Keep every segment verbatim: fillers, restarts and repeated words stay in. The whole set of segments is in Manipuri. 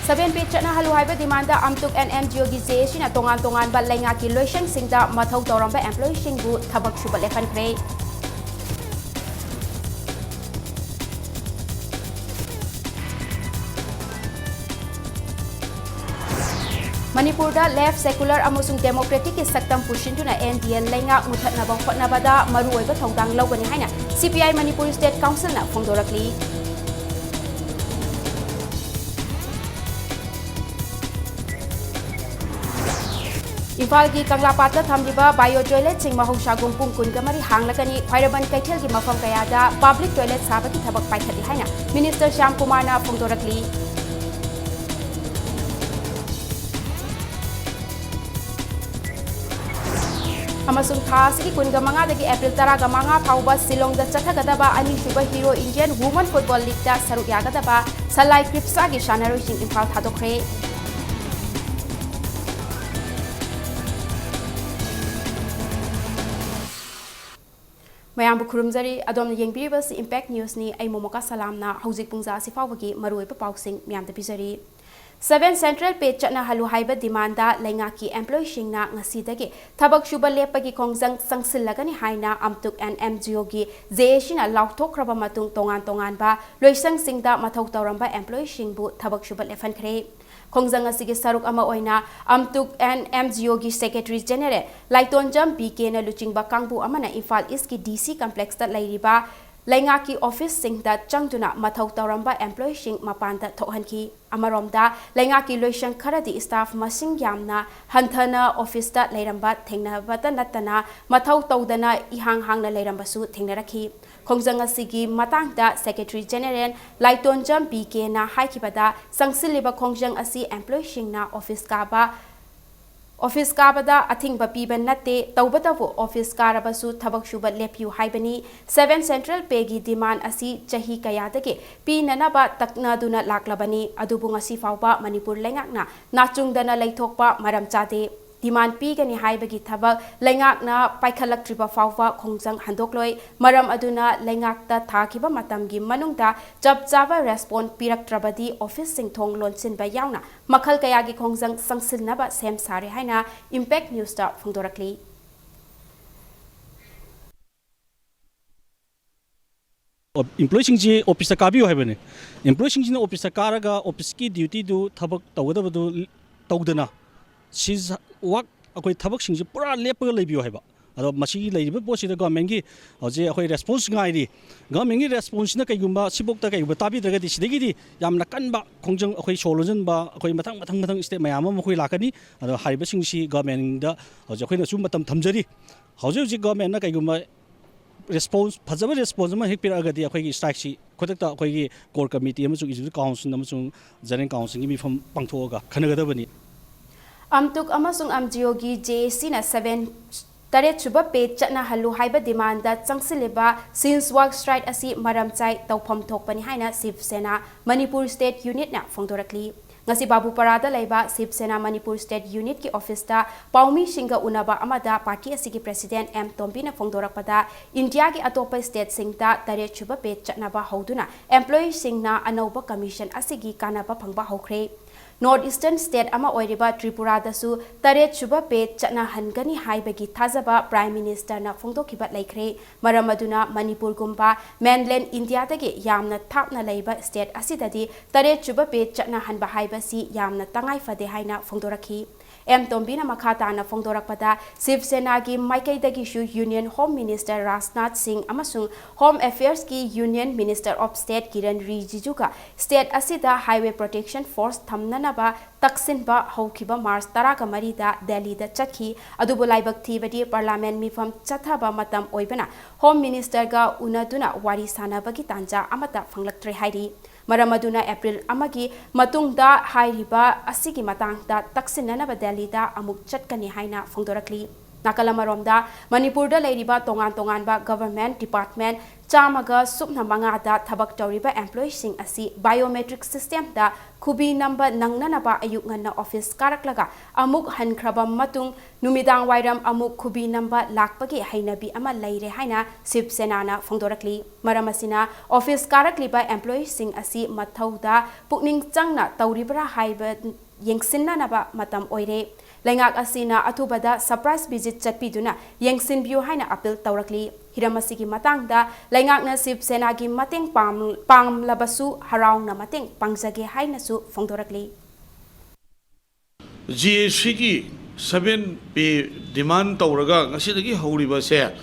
Seven pay ꯆꯠꯅꯍꯜꯂꯨ ꯍꯥꯏꯕ demand ꯑꯝꯇꯨꯛ and M G O ꯒꯤ J A C ꯅ ꯇꯣꯉꯥꯟ ꯇꯣꯉꯥꯟꯕ ꯂꯩꯉꯥꯛꯀꯤ ꯂꯣꯏꯁꯪꯁꯤꯡꯗ ꯃꯊꯧ ꯇꯧꯔꯝꯕ employee ꯁꯤꯡꯕꯨ ꯊꯕꯛ ꯁꯨꯕ ꯂꯦꯞꯍꯟꯈ꯭ꯔꯦ꯫ ꯃꯅꯤꯄꯨꯔꯗ left, secular ꯑꯃꯁꯨꯡ democratic ꯀꯤ ꯁꯛꯇꯝ ꯄꯨꯁꯤꯟꯗꯨꯅ N D A ꯂꯩꯉꯥꯛ ꯃꯨꯊꯠꯅꯕ ꯍꯣꯠꯅꯕꯗ ꯃꯔꯨꯑꯣꯏꯕ ꯊꯧꯗꯥꯡ ꯂꯧꯒꯅꯤ ꯍꯥꯏꯅ C P I Manipur State Council ꯅ ꯐꯣꯡꯗꯣꯔꯛꯂꯤ꯫ ꯏꯝꯐꯥꯜꯒꯤ ꯀꯪꯂꯥꯄꯥꯠꯇ ꯊꯝꯂꯤꯕ bio toilet ꯁꯤꯡ ꯃꯍꯧꯁꯥꯒꯨꯝ ꯄꯨꯡ ꯀꯨꯟꯒ ꯃꯔꯤ ꯍꯥꯡꯂꯒꯅꯤ꯫ ꯈ꯭ꯋꯥꯏꯔꯝꯕꯟ ꯀꯩꯊꯦꯜꯒꯤ ꯃꯐꯝ ꯀꯌꯥꯗ public toilet ꯁꯥꯕꯒꯤ ꯊꯕꯛ ꯄꯥꯏꯈꯠꯂꯤ ꯍꯥꯏꯅ Minister ꯁ꯭ꯌꯥꯝ ꯀꯨꯃꯥꯔꯅ ꯐꯣꯡꯗꯣꯔꯛꯂꯤ꯫ ꯑꯃꯁꯨꯡ ꯊꯥ ꯑꯁꯤꯒꯤ ꯀꯨꯟꯒ ꯃꯉꯥꯗꯒꯤ April ꯇꯔꯥꯒ ꯃꯉꯥ ꯐꯥꯎꯕ ꯁꯤꯂꯣꯡꯗ ꯆꯠꯊꯒꯗꯕ ꯑꯅꯤꯁꯨꯕ Hero Indian Women Football League ꯇ ꯁꯔꯨꯛ ꯌꯥꯒꯗꯕ ꯁꯂꯥꯏ ꯀ꯭ꯔꯤꯞꯁꯥꯒꯤ ꯁꯥꯟꯅꯔꯣꯏꯁꯤꯡ ꯏꯝꯐꯥꯜ ꯊꯥꯗꯣꯛꯈ꯭ꯔꯦ꯫ ꯃꯌꯥꯝꯕꯨ ꯈꯨꯔꯨꯝꯖꯔꯤ꯫ ꯑꯗꯣꯝꯅ ꯌꯦꯡꯕꯤꯔꯤꯕꯁꯤ Impact News ꯅꯤ꯫ ꯑꯩ ꯃꯣꯃꯣꯀꯥ ꯁꯂꯥꯝꯅ ꯍꯧꯖꯤꯛ ꯄꯨꯡꯖꯥ ꯑꯁꯤ ꯐꯥꯎꯕꯒꯤ ꯃꯔꯨꯑꯣꯏꯕ ꯄꯥꯎꯁꯤꯡ ꯃꯌꯥꯝꯗ ꯄꯤꯖꯔꯤ꯫ Seven Central Pay ꯆꯠꯅꯍꯜꯂꯨ ꯍꯥꯏꯕ demand ꯂꯩꯉꯥꯛꯀꯤ employee ꯁꯤꯡꯅ ꯉꯁꯤꯗꯒꯤ ꯊꯕꯛ ꯁꯨꯕ ꯂꯦꯞꯄꯒꯤ ꯈꯣꯡꯖꯪ ꯆꯪꯁꯤꯜꯂꯒꯅꯤ ꯍꯥꯏꯅ ꯑꯝꯇꯨꯛ and M G O ꯒꯤ J A C ꯅ ꯂꯥꯎꯊꯣꯛꯈ꯭ꯔꯕ ꯃꯇꯨꯡ, ꯇꯣꯉꯥꯟ ꯇꯣꯉꯥꯟꯕ ꯂꯣꯏꯁꯪꯁꯤꯡꯗ ꯃꯊꯧ ꯇꯧꯔꯝꯕ employee ꯁꯤꯡꯕꯨ ꯊꯕꯛ ꯁꯨꯕ ꯂꯦꯞꯍꯟꯈ꯭ꯔꯦ꯫ ꯈꯣꯡꯖꯪ ꯑꯁꯤꯒꯤ ꯁꯔꯨꯛ ꯑꯃ ꯑꯣꯏꯅ ꯑꯝꯇꯨꯛ and M G O ꯒꯤ Secretary General ꯂꯥꯏꯇꯣꯟꯖꯝ B K ꯅ ꯂꯨꯆꯤꯡꯕ ꯀꯥꯡꯕꯨ ꯑꯃꯅ ꯏꯝꯐꯥꯜ East ꯀꯤ D C complex ꯇ ꯂꯩꯔꯤꯕ ꯂꯩꯉꯥꯛꯀꯤ office ꯁꯤꯡꯗ ꯆꯪꯗꯨꯅ ꯃꯊꯧ ꯇꯧꯔꯝꯕ employee ꯁꯤꯡ ꯃꯄꯥꯟꯗ ꯊꯣꯛꯍꯟꯈꯤ꯫ ꯑꯃꯔꯣꯝꯗ, ꯂꯩꯉꯥꯛꯀꯤ ꯂꯣꯏꯁꯪ ꯈꯔꯗꯤ staff ꯃꯁꯤꯡ ꯌꯥꯝꯅ ꯍꯟꯊꯅ office ꯇ ꯂꯩꯔꯝꯕ ꯊꯦꯡꯅꯕꯇ ꯅꯠꯇꯅ, ꯃꯊꯧ ꯇꯧꯗꯅ ꯏꯍꯥꯡ ꯍꯥꯡꯅ ꯂꯩꯔꯝꯕꯁꯨ ꯊꯦꯡꯅꯔꯛꯈꯤ꯫ ꯈꯣꯡꯖꯪ ꯑꯁꯤꯒꯤ ꯃꯇꯥꯡꯗ Secretary General ꯂꯥꯏꯇꯣꯟꯖꯝ B K ꯅ ꯍꯥꯏꯈꯤꯕꯗ, ꯆꯪꯁꯤꯜꯂꯤꯕ ꯈꯣꯡꯖꯪ ꯑꯁꯤ employee ꯁꯤꯡꯅ office ꯀꯥꯕ, office ꯀꯥꯕꯗ ꯑꯊꯤꯡꯕ ꯄꯤꯕ ꯅꯠꯇꯦ, ꯇꯧꯕꯇꯕꯨ office ꯀꯥꯔꯕꯁꯨ ꯊꯕꯛ ꯁꯨꯕ ꯂꯦꯞꯄꯤꯌꯨ ꯍꯥꯏꯕꯅꯤ꯫ Seven Central Pay ꯒꯤ demand ꯑꯁꯤ ꯆꯍꯤ ꯀꯌꯥꯗꯒꯤ ꯄꯤꯅꯅꯕ ꯇꯛꯅꯗꯨꯅ ꯂꯥꯛꯂꯕꯅꯤ, ꯑꯗꯨꯕꯨ ꯉꯁꯤ ꯐꯥꯎꯕ ꯃꯅꯤꯄꯨꯔ ꯂꯩꯉꯥꯛꯅ ꯅꯥꯆꯨꯡꯗꯅ ꯂꯩꯊꯣꯛꯄ ꯃꯔꯝ ꯆꯥꯗꯦ꯫ demand ꯄꯤꯒꯅꯤ ꯍꯥꯏꯕꯒꯤ ꯊꯕꯛ ꯂꯩꯉꯥꯛꯅ ꯄꯥꯏꯈꯠꯂꯛꯇ꯭ꯔꯤꯕ ꯐꯥꯎꯕ ꯈꯣꯡꯖꯪ ꯍꯟꯗꯣꯛꯂꯣꯏ꯫ ꯃꯔꯝ ꯑꯗꯨꯅ ꯂꯩꯉꯥꯛꯇ ꯊꯥꯈꯤꯕ ꯃꯇꯝꯒꯤ ꯃꯅꯨꯡꯗ ꯆꯞ ꯆꯥꯕ response ꯄꯤꯔꯛꯇ꯭ꯔꯕꯗꯤ officeꯁꯤꯡ ꯊꯣꯡ ꯂꯣꯟꯁꯤꯟꯕ ꯌꯥꯎꯅ ꯃꯈꯜ ꯀꯌꯥꯒꯤ ꯈꯣꯡꯖꯪ ꯆꯪꯁꯤꯟꯅꯕ ꯁꯦꯝ ꯁꯥꯔꯦ ꯍꯥꯏꯅ Impact Newsꯇ ꯐꯣꯡꯗꯣꯔꯛꯂꯤ꯫ ꯑꯣꯞ-, employeeꯁꯤꯡꯁꯤ officeꯇ ꯀꯥꯕꯤꯌꯨ ꯍꯥꯏꯕꯅꯤ꯫ Employeeꯁꯤꯡꯁꯤꯅ officeꯇ ꯀꯥꯔꯒ officeꯀꯤ dutyꯗꯨ, ꯊꯕꯛ ꯇꯧꯒꯗꯕꯗꯨ ꯇꯧꯗꯅ, ꯁꯤꯁ ꯋꯥꯛ, ꯑꯩꯈꯣꯏ ꯊꯕꯛꯁꯤꯡꯁꯤ ꯄꯨꯔꯥ ꯂꯦꯞꯄꯒ ꯂꯩꯕꯤꯌꯨ ꯍꯥꯏꯕ꯫ ꯑꯗꯣ ꯃꯁꯤꯒꯤ ꯂꯩꯔꯤꯕ ꯄꯣꯠꯁꯤꯗ governmentꯀꯤ ꯍꯧꯖꯤꯛ ꯑꯩꯈꯣꯏ response ꯉꯥꯏꯔꯤ꯫ Governmentꯀꯤ responseꯁꯤꯅ ꯀꯩꯒꯨꯝꯕ ꯁꯤꯐꯥꯎꯇ ꯀꯩꯒꯨꯝꯕ ꯇꯥꯕꯤꯗ꯭ꯔꯒꯗꯤ, ꯁꯤꯗꯒꯤꯗꯤ ꯌꯥꯝꯅ ꯀꯟꯕ ꯈꯣꯡꯖꯪ, ꯑꯩꯈꯣꯏ ꯁꯣꯔ ꯂꯣꯟꯁꯤꯟꯕ, ꯑꯩꯈꯣꯏ ꯃꯊꯪ, ꯃꯊꯪ, ꯃꯊꯪ step ꯃꯌꯥꯝ ꯑꯃ ꯑꯩꯈꯣꯏ ꯂꯥꯛꯀꯅꯤ꯫ ꯑꯗꯣ ꯍꯥꯏꯔꯤꯕꯁꯤꯡꯁꯤ governmentꯗ ꯍꯧꯖꯤꯛ ꯑꯩꯈꯣꯏꯅꯁꯨ ꯃꯇꯝ ꯊꯝꯖꯔꯤ꯫ ꯍꯧꯖꯤꯛ ꯍꯧꯖꯤꯛ governmentꯅ ꯀꯩꯒꯨꯝꯕ response, ꯐꯖꯕ response ꯑꯃ ꯍꯦꯛ ꯄꯤꯔꯛꯑꯒꯗꯤ, ꯑꯩꯈꯣꯏꯒꯤ strikeꯁꯤ ꯈꯨꯗꯛꯇ ꯑꯩꯈꯣꯏꯒꯤ core committee ꯑꯃꯁꯨꯡ executive council ꯑꯃꯁꯨꯡ general councilꯒꯤ ꯃꯤꯐꯝ ꯄꯥꯡꯊꯣꯛꯑꯒ ꯈꯟꯅꯒꯗꯕꯅꯤ꯫ ꯑꯝꯇꯨꯛ ꯑꯃꯁꯨꯡ ꯑꯝꯖꯤꯑꯣꯒꯤ JACꯅ seven, ꯇꯔꯦꯠ ꯁꯨꯕ pay ꯆꯠꯅꯍꯜꯂꯨ ꯍꯥꯏꯕ demandꯗ ꯆꯪꯁꯤꯜꯂꯤꯕ ꯁꯤꯟꯁ ꯋꯥꯛ strike ꯑꯁꯤ ꯃꯔꯝ ꯆꯥꯏ, ꯇꯧꯐꯝ ꯊꯣꯛꯄꯅꯤ ꯍꯥꯏꯅ ꯁꯤꯕ ꯁꯦꯅꯥ ꯃꯅꯤꯄꯨꯔ state unitꯅ ꯐꯣꯡꯗꯣꯔꯛꯂꯤ꯫ ꯉꯁꯤ ꯕꯥꯕꯨꯄꯥꯔꯥꯗ ꯂꯩꯕ ꯁꯤꯕ ꯁꯦꯅꯥ ꯃꯅꯤꯄꯨꯔ state unitꯀꯤ officeꯇ ꯄꯥꯎꯃꯤꯁꯤꯡꯒ ꯎꯅꯕ ꯑꯃꯗ party ꯑꯁꯤꯒꯤ president ꯑꯦꯝ ꯇꯣꯝꯕꯤꯅ ꯐꯣꯡꯗꯣꯔꯛꯄꯗ, ꯏꯟꯗꯤꯌꯥꯒꯤ ꯑꯇꯣꯞꯄ stateꯁꯤꯡꯗ ꯇꯔꯦꯠ ꯁꯨꯕ pay ꯆꯠꯅꯕ ꯍꯧꯗꯨꯅ employeeꯁꯤꯡꯅ ꯑꯅꯧꯕ commission ꯑꯁꯤꯒꯤ ꯀꯥꯟꯅꯕ ꯐꯪꯕ ꯍꯧꯈ꯭ꯔꯦ꯫ North Eastern state ꯑꯃ ꯑꯣꯏꯔꯤꯕ ꯇ꯭ꯔꯤꯄꯨꯔꯥꯗꯁꯨ ꯇꯔꯦꯠ ꯁꯨꯕ pay ꯆꯠꯅꯍꯟꯒꯅꯤ ꯍꯥꯏꯕꯒꯤ ꯊꯥꯖꯕ Prime Ministerꯅ ꯐꯣꯡꯗꯣꯛꯈꯤꯕ ꯂꯩꯈ꯭ꯔꯦ꯫ ꯃꯔꯝ ꯑꯗꯨꯅ ꯃꯅꯤꯄꯨꯔꯒꯨꯝꯕ mainland ꯏꯟꯗꯤꯌꯥꯗꯒꯤ ꯌꯥꯝꯅ ꯊꯥꯞꯅ ꯂꯩꯕ state ꯑꯁꯤꯗꯗꯤ ꯇꯔꯦꯠ ꯁꯨꯕ pay ꯆꯠꯅꯍꯟꯕ ꯍꯥꯏꯕꯁꯤ ꯌꯥꯝꯅ ꯇꯉꯥꯏ ꯐꯗꯦ ꯍꯥꯏꯅ ꯐꯣꯡꯗꯣꯔꯛꯈꯤ꯫ ꯑꯦꯝ ꯇꯣꯝꯕꯤꯅ ꯃꯈꯥ ꯇꯥꯅ ꯐꯣꯡꯗꯣꯔꯛꯄꯗ, ꯁꯤꯕ ꯁꯦꯅꯥꯒꯤ ꯃꯥꯏꯀꯩꯗꯒꯤꯁꯨ Union Home Minister ꯔꯥꯖꯅꯥꯊ ꯁꯤꯡ ꯑꯃꯁꯨꯡ Home Affairsꯀꯤ Union Minister of State Kiran ꯔꯤꯖꯤꯖꯨꯒ state ꯑꯁꯤꯗ highway protection force ꯊꯝꯅꯅꯕ ꯇꯛꯁꯤꯟꯕ ꯍꯧꯈꯤꯕ ꯃꯥꯔꯆ ꯇꯔꯥꯒ ꯃꯔꯤꯗ ꯗꯦꯜꯂꯤꯗ ꯆꯠꯈꯤ꯫ ꯑꯗꯨꯕꯨ ꯂꯥꯏꯕꯛ ꯊꯤꯕꯗꯤ parliament ꯃꯤꯐꯝ ꯆꯠꯊꯕ ꯃꯇꯝ ꯑꯣꯏꯕꯅ Home Ministerꯒ ꯎꯅꯗꯨꯅ ꯋꯥꯔꯤ ꯁꯥꯅꯕꯒꯤ ꯇꯥꯟꯖꯥ ꯑꯃꯠꯇ ꯐꯪꯂꯛꯇ꯭ꯔꯦ ꯍꯥꯏꯔꯤ꯫ ꯃꯔꯝ ꯑꯗꯨꯅ ꯑꯦꯄ꯭ꯔꯤꯜ ꯑꯃꯒꯤ ꯃꯇꯨꯡꯗ ꯍꯥꯏꯔꯤꯕ ꯑꯁꯤꯒꯤ ꯃꯇꯥꯡꯗ ꯇꯛꯁꯤꯟꯅꯅꯕ ꯗꯦꯜꯂꯤꯗ ꯑꯃꯨꯛ ꯆꯠꯀꯅꯤ ꯍꯥꯏꯅ ꯐꯣꯡꯗꯣꯔꯛꯂꯤ꯫ ꯅꯥꯀꯜ ꯑꯃꯔꯣꯝꯗ, ꯃꯅꯤꯄꯨꯔꯗ ꯂꯩꯔꯤꯕ ꯇꯣꯉꯥꯟ ꯇꯣꯉꯥꯟꯕ government department ꯆꯥꯝꯃꯒ ꯁꯨꯞꯅ ꯃꯉꯥꯗ ꯊꯕꯛ ꯇꯧꯔꯤꯕ employeeꯁꯤꯡ ꯑꯁꯤ biometric systemꯗ ꯈꯨꯕꯤ ꯅꯝꯕ ꯅꯪꯅꯅꯕ ꯑꯌꯨꯛ ꯉꯟꯅ office ꯀꯥꯔꯛꯂꯒ ꯑꯃꯨꯛ ꯍꯟꯈ꯭ꯔꯕ ꯃꯇꯨꯡ ꯅꯨꯃꯤꯗꯥꯡ ꯋꯥꯏꯔꯝ ꯑꯃꯨꯛ ꯈꯨꯕꯤ ꯅꯝꯕ ꯂꯥꯛꯄꯒꯤ ꯍꯩꯅꯕꯤ ꯑꯃ ꯂꯩꯔꯦ ꯍꯥꯏꯅ ꯁꯤꯕ ꯁꯦꯅꯥꯅ ꯐꯣꯡꯗꯣꯔꯛꯂꯤ꯫ ꯃꯔꯝ ꯑꯁꯤꯅ office ꯀꯥꯔꯛꯂꯤꯕ employeeꯁꯤꯡ ꯑꯁꯤ ꯃꯊꯧꯗ ꯄꯨꯛꯅꯤꯡ ꯆꯪꯅ ꯇꯧꯔꯤꯕ꯭ꯔꯥ ꯍꯥꯏꯕ ꯌꯦꯡꯁꯤꯟꯅꯅꯕ ꯃꯇꯝ ꯑꯣꯏꯔꯦ꯫ ꯂꯩꯉꯥꯛ ꯑꯁꯤꯅ ꯑꯊꯨꯕꯗ surprise visit ꯆꯠꯄꯤꯗꯨꯅ ꯌꯦꯡꯁꯤꯟꯕꯤꯌꯨ ꯍꯥꯏꯅ appeal ꯇꯧꯔꯛꯂꯤ꯫ ꯍꯤꯔꯝ ꯑꯁꯤꯒꯤ ꯃꯇꯥꯡꯗ ꯂꯩꯉꯥꯛꯅ ꯁꯤꯕ ꯁꯦꯅꯥꯒꯤ ꯃꯇꯦꯡ ꯄꯥꯝ-, ꯄꯥꯝꯂꯕꯁꯨ ꯍꯔꯥꯎꯅ ꯃꯇꯦꯡ ꯄꯥꯡꯖꯒꯦ ꯍꯥꯏꯅꯁꯨ ꯐꯣꯡꯗꯣꯔꯛꯂꯤ꯫ ꯖꯤ ꯑꯦ ꯁꯤꯒꯤ seven pay demand ꯇꯧꯔꯒ ꯉꯁꯤꯗꯒꯤ ꯍꯧꯔꯤꯕꯁꯦ,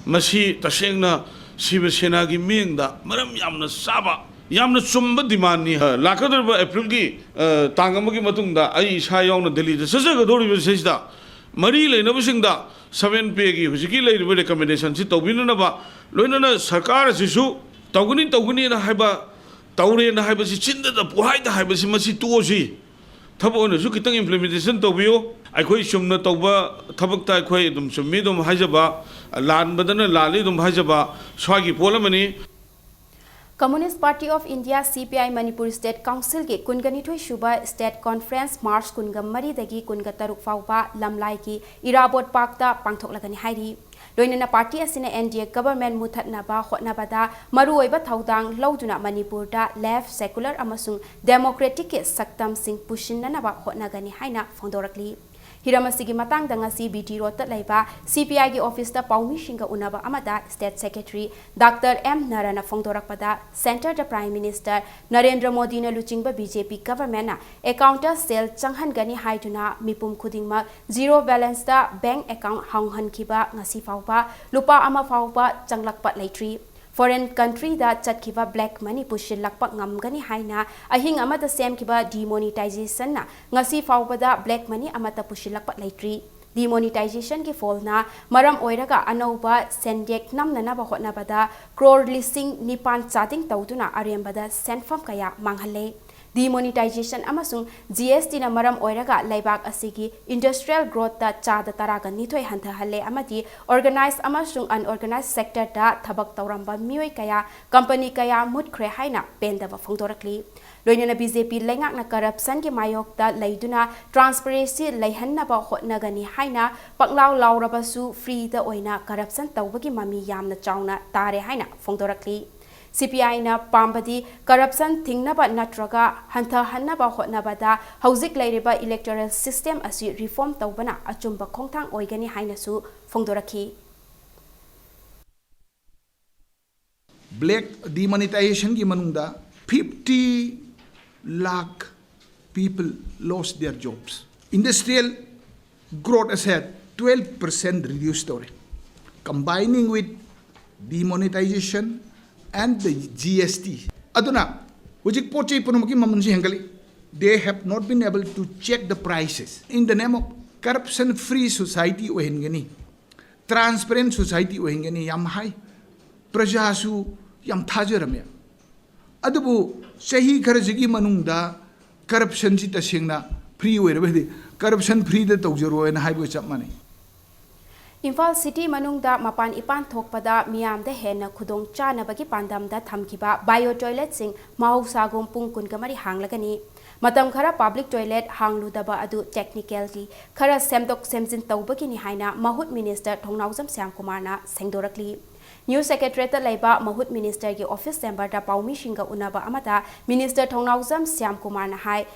ꯃꯁꯤ ꯇꯁꯦꯡꯅ ꯁꯤꯕ ꯁꯦꯅꯥꯒꯤ ꯃꯤꯠꯌꯦꯡꯗ ꯃꯔꯝ ꯌꯥꯝꯅ ꯆꯥꯕ, ꯌꯥꯝꯅ ꯆꯨꯝꯕ demandꯅꯤ꯫ ꯂꯥꯛꯀꯗꯧꯔꯤꯕ Aprilꯒꯤ, ꯑ, ꯇꯥꯡ ꯑꯃꯒꯤ ꯃꯇꯨꯡꯗ ꯑꯩ ꯏꯁꯥ ꯌꯥꯎꯅ ꯗꯦꯜꯂꯤꯗ ꯆꯠꯆꯒꯗꯧꯔꯤꯕꯁꯤꯗꯩꯁꯤꯗ ꯃꯔꯤ ꯂꯩꯅꯕꯁꯤꯡꯗ seven payꯒꯤ ꯍꯧꯖꯤꯛꯀꯤ ꯂꯩꯔꯤꯕ recommendationꯁꯤ ꯇꯧꯕꯤꯅꯅꯕ, ꯂꯣꯏꯅꯅ ꯁꯔꯀꯥꯔ ꯑꯁꯤꯁꯨ ꯇꯧꯒꯅꯤ ꯇꯧꯒꯅꯤꯅ ꯍꯥꯏꯕ, ꯇꯧꯔꯦꯅ ꯍꯥꯏꯕꯁꯤ, ꯆꯤꯟꯗꯗ ꯄꯨꯍꯥꯏꯗ ꯍꯥꯏꯕꯁꯤ, ꯃꯁꯤ ꯇꯣꯛꯑꯁꯤ꯫ ꯊꯕꯛ ꯑꯣꯏꯅꯁꯨ ꯈꯤꯇꯪ implementation ꯇꯧꯕꯤꯌꯨ꯫ ꯑꯩꯈꯣꯏ ꯆꯨꯝꯅ ꯇꯧꯕ ꯊꯕꯛꯇ ꯑꯩꯈꯣꯏ ꯑꯗꯨꯝ ꯆꯨꯝꯃꯤ ꯑꯗꯨꯝ ꯍꯥꯏꯖꯕ, ꯂꯥꯟꯕꯗꯅ ꯂꯥꯜꯂꯤ ꯑꯗꯨꯝ ꯍꯥꯏꯖꯕ ꯁ꯭ꯋꯥꯏꯒꯤ ꯄꯣꯠ ꯑꯃꯅꯤ꯫ Communist Party of India, C P I, Manipur State Councilꯒꯤ ꯀꯨꯟꯒ ꯅꯤꯊꯣꯏ ꯁꯨꯕ State Conference March ꯀꯨꯟꯒ ꯃꯔꯤꯗꯒꯤ ꯀꯨꯟꯒ ꯇꯔꯨꯛ ꯐꯥꯎꯕ ꯂꯝꯂꯥꯏꯒꯤ ꯏꯔꯥꯕꯣꯠ ꯄꯥꯔꯛꯇ ꯄꯥꯡꯊꯣꯛꯂꯒꯅꯤ ꯍꯥꯏꯔꯤ꯫ ꯂꯣꯏꯅꯅ party ꯑꯁꯤꯅ N D A government ꯃꯨꯊꯠꯅꯕ ꯍꯣꯠꯅꯕꯗ ꯃꯔꯨꯑꯣꯏꯕ ꯊꯧꯗꯥꯡ ꯂꯧꯗꯨꯅ ꯃꯅꯤꯄꯨꯔꯗ left, secular ꯑꯃꯁꯨꯡ democraticꯀꯤ ꯁꯛꯇꯝꯁꯤꯡ ꯄꯨꯁꯤꯟꯅꯅꯕ ꯍꯣꯠꯅꯒꯅꯤ ꯍꯥꯏꯅ ꯐꯣꯡꯗꯣꯔꯛꯂꯤ꯫ ꯍꯤꯔꯝ ꯑꯁꯤꯒꯤ ꯃꯇꯥꯡꯗ ꯉꯁꯤ B T Roadꯇ ꯂꯩꯕ C P Iꯒꯤ officeꯇ ꯄꯥꯎꯃꯤꯁꯤꯡꯒ ꯎꯅꯕ ꯑꯃꯗ State Secretary Doctor M ꯅꯔꯅ ꯐꯣꯡꯗꯣꯔꯛꯄꯗ, centreꯗ Prime Minister Narendra ꯃꯣꯗꯤꯅ ꯂꯨꯆꯤꯡꯕ B J P governmentꯅ accountꯇ ꯁꯦꯜ ꯆꯪꯍꯟꯒꯅꯤ ꯍꯥꯏꯗꯨꯅ ꯃꯤꯄꯨꯝ ꯈꯨꯗꯤꯡꯃꯛ zero balanceꯇ bank account ꯍꯥꯡꯍꯟꯈꯤꯕ ꯉꯁꯤ ꯐꯥꯎꯕ ꯂꯨꯄꯥ ꯑꯃ ꯐꯥꯎꯕ ꯆꯪꯂꯛꯄ ꯂꯩꯇ꯭ꯔꯤ꯫ Foreign countryꯗ ꯆꯠꯈꯤꯕ black money ꯄꯨꯁꯤꯜꯂꯛꯄ ꯉꯝꯒꯅꯤ ꯍꯥꯏꯅ ꯑꯍꯤꯡ ꯑꯃꯗ ꯁꯦꯝꯈꯤꯕ demonetizationꯅ ꯉꯁꯤ ꯐꯥꯎꯕꯗ black money ꯑꯃꯠꯇ ꯄꯨꯁꯤꯜꯂꯛꯄ ꯂꯩꯇ꯭ꯔꯤ꯫ Demonetizationꯒꯤ fallꯅ ꯃꯔꯝ ꯑꯣꯏꯔꯒ ꯑꯅꯧꯕ ꯁꯦꯟꯌꯦꯛ ꯅꯝꯅꯅꯕ ꯍꯣꯠꯅꯕꯗ crore ꯂꯤꯁꯤꯡ ꯅꯤꯄꯥꯟ ꯆꯥꯗꯤꯡ ꯇꯧꯗꯨꯅ ꯑꯔꯦꯝꯕꯗ ꯁꯦꯟꯐꯝ ꯀꯌꯥ ꯃꯥꯡꯍꯜꯂꯦ꯫ Demonetization ꯑꯃꯁꯨꯡ ꯖꯤ ꯑꯦꯁ ꯇꯤꯅ ꯃꯔꯝ ꯑꯣꯏꯔꯒ ꯂꯩꯕꯥꯛ ꯑꯁꯤꯒꯤ industrial growthꯇ ꯆꯥꯗ ꯇꯔꯥꯒ ꯅꯤꯊꯣꯏ ꯍꯟꯊꯍꯜꯂꯦ ꯑꯃꯗꯤ organized ꯑꯃꯁꯨꯡ unorganized sectorꯗ ꯊꯕꯛ ꯇꯧꯔꯝꯕ ꯃꯤꯑꯣꯏ ꯀꯌꯥ, company ꯀꯌꯥ ꯃꯨꯠꯈ꯭ꯔꯦ ꯍꯥꯏꯅ ꯄꯦꯟꯗꯕ ꯐꯣꯡꯗꯣꯔꯛꯂꯤ꯫ ꯂꯣꯏꯅꯅ ꯕꯤ ꯖꯦ ꯄꯤ ꯂꯩꯉꯥꯛꯅ corruptionꯒꯤ ꯃꯥꯌꯣꯛꯇ ꯂꯩꯗꯨꯅ transparency ꯂꯩꯍꯟꯅꯕ ꯍꯣꯠꯅꯒꯅꯤ ꯍꯥꯏꯅ ꯄꯪꯂꯥꯎ ꯂꯥꯎꯔꯕꯁꯨ freeꯗ ꯑꯣꯏꯅ corruption ꯇꯧꯕꯒꯤ ꯃꯃꯤ ꯌꯥꯝꯅ ꯆꯥꯎꯅ ꯇꯥꯔꯦ ꯍꯥꯏꯅ ꯐꯣꯡꯗꯣꯔꯛꯂꯤ꯫ ꯁꯤ ꯄꯤ ꯑꯥꯏꯅ ꯄꯥꯝꯕꯗꯤ corruption ꯊꯤꯡꯅꯕ ꯅꯠꯇ꯭ꯔꯒ ꯍꯟꯊꯍꯟꯅꯕ ꯍꯣꯠꯅꯕꯗ ꯍꯧꯖꯤꯛ ꯂꯩꯔꯤꯕ electoral system ꯑꯁꯤ reform ꯇꯧꯕꯅ ꯑꯆꯨꯝꯕ ꯈꯣꯡꯊꯥꯡ ꯑꯣꯏꯒꯅꯤ ꯍꯥꯏꯅꯁꯨ ꯐꯣꯡꯗꯣꯔꯛꯈꯤ꯫ Black demonetizationꯒꯤ ꯃꯅꯨꯡꯗ fifty lakh people lost their jobs. Industrial growth ꯑꯁꯦ twelve percent reduce ꯇꯧꯔꯦ, combining with demonetization and the G S T. ꯑꯗꯨꯅ ꯍꯧꯖꯤꯛ ꯄꯣꯠ ꯆꯩ ꯄꯨꯝꯅꯃꯛꯀꯤ ꯃꯃꯜꯁꯤ ꯍꯦꯟꯒꯠꯂꯤ꯫ They have not been able to check the prices. In the name of corruption free society ꯑꯣꯏꯍꯟꯒꯅꯤ, transparent society ꯑꯣꯏꯍꯟꯒꯅꯤ ꯌꯥꯝ ꯍꯥꯏ꯫ ꯄ꯭ꯔꯖꯥꯁꯨ ꯌꯥꯝ ꯊꯥꯖꯔꯝꯃꯦ꯫ ꯑꯗꯨꯕꯨ ꯆꯍꯤ ꯈꯔꯁꯤꯒꯤ ꯃꯅꯨꯡꯗ corruptionꯁꯤ ꯇꯁꯦꯡꯅ free ꯑꯣꯏꯔꯕꯗꯤ, corruption freeꯗ ꯇꯧꯖꯔꯣꯅ ꯍꯥꯏꯕꯒ ꯆꯞ ꯃꯥꯟꯅꯩ꯫ ꯏꯝꯐꯥꯜ city ꯃꯅꯨꯡꯗ ꯃꯄꯥꯟ ꯏꯄꯥꯟ ꯊꯣꯛꯄꯗ ꯃꯤꯌꯥꯝꯗ ꯍꯦꯟꯅ ꯈꯨꯗꯣꯡ ꯆꯥꯅꯕꯒꯤ ꯄꯥꯟꯗꯝꯗ ꯊꯝꯈꯤꯕ bio toiletꯁꯤꯡ ꯃꯍꯧꯁꯥꯒꯨꯝ ꯄꯨꯡ ꯀꯨꯟꯒ ꯃꯔꯤ ꯍꯥꯡꯂꯒꯅꯤ꯫ ꯃꯇꯝ ꯈꯔ public toilet ꯍꯥꯡꯂꯨꯗꯕ ꯑꯗꯨ technicalꯒꯤ ꯈꯔ ꯁꯦꯝꯗꯣꯛ ꯁꯦꯝꯖꯤꯟ ꯇꯧꯕꯒꯤꯅꯤ ꯍꯥꯏꯅ ꯃꯍꯨꯠ minister ꯊꯧꯅꯥꯎꯖꯝ ꯁ꯭ꯌꯥꯝꯀꯨꯃꯥꯔꯅ ꯁꯦꯡꯗꯣꯔꯛꯂꯤ꯫ New Secretariatꯇ ꯂꯩꯕ ꯃꯍꯨꯠ ministerꯒꯤ office chamberꯗ ꯄꯥꯎꯃꯤꯁꯤꯡꯒ ꯎꯅꯕ ꯑꯃꯗ minister ꯊꯧꯅꯥꯎꯖꯝ ꯁ꯭ꯌꯥꯝꯀꯨꯃꯥꯔꯅ ꯍꯥꯏ,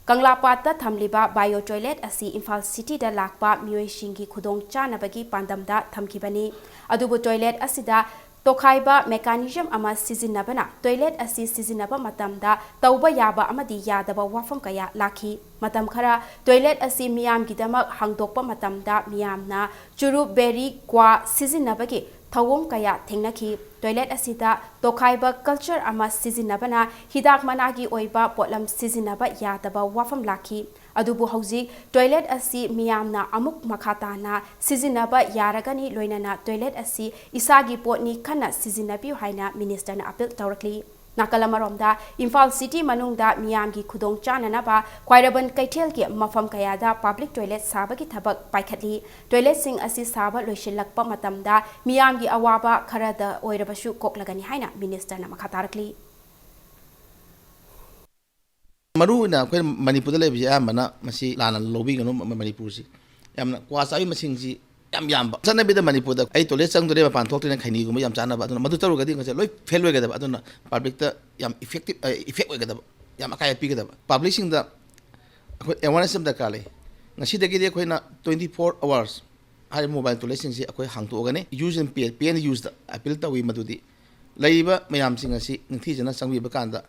ꯀꯪꯂꯥꯄꯥꯠꯇ ꯊꯝꯂꯤꯕ bio toilet ꯑꯁꯤ ꯏꯝꯐꯥꯜ cityꯗ ꯂꯥꯛꯄ ꯃꯤꯑꯣꯏꯁꯤꯡꯒꯤ ꯈꯨꯗꯣꯡ ꯆꯥꯅꯕꯒꯤ ꯄꯥꯟꯗꯝꯗ ꯊꯝꯈꯤꯕꯅꯤ꯫ ꯑꯗꯨꯕꯨ toilet ꯑꯁꯤꯗ ꯇꯣꯈꯥꯏꯕ mechanism ꯑꯃ ꯁꯤꯖꯤꯟꯅꯕꯅ toilet ꯑꯁꯤ ꯁꯤꯖꯤꯟꯅꯕ ꯃꯇꯝꯗ ꯇꯧꯕ ꯌꯥꯕ ꯑꯃꯗꯤ ꯌꯥꯗꯕ ꯋꯥꯐꯝ ꯀꯌꯥ ꯂꯥꯛꯈꯤ꯫ ꯃꯇꯝ ꯈꯔ toilet ꯑꯁꯤ ꯃꯤꯌꯥꯝꯒꯤꯗꯃꯛ ꯍꯥꯡꯗꯣꯛꯄ ꯃꯇꯝꯗ ꯃꯤꯌꯥꯝꯅ ꯆꯨꯔꯨꯞ, ꯕꯦꯔꯤ, ꯀ꯭ꯋꯥ ꯁꯤꯖꯤꯟꯅꯕꯒꯤ ꯊꯧꯑꯣꯡ ꯀꯌꯥ ꯊꯦꯡꯅꯈꯤ꯫ Toilet ꯑꯁꯤꯗ ꯇꯣꯈꯥꯏꯕ culture ꯑꯃ ꯁꯤꯖꯤꯟꯅꯕꯅ ꯍꯤꯗꯥꯛ ꯃꯅꯥꯒꯤ ꯑꯣꯏꯕ ꯄꯣꯠꯂꯝ ꯁꯤꯖꯤꯟꯅꯕ ꯌꯥꯗꯕ ꯋꯥꯐꯝ ꯂꯥꯛꯈꯤ꯫ ꯑꯗꯨꯕꯨ ꯍꯧꯖꯤꯛ toilet ꯑꯁꯤ ꯃꯤꯌꯥꯝꯅ ꯑꯃꯨꯛ ꯃꯈꯥ ꯇꯥꯅ ꯁꯤꯖꯤꯟꯅꯕ ꯌꯥꯔꯒꯅꯤ, ꯂꯣꯏꯅꯅ toilet ꯑꯁꯤ ꯏꯁꯥꯒꯤ ꯄꯣꯠꯅꯤ, ꯈꯟꯅ ꯁꯤꯖꯤꯟꯅꯕꯤꯌꯨ ꯍꯥꯏꯅ ministerꯅ appeal ꯇꯧꯔꯛꯂꯤ꯫ ꯅꯥꯀꯜ ꯑꯃꯔꯣꯝꯗ, ꯏꯝꯐꯥꯜ city ꯃꯅꯨꯡꯗ ꯃꯤꯌꯥꯝꯒꯤ ꯈꯨꯗꯣꯡ ꯆꯥꯅꯅꯕ ꯈ꯭ꯋꯥꯏꯔꯕꯟ ꯀꯩꯊꯦꯜꯒꯤ ꯃꯐꯝ ꯀꯌꯥꯗ public toilet ꯁꯥꯕꯒꯤ ꯊꯕꯛ ꯄꯥꯏꯈꯠꯂꯤ꯫ Toiletꯁꯤꯡ ꯑꯁꯤ ꯁꯥꯕ ꯂꯣꯏꯁꯤꯜꯂꯛꯄ ꯃꯇꯝꯗ ꯃꯤꯌꯥꯝꯒꯤ ꯑꯋꯥꯕ ꯈꯔꯗ ꯑꯣꯏꯔꯕꯁꯨ ꯀꯣꯛꯂꯒꯅꯤ ꯍꯥꯏꯅ ministerꯅ ꯃꯈꯥ ꯇꯥꯔꯛꯂꯤ꯫ ꯃꯔꯨꯑꯣꯏꯅ ꯑꯩꯈꯣꯏ ꯃꯅꯤꯄꯨꯔꯗ ꯂꯩꯕꯁꯤ ꯑꯌꯥꯝꯕꯅ ꯃꯁꯤ ꯂꯥꯟꯅ ꯂꯧꯕꯤꯒꯅꯨ꯫ ꯃ-, ꯃꯅꯤꯄꯨꯔꯁꯤ ꯌꯥꯝꯅ ꯀ꯭ꯋꯥ ꯆꯥꯕꯤ ꯃꯁꯤꯡꯁꯤ ꯌꯥꯝ ꯌꯥꯝꯕ꯫ ꯆꯠꯅꯕꯤꯗ ꯃꯅꯤꯄꯨꯔꯗ "ꯑꯩ toilet ꯆꯪꯗꯣꯔꯦ, ꯃꯄꯥꯟ ꯊꯣꯛꯇꯣꯔꯦ" ꯈꯩꯅꯤꯒꯨꯝꯕ ꯌꯥꯝ ꯆꯥꯅꯕ, ꯑꯗꯨꯅ ꯃꯗꯨ ꯇꯧꯔꯒꯗꯤ ꯉꯁꯥꯏ ꯂꯣꯏ fail ꯑꯣꯏꯒꯗꯕ, ꯑꯗꯨꯅ publicꯇ ꯌꯥꯝ effective, ꯑ, effect ꯑꯣꯏꯒꯗꯕ, ꯌꯥꯝ ꯑꯀꯥꯏꯕ ꯄꯤꯒꯗꯕ꯫ Publicꯁꯤꯡꯗ ꯑꯩꯈꯣꯏ awareness ꯑꯃ ꯗꯔꯀꯥꯔ ꯂꯩ꯫ ꯉꯁꯤꯗꯒꯤꯗꯤ ꯑꯩꯈꯣꯏꯅ twenty four hours ꯍꯥꯏꯔꯤꯕ mobile toiletꯁꯤꯡꯁꯤ ꯑꯩꯈꯣꯏ ꯍꯥꯡꯗꯣꯛꯑꯒꯅꯤ꯫ Use and pay, pay and useꯗ appeal ꯇꯧꯏ꯫ ꯃꯗꯨꯗꯤ ꯂꯩꯔꯤꯕ ꯃꯌꯥꯝꯁꯤꯡ ꯑꯁꯤ ꯅꯤꯡꯊꯤꯖꯅ ꯆꯪꯕꯤꯕ ꯀꯥꯟꯗ,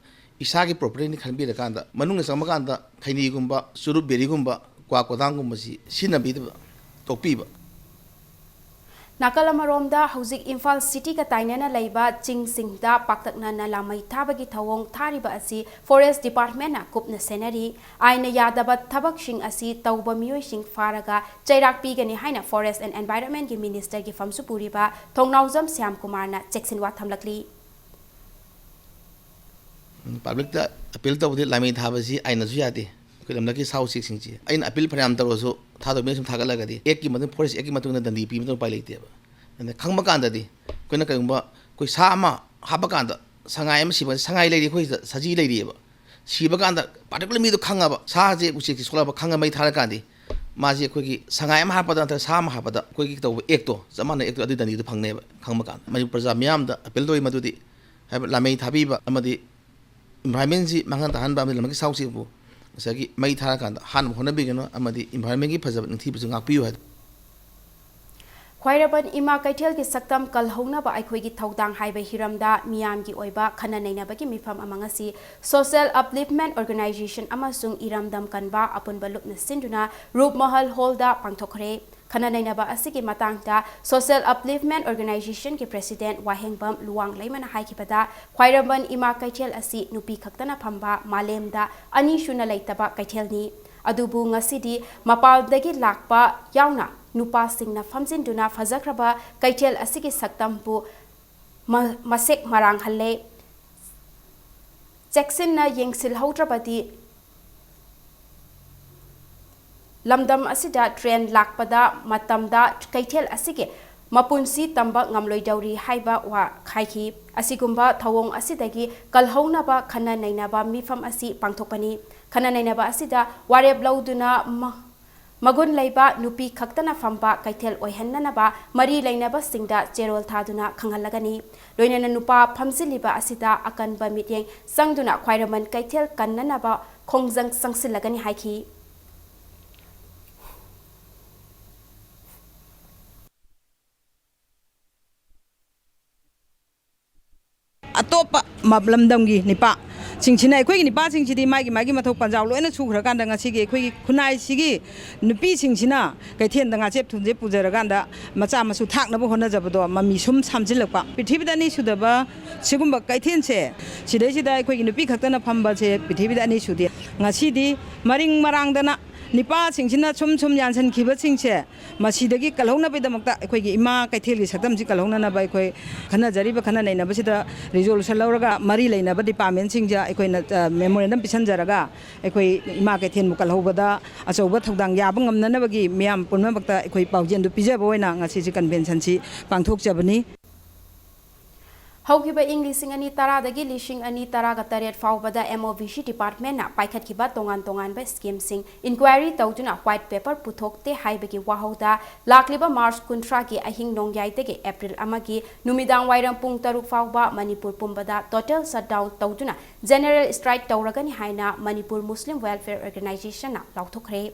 ꯏꯁꯥꯒꯤ propertyꯅꯤ ꯈꯟꯕꯤꯔꯀꯥꯟꯗ, ꯃꯅꯨꯡꯗ ꯆꯪꯕ ꯀꯥꯟꯗ ꯈꯩꯅꯤꯒꯨꯝꯕ, ꯆꯨꯔꯨꯞ ꯕꯦꯔꯤꯒꯨꯝꯕ, ꯀ꯭ꯋꯥ ꯀꯣꯗꯥꯡꯒꯨꯝꯕꯁꯤ ꯁꯤꯖꯤꯟꯅꯕꯤꯗꯕ ꯇꯣꯛꯄꯤꯕ꯫ ꯅꯥꯀꯜ ꯑꯃꯔꯣꯝꯗ, ꯍꯧꯖꯤꯛ ꯏꯝꯐꯥꯜ cityꯒ ꯇꯥꯏꯅꯅ ꯂꯩꯕ ꯆꯤꯡꯁꯤꯡꯗ ꯄꯥꯛꯇꯛꯅꯅ ꯂꯥꯃꯩ ꯊꯥꯕꯒꯤ ꯊꯧꯑꯣꯡ ꯊꯥꯔꯤꯕ ꯑꯁꯤ Forest Departmentꯅ ꯀꯨꯞꯅ ꯁꯦꯟꯅꯔꯤ꯫ ꯑꯥꯏꯟꯅ ꯌꯥꯗꯕ ꯊꯕꯛꯁꯤꯡ ꯑꯁꯤ ꯇꯧꯕ ꯃꯤꯑꯣꯏꯁꯤꯡ ꯐꯥꯔꯒ ꯆꯩꯔꯥꯛ ꯄꯤꯒꯅꯤ ꯍꯥꯏꯅ Forest and Environmentꯀꯤ ministerꯒꯤ ꯐꯝꯁꯨ ꯄꯨꯔꯤꯕ ꯊꯣꯡꯅꯥꯎꯖꯝ ꯁ꯭ꯌꯥꯝꯀꯨꯃꯥꯔꯅ ꯆꯦꯛꯁꯤꯟꯋꯥ ꯊꯝꯂꯛꯂꯤ꯫ Publicꯇ appeal ꯇꯧꯕꯗꯤ ꯂꯥꯃꯩ ꯊꯥꯕꯁꯤ ꯑꯥꯏꯟꯅꯁꯨ ꯌꯥꯗꯦ꯫ ꯑꯩꯈꯣꯏ ꯂꯝꯂꯛꯀꯤ ꯁꯥ ꯎꯆꯦꯛꯁꯤꯡꯁꯤ ꯑꯩꯅ appeal ꯐꯅꯌꯥꯝ ꯇꯧꯔꯁꯨ, ꯊꯥꯗꯧ ꯃꯤꯅ ꯁꯨꯝ ꯊꯥꯒꯠꯂꯒꯗꯤ, Actꯀꯤ ꯃꯇꯨꯡ, Forest Actꯀꯤ ꯃꯇꯨꯡ ꯏꯟꯅ ꯗꯟꯗꯤ ꯄꯤꯕꯗꯨꯅ ꯎꯄꯥꯏ ꯂꯩꯇꯦꯕ꯫ ꯑꯗꯨꯅ ꯈꯪꯕ ꯀꯥꯟꯗꯗꯤ, ꯑꯩꯈꯣꯏꯅ ꯀꯔꯤꯒꯨꯝꯕ ꯑꯩꯈꯣꯏ ꯁꯥ ꯑꯃ ꯍꯥꯠꯄ ꯀꯥꯟꯗ, ꯁꯉꯥꯏ ꯑꯃ ꯁꯤꯕ, ꯁꯉꯥꯏ ꯂꯩꯔꯤ, ꯑꯩꯈꯣꯏ ꯁꯤꯗ ꯁꯖꯤ ꯂꯩꯔꯤꯑꯕ꯫ ꯁꯤꯕ ꯀꯥꯟꯗ particular ꯃꯤꯗꯣ ꯈꯪꯉꯕ, ꯁꯥꯁꯦ, ꯎꯆꯦꯛꯁꯦ ꯁꯣꯛꯂꯛꯑꯕ ꯈꯪꯉ ꯃꯩ ꯊꯥꯔꯀꯥꯟꯗꯤ, ꯃꯥꯁꯦ ꯑꯩꯈꯣꯏꯒꯤ ꯁꯉꯥꯏ ꯑꯃ ꯍꯥꯠꯄꯗ ꯅꯠꯇ꯭ꯔꯒ ꯁꯥ ꯑꯃ ꯍꯥꯠꯄꯗ ꯑꯩꯈꯣꯏꯒꯤ ꯇꯧꯕ Actꯇꯣ ꯆꯞ ꯃꯥꯟꯅꯩ, Actꯇꯣ ꯑꯗꯨꯒꯤ ꯗꯟꯗꯤꯗꯣ ꯐꯪꯅꯦꯕ ꯈꯪꯕ ꯀꯥꯟꯗ꯫ ꯃꯅꯤꯄꯨꯔ ꯄ꯭ꯔꯖꯥ ꯃꯤꯌꯥꯝꯗ appeal ꯇꯧꯏ ꯃꯗꯨꯗꯤ, ꯍꯥꯏꯕ ꯂꯥꯃꯩ ꯊꯥꯕꯤꯕ ꯑꯃꯗꯤ environmentꯁꯤ ꯃꯥꯡꯍꯟ ꯇꯥꯍꯟꯕ ꯑꯃꯗꯤ ꯂꯝꯂꯛꯀꯤ ꯁꯥ ꯎꯆꯦꯛꯄꯨ ꯉꯁꯥꯏꯒꯤ ꯃꯩ ꯊꯥꯔꯀꯥꯟꯗ ꯍꯥꯠꯅꯕ ꯍꯣꯠꯅꯕꯤꯒꯅꯨ ꯑꯃꯗꯤ environmentꯀꯤ ꯐꯖꯕ ꯅꯤꯡꯊꯤꯕꯁꯨ ꯉꯥꯛꯄꯤꯌꯨ ꯍꯥꯏꯗꯅ꯫ ꯈ꯭ꯋꯥꯏꯔꯕꯟ ꯏꯃꯥ ꯀꯩꯊꯦꯜꯒꯤ ꯁꯛꯇꯝ ꯀꯜꯍꯧꯅꯕ ꯑꯩꯈꯣꯏꯒꯤ ꯊꯧꯗꯥꯡ ꯍꯥꯏꯕ ꯍꯤꯔꯝꯗ ꯃꯤꯌꯥꯝꯒꯤ ꯑꯣꯏꯕ ꯈꯟꯅ ꯅꯩꯅꯕꯒꯤ ꯃꯤꯐꯝ ꯑꯃ ꯉꯁꯤ Social Upliftment Organisation ꯑꯃꯁꯨꯡ ꯏꯔꯝꯗꯝ ꯀꯟꯕ ꯑꯄꯨꯟꯕ ꯂꯨꯞꯅ ꯁꯤꯟꯗꯨꯅ ꯔꯨꯞꯃꯍꯜ Hallꯗ ꯄꯥꯡꯊꯣꯛꯈ꯭ꯔꯦ꯫ ꯈꯟꯅ ꯅꯩꯅꯕ ꯑꯁꯤꯒꯤ ꯃꯇꯥꯡꯗ Social Upliftment Organisationꯒꯤ President ꯋꯥꯍꯦꯡꯕꯝ ꯂꯨꯋꯥꯡꯂꯩꯃꯅ ꯍꯥꯏꯈꯤꯕꯗ, ꯈ꯭ꯋꯥꯏꯔꯝꯕꯟ ꯏꯃꯥ ꯀꯩꯊꯦꯜ ꯑꯁꯤ ꯅꯨꯄꯤ ꯈꯛꯇꯅ ꯐꯝꯕ ꯃꯥꯂꯦꯝꯗ ꯑꯅꯤꯁꯨꯅ ꯂꯩꯇꯕ ꯀꯩꯊꯦꯜꯅꯤ꯫ ꯑꯗꯨꯕꯨ ꯉꯁꯤꯗꯤ ꯃꯄꯥꯟꯗꯒꯤ ꯂꯥꯛꯄ ꯌꯥꯎꯅ ꯅꯨꯄꯥꯁꯤꯡꯅ ꯐꯝꯖꯤꯟꯗꯨꯅ ꯐꯖꯈ꯭ꯔꯕ ꯀꯩꯊꯦꯜ ꯑꯁꯤꯒꯤ ꯁꯛꯇꯝꯕꯨ ꯃ-, ꯃꯁꯦꯛ ꯃꯔꯥꯡꯍꯜꯂꯦ꯫ ꯆꯦꯛꯁꯤꯟꯅ ꯌꯦꯡꯁꯤꯜꯍꯧꯗ꯭ꯔꯕꯗꯤ ꯂꯝꯗꯝ ꯑꯁꯤꯗ ꯇ꯭ꯔꯦꯟ ꯂꯥꯛꯄꯗ ꯃꯇꯝꯗ ꯀꯩꯊꯦꯜ ꯑꯁꯤꯒꯤ ꯃꯄꯨꯟꯁꯤ ꯇꯝꯕ ꯉꯝꯂꯣꯏꯗꯧꯔꯤ ꯍꯥꯏꯕ ꯋꯥ ꯍꯥꯏꯈꯤ꯫ ꯑꯁꯤꯒꯨꯝꯕ ꯊꯧꯑꯣꯡ ꯑꯁꯤꯗꯒꯤ ꯀꯜꯍꯧꯅꯕ ꯈꯟꯅ ꯅꯩꯅꯕ ꯃꯤꯐꯝ ꯑꯁꯤ ꯄꯥꯡꯊꯣꯛꯄꯅꯤ꯫ ꯈꯟꯅ ꯅꯩꯅꯕ ꯑꯁꯤꯗ ꯋꯥꯔꯦꯞ ꯂꯧꯗꯨꯅ ꯃ-, ꯃꯒꯨꯟ ꯂꯩꯕ ꯅꯨꯄꯤ ꯈꯛꯇꯅ ꯐꯝꯕ ꯀꯩꯊꯦꯜ ꯑꯣꯏꯍꯟꯅꯅꯕ ꯃꯔꯤ ꯂꯩꯅꯕꯁꯤꯡꯗ ꯆꯦꯔꯣꯜ ꯊꯥꯗꯨꯅ ꯈꯪꯍꯜꯂꯒꯅꯤ꯫ ꯂꯣꯏꯅꯅ ꯅꯨꯄꯥ ꯐꯝꯖꯤꯜꯂꯤꯕ ꯑꯁꯤꯗ ꯑꯀꯟꯕ ꯃꯤꯠꯌꯦꯡ ꯆꯪꯗꯨꯅ ꯈ꯭ꯋꯥꯏꯔꯝꯕꯟ ꯀꯩꯊꯦꯜ ꯀꯟꯅꯅꯕ ꯈꯣꯡꯖꯪ ꯆꯪꯁꯤꯜꯂꯒꯅꯤ ꯍꯥꯏꯈꯤ꯫ ꯑꯇꯣꯞꯄ ꯃ-, ꯂꯝꯗꯝꯒꯤ ꯅꯤꯄꯥꯁꯤꯡꯁꯤꯅ, ꯑꯩꯈꯣꯏꯒꯤ ꯅꯤꯄꯥꯁꯤꯡꯁꯤꯗꯤ ꯃꯥꯒꯤ ꯃꯥꯒꯤ ꯃꯊꯧ ꯄꯟꯖꯥꯎ ꯂꯣꯏꯅ ꯁꯨꯈ꯭ꯔꯀꯥꯟꯗ, ꯉꯁꯤꯒꯤ ꯑꯩꯈꯣꯏꯒꯤ ꯈꯨꯟꯅꯥꯏꯁꯤꯒꯤ ꯅꯨꯄꯤꯁꯤꯡꯁꯤꯅ ꯀꯩꯊꯦꯜꯗ ꯉꯥꯆꯦꯞ ꯊꯨꯝꯆꯦꯞ ꯄꯨꯖꯔꯀꯥꯟꯗ ꯃꯆꯥ ꯃꯁꯨ ꯊꯥꯛꯅꯕ ꯍꯣꯠꯅꯖꯕꯗꯣ ꯃꯃꯤ ꯁꯨꯝ ꯁꯥꯝꯖꯤꯜꯂꯛꯄ꯫ ꯄ꯭ꯔꯤꯊꯤꯕꯤꯗ ꯑꯅꯤꯁꯨꯗꯕ ꯁꯤꯒꯨꯝꯕ ꯀꯩꯊꯦꯜꯁꯦ, ꯁꯤꯗꯩꯁꯤꯗ ꯑꯩꯈꯣꯏꯒꯤ ꯅꯨꯄꯤ ꯈꯛꯇꯅ ꯐꯝꯕꯁꯦ ꯄ꯭ꯔꯤꯊꯤꯕꯤꯗ ꯑꯅꯤꯁꯨꯗꯦ꯫ ꯉꯁꯤꯗꯤ ꯃꯔꯤꯡ ꯃꯔꯥꯡꯗꯅ ꯅꯤꯄꯥꯁꯤꯡꯁꯤꯅ ꯁꯨꯝ ꯁꯨꯝ ꯌꯥꯟꯁꯤꯟꯈꯤꯕꯁꯤꯡꯁꯦ, ꯃꯁꯤꯗꯒꯤ ꯀꯜꯍꯧꯅꯕꯒꯤꯗꯃꯛꯇ ꯑꯩꯈꯣꯏꯒꯤ ꯏꯃꯥ ꯀꯩꯊꯦꯜꯒꯤ ꯁꯛꯇꯝꯁꯤ ꯀꯜꯍꯧꯅꯅꯕ ꯑꯩꯈꯣꯏ ꯈꯟꯅꯖꯔꯤꯕ ꯈꯟꯅ ꯅꯩꯅꯕꯁꯤꯗ ꯔꯤꯖꯣꯂꯨꯁꯟ ꯂꯧꯔꯒ ꯃꯔꯤ ꯂꯩꯅꯕ ꯗꯤꯄꯥꯔꯠꯃꯦꯟꯁꯤꯡꯗ ꯑꯩꯈꯣꯏꯅ, ꯑ, ꯃꯦꯃꯣꯔꯦꯟꯗꯝ ꯄꯤꯁꯟꯖꯔꯒ ꯑꯩꯈꯣꯏ ꯏꯃꯥ ꯀꯩꯊꯦꯜꯕꯨ ꯀꯜꯍꯧꯕꯗ ꯑꯆꯧꯕ ꯊꯧꯗꯥꯡ ꯌꯥꯕ ꯉꯝꯅꯅꯕꯒꯤ ꯃꯤꯌꯥꯝ ꯄꯨꯝꯅꯃꯛꯇ ꯑꯩꯈꯣꯏ ꯄꯥꯎꯖꯦꯜꯗꯨ ꯄꯤꯖꯕ ꯑꯣꯏꯅ ꯉꯁꯤꯁꯤ ꯀꯟꯚꯦꯟꯁꯟꯁꯤ ꯄꯥꯡꯊꯣꯛꯆꯕꯅꯤ꯫ ꯍꯧꯈꯤꯕ ꯏꯪ ꯂꯤꯁꯤꯡ ꯑꯅꯤ ꯇꯔꯥꯗꯒꯤ ꯂꯤꯁꯤꯡ ꯑꯅꯤ ꯇꯔꯥꯒ ꯇꯔꯦꯠ ꯐꯥꯎꯕꯗ M O V C departmentꯅ ꯄꯥꯏꯈꯠꯈꯤꯕ ꯇꯣꯉꯥꯟ ꯇꯣꯉꯥꯟꯕ schemeꯁꯤꯡ inquiry ꯇꯧꯗꯨꯅ white paper ꯄꯨꯊꯣꯛꯇꯦ ꯍꯥꯏꯕꯒꯤ ꯋꯥꯍꯧꯗ ꯂꯥꯛꯂꯤꯕ March ꯀꯨꯟꯊ꯭ꯔꯥꯒꯤ ꯑꯍꯤꯡ ꯅꯣꯡꯌꯥꯏꯗꯒꯤ April ꯑꯃꯒꯤ ꯅꯨꯃꯤꯗꯥꯡ ꯋꯥꯏꯔꯝ ꯄꯨꯡ ꯇꯔꯨꯛ ꯐꯥꯎꯕ ꯃꯅꯤꯄꯨꯔ ꯄꯨꯝꯕꯗ total shutdown ꯇꯧꯗꯨꯅ general strike ꯇꯧꯔꯒꯅꯤ ꯍꯥꯏꯅ ꯃꯅꯤꯄꯨꯔ Muslim Welfare Organizationꯅ ꯂꯥꯎꯊꯣꯛꯈ꯭ꯔꯦ꯫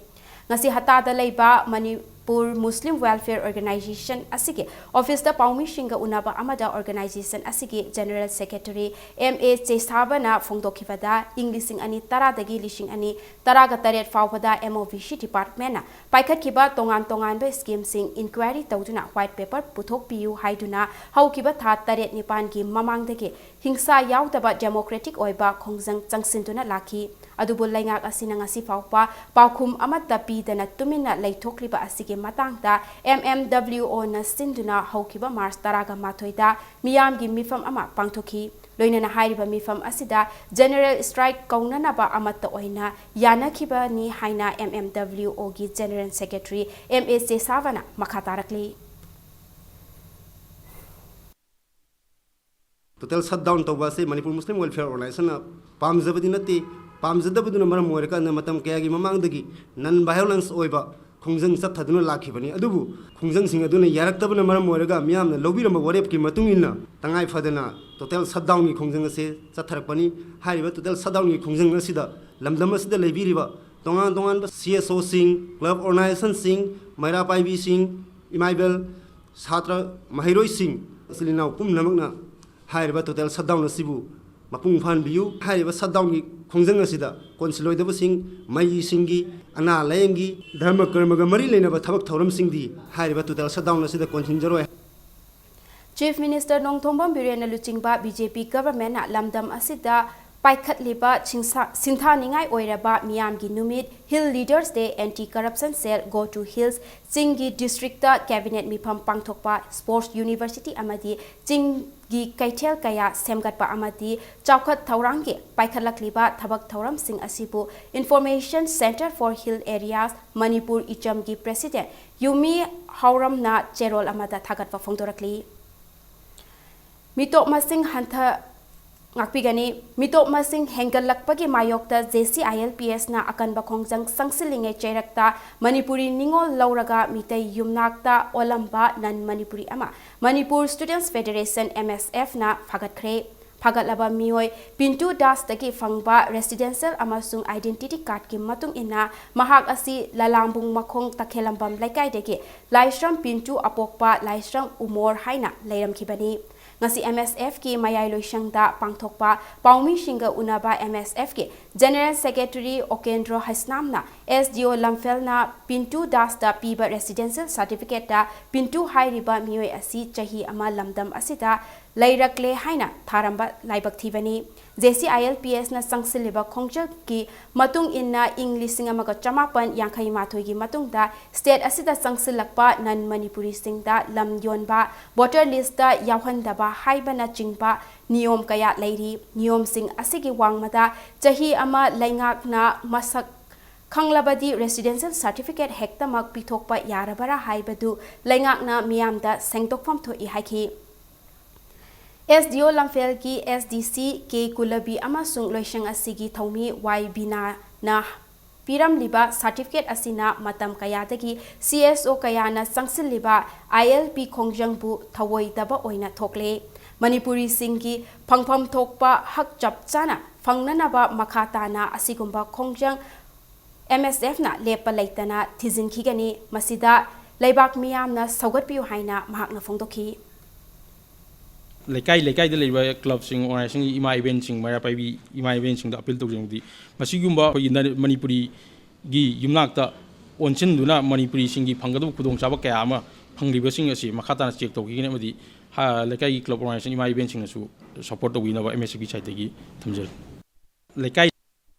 ꯉꯁꯤ ꯍꯠꯇꯥꯗ ꯂꯩꯕ ꯃꯅꯤꯄꯨꯔ Muslim Welfare Organization ꯑꯁꯤꯒꯤ officeꯇ ꯄꯥꯎꯃꯤꯁꯤꯡꯒ ꯎꯅꯕ ꯑꯃꯗ organization ꯑꯁꯤꯒꯤ General Secretary M A ꯆꯦꯁꯥꯕꯅ ꯐꯣꯡꯗꯣꯛꯈꯤꯕꯗ, ꯏꯪ ꯂꯤꯁꯤꯡ ꯑꯅꯤ ꯇꯔꯥꯗꯒꯤ ꯂꯤꯁꯤꯡ ꯑꯅꯤ ꯇꯔꯥꯒ ꯇꯔꯦꯠ ꯐꯥꯎꯕꯗ M O V C departmentꯅ ꯄꯥꯏꯈꯠꯈꯤꯕ ꯇꯣꯉꯥꯟ ꯇꯣꯉꯥꯟꯕ schemeꯁꯤꯡ inquiry ꯇꯧꯗꯨꯅ white paper ꯄꯨꯊꯣꯛꯄꯤꯌꯨ ꯍꯥꯏꯗꯨꯅ ꯍꯧꯈꯤꯕ ꯊꯥ ꯇꯔꯦꯠ ꯅꯤꯄꯥꯟꯒꯤ ꯃꯃꯥꯡꯗꯒꯤ ꯍꯤꯡꯁꯥ ꯌꯥꯎꯗꯕ democratic ꯑꯣꯏꯕ ꯈꯣꯡꯖꯪ ꯆꯪꯁꯤꯟꯗꯨꯅ ꯂꯥꯛꯈꯤ꯫ ꯑꯗꯨꯕꯨ ꯂꯩꯉꯥꯛ ꯑꯁꯤꯅ ꯉꯁꯤ ꯐꯥꯎꯕ ꯄꯥꯎꯈꯨꯝ ꯑꯃꯠꯇ ꯄꯤꯗꯅ ꯇꯨꯃꯤꯟꯅ ꯂꯩꯊꯣꯛꯂꯤꯕ ꯑꯁꯤꯒꯤ ꯃꯇꯥꯡꯗ M M W Oꯅ ꯁꯤꯟꯗꯨꯅ ꯍꯧꯈꯤꯕ March ꯇꯔꯥꯒ ꯃꯥꯊꯣꯏꯗ ꯃꯤꯌꯥꯝꯒꯤ ꯃꯤꯐꯝ ꯑꯃ ꯄꯥꯡꯊꯣꯛꯈꯤ꯫ ꯂꯣꯏꯅꯅ ꯍꯥꯏꯔꯤꯕ ꯃꯤꯐꯝ ꯑꯁꯤꯗ general strike ꯀꯧꯅꯅꯕ ꯑꯃꯠꯇ ꯑꯣꯏꯅ ꯌꯥꯅꯈꯤꯕꯅꯤ ꯍꯥꯏꯅ M M W O ꯒꯤ General Secretary M A ꯆꯦꯁꯥꯕꯅ ꯃꯈꯥ ꯇꯥꯔꯛꯂꯤ꯫ Total shutdown ꯇꯧꯕ ꯑꯁꯤ ꯃꯅꯤꯄꯨꯔ ꯃꯨꯁꯂꯤꯝ ꯋꯦꯜꯐꯤꯌꯔ ꯑꯣꯔꯒꯅꯥꯏꯖꯦꯁꯟꯅ ꯄꯥꯝꯖꯕꯗꯤ ꯅꯠꯇꯦ꯫ ꯄꯥꯝꯖꯗꯕꯗꯨꯅ ꯃꯔꯝ ꯑꯣꯏꯔꯀꯥꯟꯗ ꯃꯇꯝ ꯀꯌꯥꯒꯤ ꯃꯃꯥꯡꯗꯒꯤ non violence ꯑꯣꯏꯕ ꯈꯣꯡꯖꯪ ꯆꯠꯊꯗꯨꯅ ꯂꯥꯛꯈꯤꯕꯅꯤ꯫ ꯑꯗꯨꯕꯨ ꯈꯣꯡꯖꯪꯁꯤꯡ ꯑꯗꯨꯅ ꯌꯥꯔꯛꯇꯕꯅ ꯃꯔꯝ ꯑꯣꯏꯔꯒ ꯃꯤꯌꯥꯝꯅ ꯂꯧꯕꯤꯔꯝꯕ ꯋꯥꯔꯦꯞꯀꯤ ꯃꯇꯨꯡ ꯏꯟꯅ ꯇꯉꯥꯏ ꯐꯗꯅ total shutdown ꯒꯤ ꯈꯣꯡꯖꯪ ꯑꯁꯤ ꯆꯠꯊꯔꯛꯄꯅꯤ꯫ ꯍꯥꯏꯔꯤꯕ total shutdown ꯒꯤ ꯈꯣꯡꯖꯪ ꯑꯁꯤꯗ ꯂꯝꯗꯝ ꯑꯁꯤꯗ ꯂꯩꯕꯤꯔꯤꯕ ꯇꯣꯉꯥꯟ ꯇꯣꯉꯥꯟꯕ C S O ꯁꯤꯡ, club organization ꯁꯤꯡ, ꯃꯩꯔꯥ ꯄꯥꯏꯕꯤꯁꯤꯡ, ꯏꯃꯥ ꯏꯕꯦꯜ, ꯁꯥꯇ꯭ꯔ, ꯃꯍꯩꯔꯣꯏꯁꯤꯡ, ꯏꯆꯤꯜ ꯏꯅꯥꯎ ꯄꯨꯝꯅꯃꯛꯅ ꯍꯥꯏꯔꯤꯕ total shutdown ꯑꯁꯤꯕꯨ ꯃꯄꯨꯡ ꯐꯥꯍꯟꯕꯤꯌꯨ꯫ ꯍꯥꯏꯔꯤꯕ shutdown ꯒꯤ ꯈꯣꯡꯖꯪ ꯑꯁꯤꯗ ꯀꯣꯟꯁꯤꯜꯂꯣꯏꯗꯕꯁꯤꯡ, ꯃꯩꯁꯤꯡꯒꯤ, ꯑꯅꯥ ꯂꯥꯌꯦꯡꯒꯤ, ꯙꯔꯃ ꯀꯔꯃꯒ ꯃꯔꯤ ꯂꯩꯅꯕ ꯊꯕꯛ ꯊꯧꯔꯝꯁꯤꯡꯗꯤ ꯍꯥꯏꯔꯤꯕ total shutdown ꯑꯁꯤꯗ ꯀꯣꯟꯁꯤꯟꯖꯔꯣꯏ꯫ Chief Minister ꯅꯣꯡꯊꯣꯝꯕꯝ ꯕꯤꯔꯦꯟꯅ ꯂꯨꯆꯤꯡꯕ B J P government ꯅ ꯂꯝꯗꯝ ꯑꯁꯤꯗ ꯄꯥꯏꯈꯠꯂꯤꯕ ꯁꯤꯡꯁꯥ-, ꯁꯤꯡꯊꯥꯅꯤꯡꯉꯥꯏ ꯑꯣꯏꯔꯕ ꯃꯤꯌꯥꯝꯒꯤ ꯅꯨꯃꯤꯠ, Hill Leaders Day, Anti Corruption Cell, Go to Hills, ꯆꯤꯡꯒꯤ district ꯇ cabinet ꯃꯤꯐꯝ ꯄꯥꯡꯊꯣꯛꯄ, sports university ꯑꯃꯗꯤ ꯆꯤꯡꯒꯤ ꯀꯩꯊꯦꯜ ꯀꯌꯥ ꯁꯦꯝꯒꯠꯄ ꯑꯃꯗꯤ ꯆꯥꯎꯈꯠ ꯊꯧꯔꯥꯡꯒꯤ ꯄꯥꯏꯈꯠꯂꯛꯂꯤꯕ ꯊꯕꯛ ꯊꯧꯔꯝꯁꯤꯡ ꯑꯁꯤꯕꯨ Information Centre for Hill Areas, Manipur ꯏꯆꯝꯒꯤ president ꯌꯨꯃꯤ ꯍꯥꯎꯔꯝꯅ ꯆꯦꯔꯣꯜ ꯑꯃꯗ ꯊꯥꯒꯠꯄ ꯐꯣꯡꯗꯣꯔꯛꯂꯤ꯫ ꯃꯤꯇꯣꯞ ꯃꯁꯤꯡ ꯍꯟꯊ-, ꯉꯥꯛꯄꯤꯒꯅꯤ꯫ ꯃꯤꯇꯣꯞ ꯃꯁꯤꯡ ꯍꯦꯟꯒꯠꯂꯛꯄꯒꯤ ꯃꯥꯌꯣꯛꯇ J C I L P S ꯅ ꯑꯀꯟꯕ ꯈꯣꯡꯖꯪ ꯆꯪꯁꯤꯜꯂꯤꯉꯩ ꯆꯩꯔꯛꯇ ꯃꯅꯤꯄꯨꯔꯤ ꯅꯤꯉꯣꯜ ꯂꯧꯔꯒ ꯃꯤꯇꯩ ꯌꯨꯝꯅꯥꯛꯇ ꯑꯣꯜꯂꯝꯕ non ꯃꯅꯤꯄꯨꯔꯤ ꯑꯃ Manipur Students Federation, M S F ꯅ ꯐꯥꯒꯠꯈ꯭ꯔꯦ꯫ ꯐꯥꯒꯠꯂꯕ ꯃꯤꯑꯣꯏ ꯄꯤꯟꯇꯨ ꯗꯥꯁꯇꯒꯤ ꯐꯪꯕ residential ꯑꯃꯁꯨꯡ identity card ꯀꯤ ꯃꯇꯨꯡ ꯏꯟꯅ ꯃꯍꯥꯛ ꯑꯁꯤ ꯂꯂꯥꯝꯕꯨꯡ ꯃꯈꯣꯡ ꯇꯈꯦꯂꯝꯕꯝ ꯂꯩꯀꯥꯏꯗꯒꯤ ꯂꯥꯏꯁ꯭ꯔꯝ ꯄꯤꯟꯇꯨ ꯑꯄꯣꯛꯄ ꯂꯥꯏꯁ꯭ꯔꯝ ꯎꯃꯣꯔ ꯍꯥꯏꯅ ꯂꯩꯔꯝꯈꯤꯕꯅꯤ꯫ ꯉꯁꯤ M S F ꯀꯤ ꯃꯌꯥꯏ ꯂꯣꯏꯁꯪꯗ ꯄꯥꯡꯊꯣꯛꯄ ꯄꯥꯎꯃꯤꯁꯤꯡꯒ ꯎꯅꯕ M S F ꯀꯤ General Secretary ꯑꯣꯀꯦꯟꯗ꯭ꯔꯣ ꯍꯩꯁꯅꯥꯝꯅ S D O ꯂꯝꯐꯦꯜꯅ Pintu ꯗꯥꯁꯇ ꯄꯤꯕ residential certificate ꯇ ꯄꯤꯟꯇꯨ ꯍꯥꯏꯔꯤꯕ ꯃꯤꯑꯣꯏ ꯑꯁꯤ ꯆꯍꯤ ꯑꯃ ꯂꯝꯗꯝ ꯑꯁꯤꯗ ꯂꯩꯔꯛꯂꯦ ꯍꯥꯏꯅ ꯊꯥꯔꯝꯕ ꯂꯥꯏꯕꯛ ꯊꯤꯕꯅꯤ꯫ J C I L P ꯑꯦꯁꯅ ꯆꯪꯁꯤꯜꯂꯤꯕ ꯈꯣꯡꯖꯪꯒꯤ ꯃꯇꯨꯡ ꯏꯟꯅ ꯏꯪ ꯂꯤꯁꯤꯡ ꯑꯃꯒ ꯆꯃꯥꯄꯟ ꯌꯥꯡꯈꯩ ꯃꯥꯊꯣꯏꯒꯤ ꯃꯇꯨꯡꯗ state ꯑꯁꯤꯗ ꯆꯪꯁꯤꯜꯂꯛꯄ non ꯃꯅꯤꯄꯨꯔꯤꯁꯤꯡꯗ ꯂꯝ ꯌꯣꯟꯕ, voter listꯇ ꯌꯥꯎꯍꯟꯗꯕ ꯍꯥꯏꯕꯅꯆꯤꯡꯕ ꯅꯤꯌꯣꯝ ꯀꯌꯥ ꯂꯩꯔꯤ꯫ ꯅꯤꯌꯣꯝꯁꯤꯡ ꯑꯁꯤꯒꯤ ꯋꯥꯡꯃꯗ ꯆꯍꯤ ꯑꯃ ꯂꯩꯉꯥꯛꯅ ꯃꯁꯛ ꯈꯪꯂꯕꯗꯤ residential certificate ꯍꯦꯛꯇꯃꯛ ꯄꯤꯊꯣꯛꯄ ꯌꯥꯔꯕꯔꯥ ꯍꯥꯏꯕꯗꯨ ꯂꯩꯉꯥꯛꯅ ꯃꯤꯌꯥꯝꯗ ꯁꯦꯡꯗꯣꯛꯐꯝ ꯊꯣꯛꯏ ꯍꯥꯏꯈꯤ꯫ ꯑꯦꯁ ꯗꯤ ꯑꯣ ꯂꯝꯐꯦꯜꯒꯤ ꯑꯦꯁ ꯗꯤ ꯁꯤ ꯀꯦ ꯀꯨꯂꯕꯤ ꯑꯃꯁꯨꯡ ꯂꯣꯏꯁꯪ ꯑꯁꯤꯒꯤ ꯊꯧꯃꯤ ꯋꯥꯏ ꯕꯤꯅꯥꯅ ꯄꯤꯔꯝꯂꯤꯕ certificate ꯑꯁꯤꯅ ꯃꯇꯝ ꯀꯌꯥꯗꯒꯤ ꯁꯤ ꯑꯦꯁ ꯑꯣ ꯀꯌꯥꯅ ꯆꯪꯁꯤꯜꯂꯤꯕ ꯑꯥꯏ ꯑꯦꯜ ꯄꯤ ꯈꯣꯡꯖꯪꯕꯨ ꯊꯧꯑꯣꯏꯗꯕ ꯑꯣꯏꯅ ꯊꯣꯛꯂꯦ꯫ ꯃꯅꯤꯄꯨꯔꯤꯁꯤꯡꯒꯤ ꯐꯪꯐꯝ ꯊꯣꯛꯄ ꯍꯛ ꯆꯞ ꯆꯥꯅ ꯐꯪꯅꯅꯕ ꯃꯈꯥ ꯇꯥꯅ ꯑꯁꯤꯒꯨꯝꯕ ꯈꯣꯡꯖꯪ ꯑꯦꯝ ꯑꯦꯁ ꯑꯦꯐꯅ ꯂꯦꯞꯄ ꯂꯩꯇꯅ ꯊꯤꯖꯤꯟꯈꯤꯒꯅꯤ꯫ ꯃꯁꯤꯗ ꯂꯩꯕꯥꯛ ꯃꯤꯌꯥꯝꯅ ꯁꯧꯒꯠꯄꯤꯌꯨ ꯍꯥꯏꯅ ꯃꯍꯥꯛꯅ ꯐꯣꯡꯗꯣꯛꯈꯤ꯫ ꯂꯩꯀꯥꯏ ꯂꯩꯀꯥꯏꯗ ꯂꯩꯔꯤꯕ clubꯁꯤꯡ, organizationꯒꯤ ꯏꯃꯥ ꯏꯕꯦꯟꯁꯤꯡ, ꯃꯩꯔꯥ ꯄꯥꯏꯕꯤ ꯏꯃꯥ ꯏꯕꯦꯟꯁꯤꯡꯗ appeal ꯇꯧꯖꯅꯤꯡꯕꯗꯤ, ꯃꯁꯤꯒꯨꯝꯕ ꯑꯩꯈꯣꯏꯒꯤ ꯅ-, ꯃꯅꯤꯄꯨꯔꯤꯒꯤ ꯌꯨꯝꯅꯥꯛꯇ ꯑꯣꯟꯁꯤꯟꯗꯨꯅ ꯃꯅꯤꯄꯨꯔꯤꯁꯤꯡꯒꯤ ꯐꯪꯒꯗꯕ ꯈꯨꯗꯣꯡꯆꯥꯕ ꯀꯌꯥ ꯑꯃ ꯐꯪꯂꯤꯕꯁꯤꯡ ꯑꯁꯤ ꯃꯈꯥ ꯇꯥꯅ check ꯇꯧꯈꯤꯒꯅꯤ ꯑꯃꯗꯤ ꯍꯥ-, ꯂꯩꯀꯥꯏꯒꯤ club organization ꯏꯃꯥ ꯏꯕꯦꯟꯁꯤꯡꯅꯁꯨ support ꯇꯧꯕꯤꯅꯕ ꯑꯦꯝ ꯑꯦꯁ ꯑꯦꯐꯀꯤ sideꯇꯒꯤ ꯊꯝꯖꯔꯤ꯫ ꯂꯩꯀꯥꯏ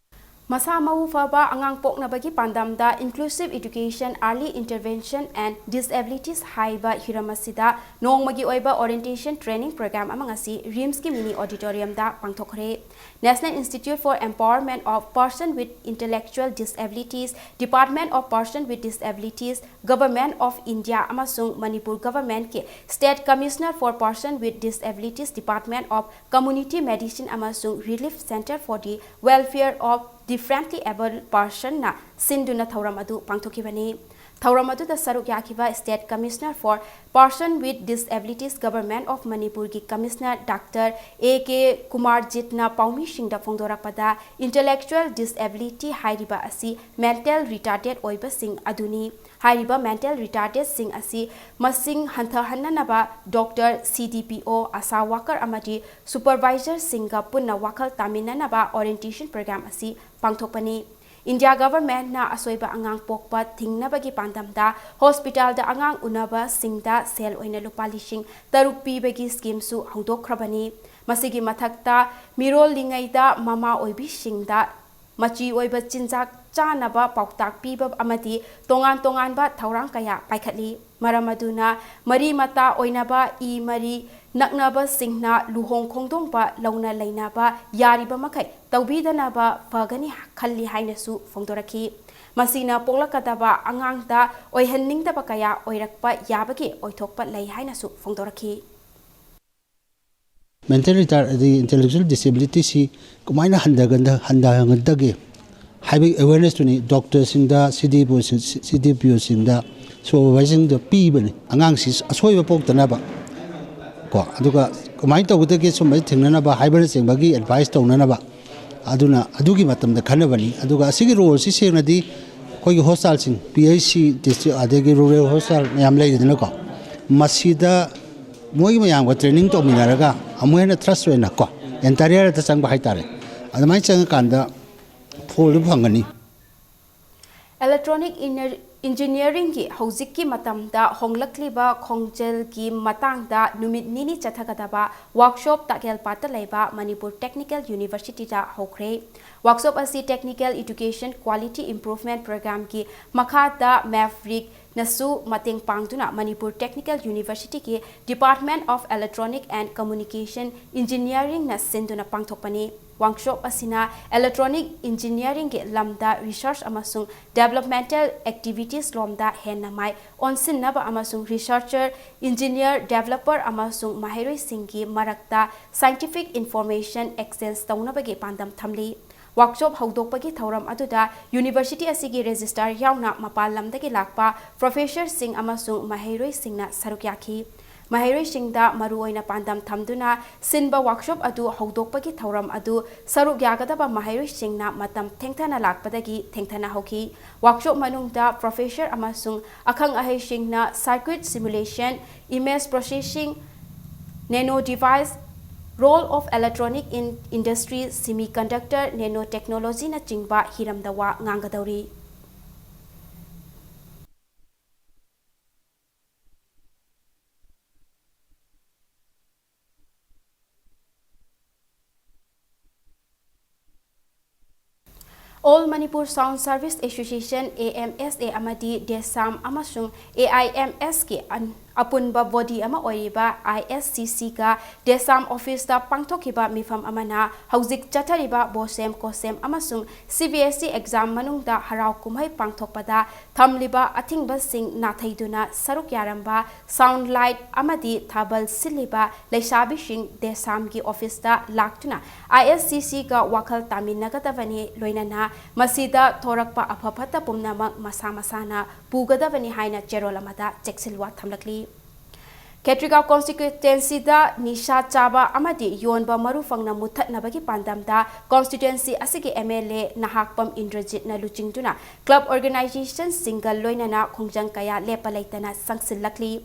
ꯃꯁꯥ ꯃꯎ ꯐꯕ ꯑꯉꯥꯡ ꯄꯣꯛꯅꯕꯒꯤ ꯄꯥꯟꯗꯝꯗ Inclusive Education, Early Intervention and Disabilities ꯍꯥꯏꯕ ꯍꯤꯔꯝ ꯑꯁꯤꯗ ꯅꯣꯡꯃꯒꯤ ꯑꯣꯏꯕ orientation training program ꯑꯃ ꯉꯁꯤ ꯔꯤꯝꯁꯀꯤ mini auditoriumꯗ ꯄꯥꯡꯊꯣꯛꯈ꯭ꯔꯦ꯫ National Institute for Empowerment of Person with Intellectual Disabilities, Department of Person with Disabilities, Government of India ꯑꯃꯁꯨꯡ Manipur governmentꯀꯤ State Commissioner for Person with Disabilities, Department of Community Medicine ꯑꯃꯁꯨꯡ Relief Centre for the Welfare of Differently Abled Personꯅ ꯁꯤꯟꯗꯨꯅ ꯊꯧꯔꯝ ꯑꯗꯨ ꯄꯥꯡꯊꯣꯛꯈꯤꯕꯅꯤ꯫ ꯊꯧꯔꯝ ꯑꯗꯨꯗ ꯁꯔꯨꯛ ꯌꯥꯈꯤꯕ State Commissioner for Person with Disabilities, Government of ꯃꯅꯤꯄꯨꯔꯒꯤ Commissioner Doctor ꯑꯦ ꯀꯦ ꯀꯨꯃꯥꯔꯖꯤꯠꯅ ꯄꯥꯎꯃꯤꯁꯤꯡꯗ ꯐꯣꯡꯗꯣꯔꯛꯄꯗ, intellectual disability ꯍꯥꯏꯔꯤꯕ ꯑꯁꯤ mental retarded ꯑꯣꯏꯕꯁꯤꯡ ꯑꯗꯨꯅꯤ꯫ ꯍꯥꯏꯔꯤꯕ mental retardedꯁꯤꯡ ꯑꯁꯤ ꯃꯁꯤꯡ ꯍꯟꯊꯍꯟꯅꯅꯕ doctor, C D P O, ASHA worker ꯑꯃꯗꯤ supervisorꯁꯤꯡꯒ ꯄꯨꯟꯅ ꯋꯥꯈꯜ ꯇꯥꯃꯤꯟꯅꯅꯕ orientation program ꯑꯁꯤ ꯄꯥꯡꯊꯣꯛꯄꯅꯤ꯫ ꯏꯟꯗꯤꯌꯥ ꯒꯚꯔꯟꯃꯦꯟꯠꯅ ꯑꯁꯣꯏꯕ ꯑꯉꯥꯡ ꯄꯣꯛꯄ ꯊꯤꯡꯅꯕꯒꯤ ꯄꯥꯟꯗꯝꯗ ꯍꯣꯁꯄꯤꯇꯥꯜꯗ ꯑꯉꯥꯡ ꯎꯅꯕꯁꯤꯡꯗ ꯁꯦꯜ ꯑꯣꯏꯅ ꯂꯨꯄꯥ ꯂꯤꯁꯤꯡ ꯇꯔꯨꯛ ꯄꯤꯕꯒꯤ ꯁ꯭ꯀꯤꯝꯁꯨ ꯍꯧꯗꯣꯛꯈ꯭ꯔꯕꯅꯤ꯫ ꯃꯁꯤꯒꯤ ꯃꯊꯛꯇ ꯃꯤꯔꯣꯜꯂꯤꯉꯩꯗ ꯃꯃꯥ ꯑꯣꯏꯕꯤꯁꯤꯡꯗ ꯃꯆꯤ ꯑꯣꯏꯕ ꯆꯤꯟꯖꯥꯛ ꯆꯥꯅꯕ ꯄꯥꯎꯇꯥꯛ ꯄꯤꯕ ꯑꯃꯗꯤ ꯇꯣꯉꯥꯟ ꯇꯣꯉꯥꯟꯕ ꯊꯧꯔꯥꯡ ꯀꯌꯥ ꯄꯥꯏꯈꯠꯂꯤ꯫ ꯃꯔꯝ ꯑꯗꯨꯅ ꯃꯔꯤ ꯃꯇꯥ ꯑꯣꯏꯅꯕ ꯏ ꯃꯔꯤ ꯅꯛꯅꯕꯁꯤꯡꯅ ꯂꯨꯍꯣꯡ ꯈꯣꯡꯗꯣꯡꯕ ꯂꯧꯅ ꯂꯩꯅꯕ ꯌꯥꯔꯤꯕ ꯃꯈꯩ ꯇꯧꯕꯤꯗꯅꯕ ꯐꯒꯅꯤ ꯈꯜꯂꯤ ꯍꯥꯏꯅꯁꯨ ꯐꯣꯡꯗꯣꯔꯛꯈꯤ꯫ ꯃꯁꯤꯅ ꯄꯣꯛꯂꯛꯀꯗꯕ ꯑꯉꯥꯡꯗ ꯑꯣꯏꯍꯟꯅꯤꯡꯗꯕ ꯀꯌꯥ ꯑꯣꯏꯔꯛꯄ ꯌꯥꯕꯒꯤ ꯑꯣꯏꯊꯣꯛꯄ ꯂꯩ ꯍꯥꯏꯅꯁꯨ ꯐꯣꯡꯗꯣꯔꯛꯈꯤ꯫ Mental retard ꯑꯗꯒꯤ intellectual disabilityꯁꯤ ꯀꯃꯥꯏꯅ ꯍꯟꯊꯒꯟꯗ-, ꯍꯟꯊꯍꯟꯒꯗꯒꯦ ꯍꯥꯏꯕꯒꯤ awarenessꯇꯨꯅꯤ ꯗꯣꯛꯇꯔꯁꯤꯡꯗ, ꯁꯤ ꯗꯤ ꯄꯤ ꯑꯣꯁꯤꯡ-, ꯁꯤ ꯗꯤ ꯄꯤ ꯑꯣꯁꯤꯡꯗ, supervisorꯁꯤꯡꯗ ꯄꯤꯕꯅꯤ꯫ ꯑꯉꯥꯡꯁꯤ ꯑꯁꯣꯏꯕ ꯄꯣꯛꯇꯅꯕ ꯀꯣ, ꯑꯗꯨꯒ ꯀꯃꯥꯏꯅ ꯇꯧꯒꯗꯒꯦ ꯁꯨꯝꯕꯁꯤ ꯊꯦꯡꯅꯅꯕ ꯍꯥꯏꯕꯅꯆꯤꯡꯕꯒꯤ advice ꯇꯧꯅꯅꯕ꯫ ꯑꯗꯨꯅ ꯑꯗꯨꯒꯤ ꯃꯇꯝꯗ ꯈꯟꯅꯕꯅꯤ꯫ ꯑꯗꯨꯒ ꯑꯁꯤꯒꯤ roleꯁꯤ ꯁꯦꯡꯅꯗꯤ ꯑꯩꯈꯣꯏꯒꯤ hospitalꯁꯤꯡ, ꯄꯤ ꯑꯩꯆ ꯁꯤ district ꯑꯗꯒꯤ rural hospital ꯃꯌꯥꯝ ꯂꯩꯔꯤꯗꯅꯀꯣ, ꯃꯁꯤꯗ ꯃꯣꯏ ꯃꯌꯥꯝꯒ training ꯇꯧꯃꯤꯟꯅꯔꯒ ꯑꯃꯨꯛ ꯍꯦꯟꯅ trust ꯑꯣꯏꯅ ꯀꯣ, entire ꯗ ꯆꯪꯕ ꯍꯥꯏꯇꯥꯔꯦ꯫ ꯑꯗꯨꯃꯥꯏꯅ ꯆꯪꯉꯀꯥꯟꯗ ꯐꯣꯜꯗꯨ ꯐꯪꯒꯅꯤ꯫ Electronic Engineeringꯒꯤ ꯍꯧꯖꯤꯛꯀꯤ ꯃꯇꯝꯗ ꯍꯣꯡꯂꯛꯂꯤꯕ ꯈꯣꯡꯖꯦꯜꯒꯤ ꯃꯇꯥꯡꯗ ꯅꯨꯃꯤꯠ ꯅꯤꯅꯤ ꯆꯠꯊꯒꯗꯕ workshop ꯇꯥꯛꯌꯦꯜꯄꯥꯠꯇ ꯂꯩꯕ ꯃꯅꯤꯄꯨꯔ Technical Universityꯗ ꯍꯧꯈ꯭ꯔꯦ꯫ Workshop ꯑꯁꯤ Technical Education Quality Improvement Programmeꯒꯤ ꯃꯈꯥꯗ ꯃꯦꯐ꯭ꯔꯤꯛꯅꯁꯨ ꯃꯇꯦꯡ ꯄꯥꯡꯗꯨꯅ Manipur Technical Universityꯒꯤ Department of Electronic and Communication Engineeringꯅ ꯁꯤꯟꯗꯨꯅ ꯄꯥꯡꯊꯣꯛꯄꯅꯤ꯫ Workshop ꯑꯁꯤꯅ electronic engineeringꯒꯤ ꯂꯝꯗ research ꯑꯃꯁꯨꯡ developmental activities ꯂꯣꯝꯗ ꯍꯦꯟꯅ ꯃꯥꯏ ꯑꯣꯟꯁꯤꯟꯅꯕ ꯑꯃꯁꯨꯡ researcher, engineer, developer ꯑꯃꯁꯨꯡ ꯃꯍꯩꯔꯣꯏꯁꯤꯡꯒꯤ ꯃꯔꯛꯇ scientific information exchange ꯇꯧꯅꯕꯒꯤ ꯄꯥꯟꯗꯝ ꯊꯝꯂꯤ꯫ Workshop ꯍꯧꯗꯣꯛꯄꯒꯤ ꯊꯧꯔꯝ ꯑꯗꯨꯗ university ꯑꯁꯤꯒꯤ registrar ꯌꯥꯎꯅ ꯃꯄꯥꯟ ꯂꯝꯗꯒꯤ ꯂꯥꯛꯄ professorꯁꯤꯡ ꯑꯃꯁꯨꯡ ꯃꯍꯩꯔꯣꯏꯁꯤꯡꯅ ꯁꯔꯨꯛ ꯌꯥꯈꯤ꯫ ꯃꯍꯩꯔꯣꯏꯁꯤꯡꯗ ꯃꯔꯨꯑꯣꯏꯅ ꯄꯥꯟꯗꯝ ꯊꯝꯗꯨꯅ ꯁꯤꯟꯕ workshop ꯑꯗꯨ ꯍꯧꯗꯣꯛꯄꯒꯤ ꯊꯧꯔꯝ ꯑꯗꯨ ꯁꯔꯨꯛ ꯌꯥꯒꯗꯕ ꯃꯍꯩꯔꯣꯏꯁꯤꯡꯅ ꯃꯇꯝ ꯊꯦꯡꯊꯅ ꯂꯥꯛꯄꯗꯒꯤ ꯊꯦꯡꯊꯅ ꯍꯧꯈꯤ꯫ Workshop ꯃꯅꯨꯡꯗ professor ꯑꯃꯁꯨꯡ ꯑꯈꯪ ꯑꯍꯩꯁꯤꯡꯅ circuit simulation, image processing, nano device, Role of electronic in industry, semiconductor, nanotechnologyꯅꯆꯤꯡꯕ ꯍꯤꯔꯝꯗ ꯋꯥ ꯉꯥꯡꯒꯗꯧꯔꯤ꯫ All Manipur Sound Service Association, A M S A, ꯑꯃꯗꯤ DESAM ꯑꯃꯁꯨꯡ A I M S ꯀꯤ ꯑꯟ-, ꯑꯄꯨꯟꯕ body ꯑꯃ ꯑꯣꯏꯔꯤꯕ I S C C ꯒ DESAM office ꯇ ꯄꯥꯡꯊꯣꯛꯈꯤꯕ ꯃꯤꯐꯝ ꯑꯃꯅ ꯍꯧꯖꯤꯛ ꯆꯠꯊꯔꯤꯕ BOSEM, COSEM ꯑꯃꯁꯨꯡ C B S E exam ꯃꯅꯨꯡꯗ ꯍꯔꯥꯎ ꯀꯨꯝꯍꯩ ꯄꯥꯡꯊꯣꯛꯄꯗ ꯊꯝꯂꯤꯕ ꯑꯊꯤꯡꯕꯁꯤꯡ ꯅꯥꯊꯩꯗꯨꯅ ꯁꯔꯨꯛ ꯌꯥꯔꯝꯕ sound light ꯑꯃꯗꯤ ꯊꯥꯕꯜ ꯁꯤꯜꯂꯤꯕ ꯂꯩꯁꯥꯕꯤꯁꯤꯡ DESAM ꯒꯤ office ꯇ ꯂꯥꯛꯇꯨꯅ I S C C ꯒ ꯋꯥꯈꯜ ꯇꯥꯃꯤꯟꯅꯒꯗꯕꯅꯤ, ꯂꯣꯏꯅꯅ ꯃꯁꯤꯗ ꯊꯣꯔꯛꯄ ꯑꯐ ꯐꯠꯇ ꯄꯨꯝꯅꯃꯛ ꯃꯁꯥ ꯃꯁꯥꯅ ꯄꯨꯒꯗꯕꯅꯤ ꯍꯥꯏꯅ ꯆꯦꯔꯣꯜ ꯑꯃꯗ ꯆꯦꯛꯁꯤꯜꯋꯥ ꯊꯝꯂꯛꯂꯤ꯫ ꯈꯦꯇ꯭ꯔꯤꯒꯥꯎ constituency ꯗ ꯅꯤꯁꯥ ꯆꯥꯕ ꯑꯃꯗꯤ ꯌꯣꯟꯕ ꯃꯔꯨ ꯐꯪꯅ ꯃꯨꯊꯠꯅꯕꯒꯤ ꯄꯥꯟꯗꯝꯗ constituency ꯑꯁꯤꯒꯤ M L A ꯅꯍꯥꯛꯄꯝ ꯏꯟꯗ꯭ꯔꯖꯤꯠꯅ ꯂꯨꯆꯤꯡꯗꯨꯅ club organization ꯁꯤꯡꯒ ꯂꯣꯏꯅꯅ ꯈꯣꯡꯖꯪ ꯀꯌꯥ ꯂꯦꯞꯄ ꯂꯩꯇꯅ ꯆꯪꯁꯤꯜꯂꯛꯂꯤ꯫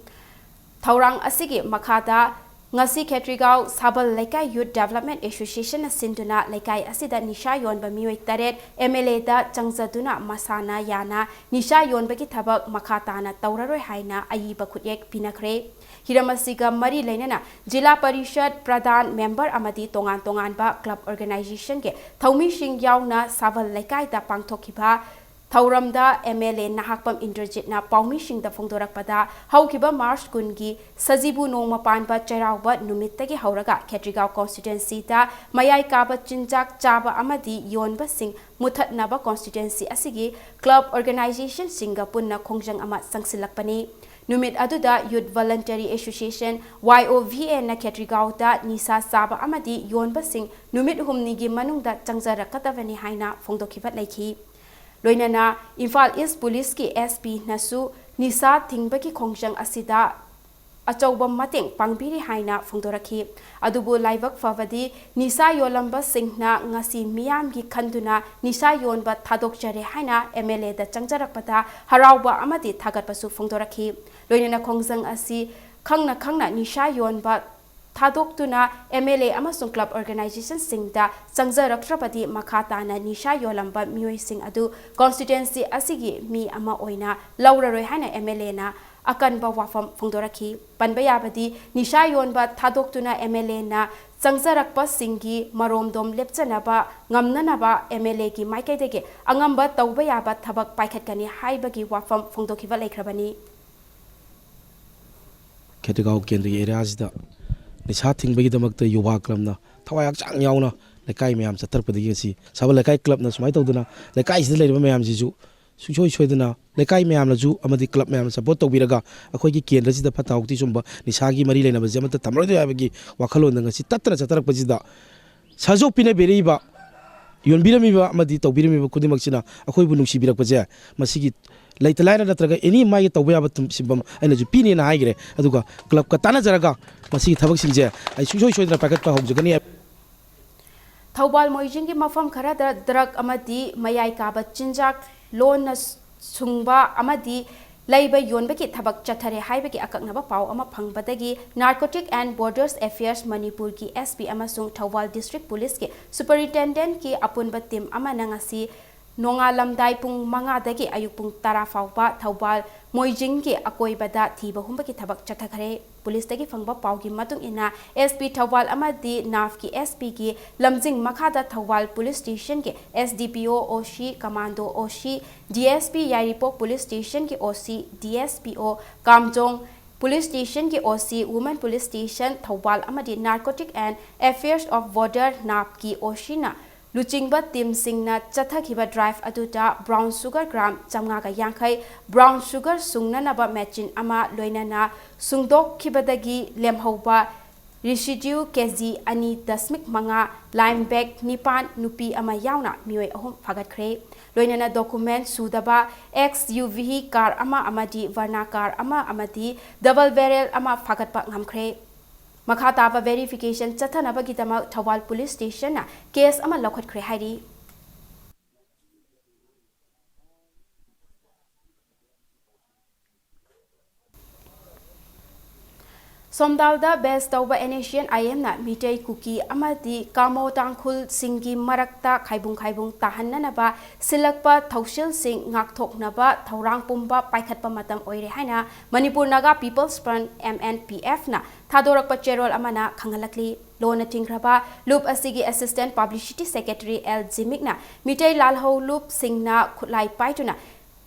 ꯊꯧꯔꯥꯡ ꯑꯁꯤꯒꯤ ꯃꯈꯥꯗ ꯉꯁꯤ ꯈꯦꯇ꯭ꯔꯤꯒꯥꯎ ꯁꯥꯕꯜ ꯂꯩꯀꯥꯏ Youth Development Association ꯅ ꯁꯤꯟꯗꯨꯅ ꯂꯩꯀꯥꯏ ꯑꯁꯤꯗ ꯅꯤꯁꯥ ꯌꯣꯟꯕ ꯃꯤꯑꯣꯏ ꯇꯔꯦꯠ M L A ꯗ ꯆꯪꯖꯗꯨꯅ ꯃꯁꯥꯅ ꯌꯥꯅ ꯅꯤꯁꯥ ꯌꯣꯟꯕꯒꯤ ꯊꯕꯛ ꯃꯈꯥ ꯇꯥꯅ ꯇꯧꯔꯔꯣꯏ ꯍꯥꯏꯅ ꯑꯏꯕ ꯈꯨꯠꯌꯦꯛ ꯄꯤꯅꯈ꯭ꯔꯦ꯫ ꯍꯤꯔꯝ ꯑꯁꯤꯒ ꯃꯔꯤ ꯂꯩꯅꯅ ꯖꯤꯂꯥ ꯄꯔꯤꯁꯠ ꯄ꯭ꯔꯙꯥꯟ, member ꯑꯃꯗꯤ ꯇꯣꯉꯥꯟ ꯇꯣꯉꯥꯟꯕ club organization ꯒꯤ ꯊꯧꯃꯤꯁꯤꯡ ꯌꯥꯎꯅ ꯁꯥꯕꯜ ꯂꯩꯀꯥꯏꯗ ꯄꯥꯡꯊꯣꯛꯈꯤꯕ ꯊꯧꯔꯝꯗ M L A ꯅꯍꯥꯛꯄꯝ ꯏꯟꯗ꯭ꯔꯖꯤꯠꯅ ꯄꯥꯎꯃꯤꯁꯤꯡꯗ ꯐꯣꯡꯗꯣꯔꯛꯄꯗ, ꯍꯧꯈꯤꯕ March ꯀꯨꯟꯒꯤ ꯁꯖꯤꯕꯨ ꯅꯣꯡꯃ ꯄꯥꯟꯕ ꯆꯩꯔꯥꯎꯕ ꯅꯨꯃꯤꯠꯇꯒꯤ ꯍꯧꯔꯒ ꯈꯦꯇ꯭ꯔꯤꯒꯥꯎ constituency ꯗ ꯃꯌꯥꯏ ꯀꯥꯕ ꯆꯤꯟꯖꯥꯛ ꯆꯥꯕ ꯑꯃꯗꯤ ꯌꯣꯟꯕꯁꯤꯡ ꯃꯨꯊꯠꯅꯕ constituency ꯑꯁꯤꯒꯤ club organization ꯁꯤꯡꯒ ꯄꯨꯟꯅ ꯈꯣꯡꯖꯪ ꯑꯃ ꯆꯪꯁꯤꯜꯂꯛꯄꯅꯤ꯫ ꯅꯨꯃꯤꯠ ꯑꯗꯨꯗ Youth Voluntary Association, Y O V A ꯅ ꯈꯦꯇ꯭ꯔꯤꯒꯥꯎꯗ ꯅꯤꯁꯥ ꯆꯥꯕ ꯑꯃꯗꯤ ꯌꯣꯟꯕꯁꯤꯡ ꯅꯨꯃꯤꯠ ꯍꯨꯝꯅꯤꯒꯤ ꯃꯅꯨꯡꯗ ꯆꯪꯖꯔꯛꯀꯗꯕꯅꯤ ꯍꯥꯏꯅ ꯐꯣꯡꯗꯣꯛꯈꯤꯕ ꯂꯩꯈꯤ꯫ ꯂꯣꯏꯅꯅ ꯏꯝꯐꯥꯜ East Police ꯀꯤ S P ꯅꯁꯨ ꯅꯤꯁꯥ ꯊꯤꯡꯕꯒꯤ ꯈꯣꯡꯖꯪ ꯑꯁꯤꯗ ꯑꯆꯧꯕ ꯃꯇꯦꯡ ꯄꯥꯡꯕꯤꯔꯤ ꯍꯥꯏꯅ ꯐꯣꯡꯗꯣꯔꯛꯈꯤ꯫ ꯑꯗꯨꯕꯨ ꯂꯥꯏꯕꯛ ꯐꯕꯗꯤ ꯅꯤꯁꯥ ꯌꯣꯜꯂꯝꯕꯁꯤꯡꯅ ꯉꯁꯤ ꯃꯤꯌꯥꯝꯒꯤ ꯈꯟꯗꯨꯅ ꯅꯤꯁꯥ ꯌꯣꯟꯕ ꯊꯥꯗꯣꯛꯆꯔꯦ ꯍꯥꯏꯅ M L A ꯗ ꯆꯪꯖꯔꯛꯄꯗ ꯍꯔꯥꯎꯕ ꯑꯃꯗꯤ ꯊꯥꯒꯠꯄꯁꯨ ꯐꯣꯡꯗꯣꯔꯛꯈꯤ꯫ ꯂꯣꯏꯅꯅ ꯈꯣꯡꯖꯪ ꯑꯁꯤ ꯈꯪꯅ ꯈꯪꯅ ꯅꯤꯁꯥ ꯌꯣꯟꯕ ꯊꯥꯗꯣꯛꯇꯨꯅ MLA ꯑꯃꯁꯨꯡ club organizationꯁꯤꯡꯗ ꯆꯪꯖꯔꯛꯇ꯭ꯔꯕꯗꯤ ꯃꯈꯥ ꯇꯥꯅ ꯅꯤꯁꯥ ꯌꯣꯜꯂꯝꯕ ꯃꯤꯑꯣꯏꯁꯤꯡ ꯑꯗꯨ constituency ꯑꯁꯤꯒꯤ ꯃꯤ ꯑꯃ ꯑꯣꯏꯅ ꯂꯧꯔꯔꯣꯏ ꯍꯥꯏꯅ MLAꯅ ꯑꯀꯟꯕ ꯋꯥꯐꯝ ꯐꯣꯡꯗꯣꯔꯛꯈꯤ꯫ ꯄꯟꯕ ꯌꯥꯕꯗꯤ ꯅꯤꯁꯥ ꯌꯣꯟꯕ ꯊꯥꯗꯣꯛꯇꯨꯅ MLAꯅ ꯆꯪꯖꯔꯛꯄꯁꯤꯡꯒꯤ ꯃꯔꯣꯝꯗꯣꯝ ꯂꯦꯞꯆꯅꯕ ꯉꯝꯅꯅꯕ MLAꯒꯤ ꯃꯥꯏꯀꯩꯗꯒꯤ ꯑꯉꯝꯕ ꯇꯧꯕ ꯌꯥꯕ ꯊꯕꯛ ꯄꯥꯏꯈꯠꯀꯅꯤ ꯍꯥꯏꯕꯒꯤ ꯋꯥꯐꯝ ꯐꯣꯡꯗꯣꯛꯈꯤꯕ ꯂꯩꯈ꯭ꯔꯕꯅꯤ꯫ ꯈꯦꯇ꯭ꯔꯤꯒꯥꯎ ꯀꯦꯟꯗ꯭ꯔꯒꯤ areaꯁꯤꯗ ꯅꯤꯁꯥ ꯊꯤꯡꯕꯒꯤꯗꯃꯛꯇ ꯌꯨꯕꯥ clubꯅ ꯊꯋꯥꯏ ꯍꯛꯆꯥꯡ ꯌꯥꯎꯅ ꯂꯩꯀꯥꯏ ꯃꯌꯥꯝ ꯆꯠꯊꯔꯛꯄꯗꯒꯤ ꯉꯁꯤ ꯁꯥꯕꯜ ꯂꯩꯀꯥꯏ clubꯅ ꯁꯨꯃꯥꯏꯅ ꯇꯧꯗꯅ ꯂꯩꯀꯥꯏꯁꯤꯗ ꯂꯩꯔꯤꯕ ꯃꯌꯥꯝꯁꯤꯁꯨ ꯁꯨꯡꯁꯣꯏ ꯁꯣꯏꯗꯅ ꯂꯩꯀꯥꯏ ꯃꯌꯥꯝꯅꯁꯨ ꯑꯃꯗꯤ club ꯃꯌꯥꯝꯅ support ꯇꯧꯕꯤꯔꯒ ꯑꯩꯈꯣꯏꯒꯤ ꯀꯦꯟꯗ꯭ꯔꯁꯤꯗ ꯐꯠꯇ ꯍꯥꯎꯗꯤ ꯁꯨꯝꯕ ꯅꯤꯁꯥꯒꯤ ꯃꯔꯤ ꯂꯩꯅꯕꯁꯦ ꯑꯃꯠꯇ ꯊꯝꯃꯔꯣꯏꯗꯣꯏ ꯍꯥꯏꯕꯒꯤ ꯋꯥꯈꯜꯂꯣꯟꯗ ꯉꯁꯤ ꯇꯠꯇꯅ ꯆꯠꯊꯔꯛꯄꯁꯤꯗ ꯁꯥꯖꯣꯛ ꯄꯤꯅꯕꯤꯔꯛꯏꯕ, ꯌꯣꯟꯕꯤꯔꯝꯃꯤꯕ ꯑꯃꯗꯤ ꯇꯧꯕꯤꯔꯝꯃꯤꯕ ꯈꯨꯗꯤꯡꯃꯛꯁꯤꯅ ꯑꯩꯈꯣꯏꯕꯨ ꯅꯨꯡꯁꯤꯕꯤꯔꯛꯄꯁꯦ ꯃꯁꯤꯒꯤ ꯂꯩꯇ ꯂꯥꯏꯔ ꯅꯠꯇ꯭ꯔꯒ any ꯃꯥꯒꯤ ꯇꯧꯕ ꯌꯥꯕ ꯊꯨꯝ-, ꯁꯤꯟꯐꯝ ꯑꯩꯅꯁꯨ ꯄꯤꯅꯦꯅ ꯍꯥꯏꯈ꯭ꯔꯦ꯫ ꯑꯗꯨꯒ clubꯀ ꯇꯥꯟꯅꯖꯔꯒ ꯃꯁꯤꯒꯤ ꯊꯕꯛꯁꯤꯡꯁꯦ ꯑꯩ ꯁꯨꯡꯁꯣꯏ ꯁꯣꯏꯗꯅ ꯄꯥꯏꯈꯠꯄ ꯍꯧꯖꯒꯅꯤ꯫ ꯊꯧꯕꯥꯜ ꯃꯣꯏꯖꯤꯡꯒꯤ ꯃꯐꯝ ꯈꯔꯗ drug ꯑꯃꯗꯤ ꯃꯌꯥꯏ ꯀꯥꯕ ꯆꯤꯟꯖꯥꯛ ꯂꯣꯟꯅ ꯁꯨꯡꯕ ꯑꯃꯗꯤ ꯂꯩꯕ ꯌꯣꯟꯕꯒꯤ ꯊꯕꯛ ꯆꯠꯊꯔꯦ ꯍꯥꯏꯕꯒꯤ ꯑꯀꯛꯅꯕ ꯄꯥꯎ ꯑꯃ ꯐꯪꯕꯗꯒꯤ Narcotic and Borders Affairs ꯃꯅꯤꯄꯨꯔꯒꯤ SP ꯑꯃꯁꯨꯡ ꯊꯧꯕꯥꯜ District Policeꯀꯤ Superintendentꯀꯤ ꯑꯄꯨꯟꯕ team ꯑꯃꯅ ꯉꯁꯤ ꯅꯣꯡꯉꯥꯜꯂꯝꯗꯥꯏ ꯄꯨꯡ ꯃꯉꯥꯗꯒꯤ ꯑꯌꯨꯛ ꯄꯨꯡ ꯇꯔꯥ ꯐꯥꯎꯕ ꯊꯧꯕꯥꯜ ꯃꯣꯏꯖꯤꯡꯒꯤ ꯑꯀꯣꯏꯕꯗ ꯊꯤꯕ ꯍꯨꯝꯕꯒꯤ ꯊꯕꯛ ꯆꯠꯊꯈ꯭ꯔꯦ꯫ Policeꯇꯒꯤ ꯐꯪꯕ ꯄꯥꯎꯒꯤ ꯃꯇꯨꯡ ꯏꯟꯅ, SP ꯊꯧꯕꯥꯜ ꯑꯃꯗꯤ NAFꯀꯤ SPꯒꯤ ꯂꯝꯖꯤꯡ ꯃꯈꯥꯗ Thoubal Police Stationꯒꯤ SDPO, OC, Commando, OC, DSP, ꯌꯥꯏꯔꯤꯄꯣꯛ Police Stationꯒꯤ OC, DSPO, ꯀꯥꯝꯖꯣꯡ Police Stationꯒꯤ OC, Women Police Station Thoubal ꯑꯃꯗꯤ Narcotic and Affairs of Border, NABꯀꯤ OCꯅ ꯂꯨꯆꯤꯡꯕ teamꯁꯤꯡꯅ ꯆꯠꯊꯈꯤꯕ drive ꯑꯗꯨꯗ brown sugar gram ꯆꯥꯝꯃꯉꯥꯒ ꯌꯥꯡꯈꯩ, brown sugar ꯁꯨꯡꯅꯅꯕ machine ꯑꯃ, ꯂꯣꯏꯅꯅ ꯁꯨꯡꯗꯣꯛꯈꯤꯕꯗꯒꯤ ꯂꯦꯝꯍꯧꯕ residue KG ꯑꯅꯤ ꯗꯁꯃꯤꯛ ꯃꯉꯥ, lime bag ꯅꯤꯄꯥꯟ, ꯅꯨꯄꯤ ꯑꯃ ꯌꯥꯎꯅ ꯃꯤꯑꯣꯏ ꯑꯍꯨꯝ ꯐꯥꯒꯠꯈ꯭ꯔꯦ꯫ ꯂꯣꯏꯅꯅ document ꯁꯨꯗꯕ XUV car ꯑꯃ ꯑꯃꯗꯤ Verna car ꯑꯃ ꯑꯃꯗꯤ double barrel ꯑꯃ ꯐꯥꯒꯠꯄ ꯉꯝꯈ꯭ꯔꯦ꯫ ꯃꯈꯥ ꯇꯥꯕ verification ꯆꯠꯊꯅꯕꯒꯤꯗꯃꯛ ꯊꯧꯕꯥꯜ Police Stationꯅ case ꯑꯃ ꯂꯧꯈꯠꯈ꯭ꯔꯦ ꯍꯥꯏꯔꯤ꯫ ꯁꯣꯝꯗꯥꯜꯗ base ꯇꯧꯕ NSCN-IM-ꯅ ꯃꯤꯇꯩ, ꯀꯨꯀꯤ ꯑꯃꯗꯤ ꯀꯥꯃꯣ ꯇꯥꯡꯈꯨꯜꯁꯤꯡꯒꯤ ꯃꯔꯛꯇ ꯈꯥꯏꯕꯨꯡ ꯈꯥꯏꯕꯨꯡ ꯇꯥꯍꯟꯅꯅꯕ ꯁꯤꯜꯂꯛꯄ ꯊꯧꯁꯤꯜꯁꯤꯡ ꯉꯥꯛꯊꯣꯛꯅꯕ ꯊꯧꯔꯥꯡ ꯄꯨꯝꯕ ꯄꯥꯏꯈꯠꯄ ꯃꯇꯝ ꯑꯣꯏꯔꯦ ꯍꯥꯏꯅ ꯃꯅꯤꯄꯨꯔ ꯅꯥꯒꯥ People's Front, MNPF-ꯅ ꯊꯥꯗꯣꯔꯛꯄ ꯆꯦꯔꯣꯜ ꯑꯃꯅ ꯈꯪꯍꯜꯂꯛꯂꯤ꯫ ꯂꯣꯟꯅ ꯊꯤꯡꯈ꯭ꯔꯕ ꯂꯨꯞ ꯑꯁꯤꯒꯤ Assistant Publicity Secretary L ꯖꯤꯃꯤꯛꯅ Meitei ꯂꯥꯜꯍꯧ ꯂꯨꯞꯁꯤꯡꯅ ꯈꯨꯠꯂꯥꯏ ꯄꯥꯏꯗꯨꯅ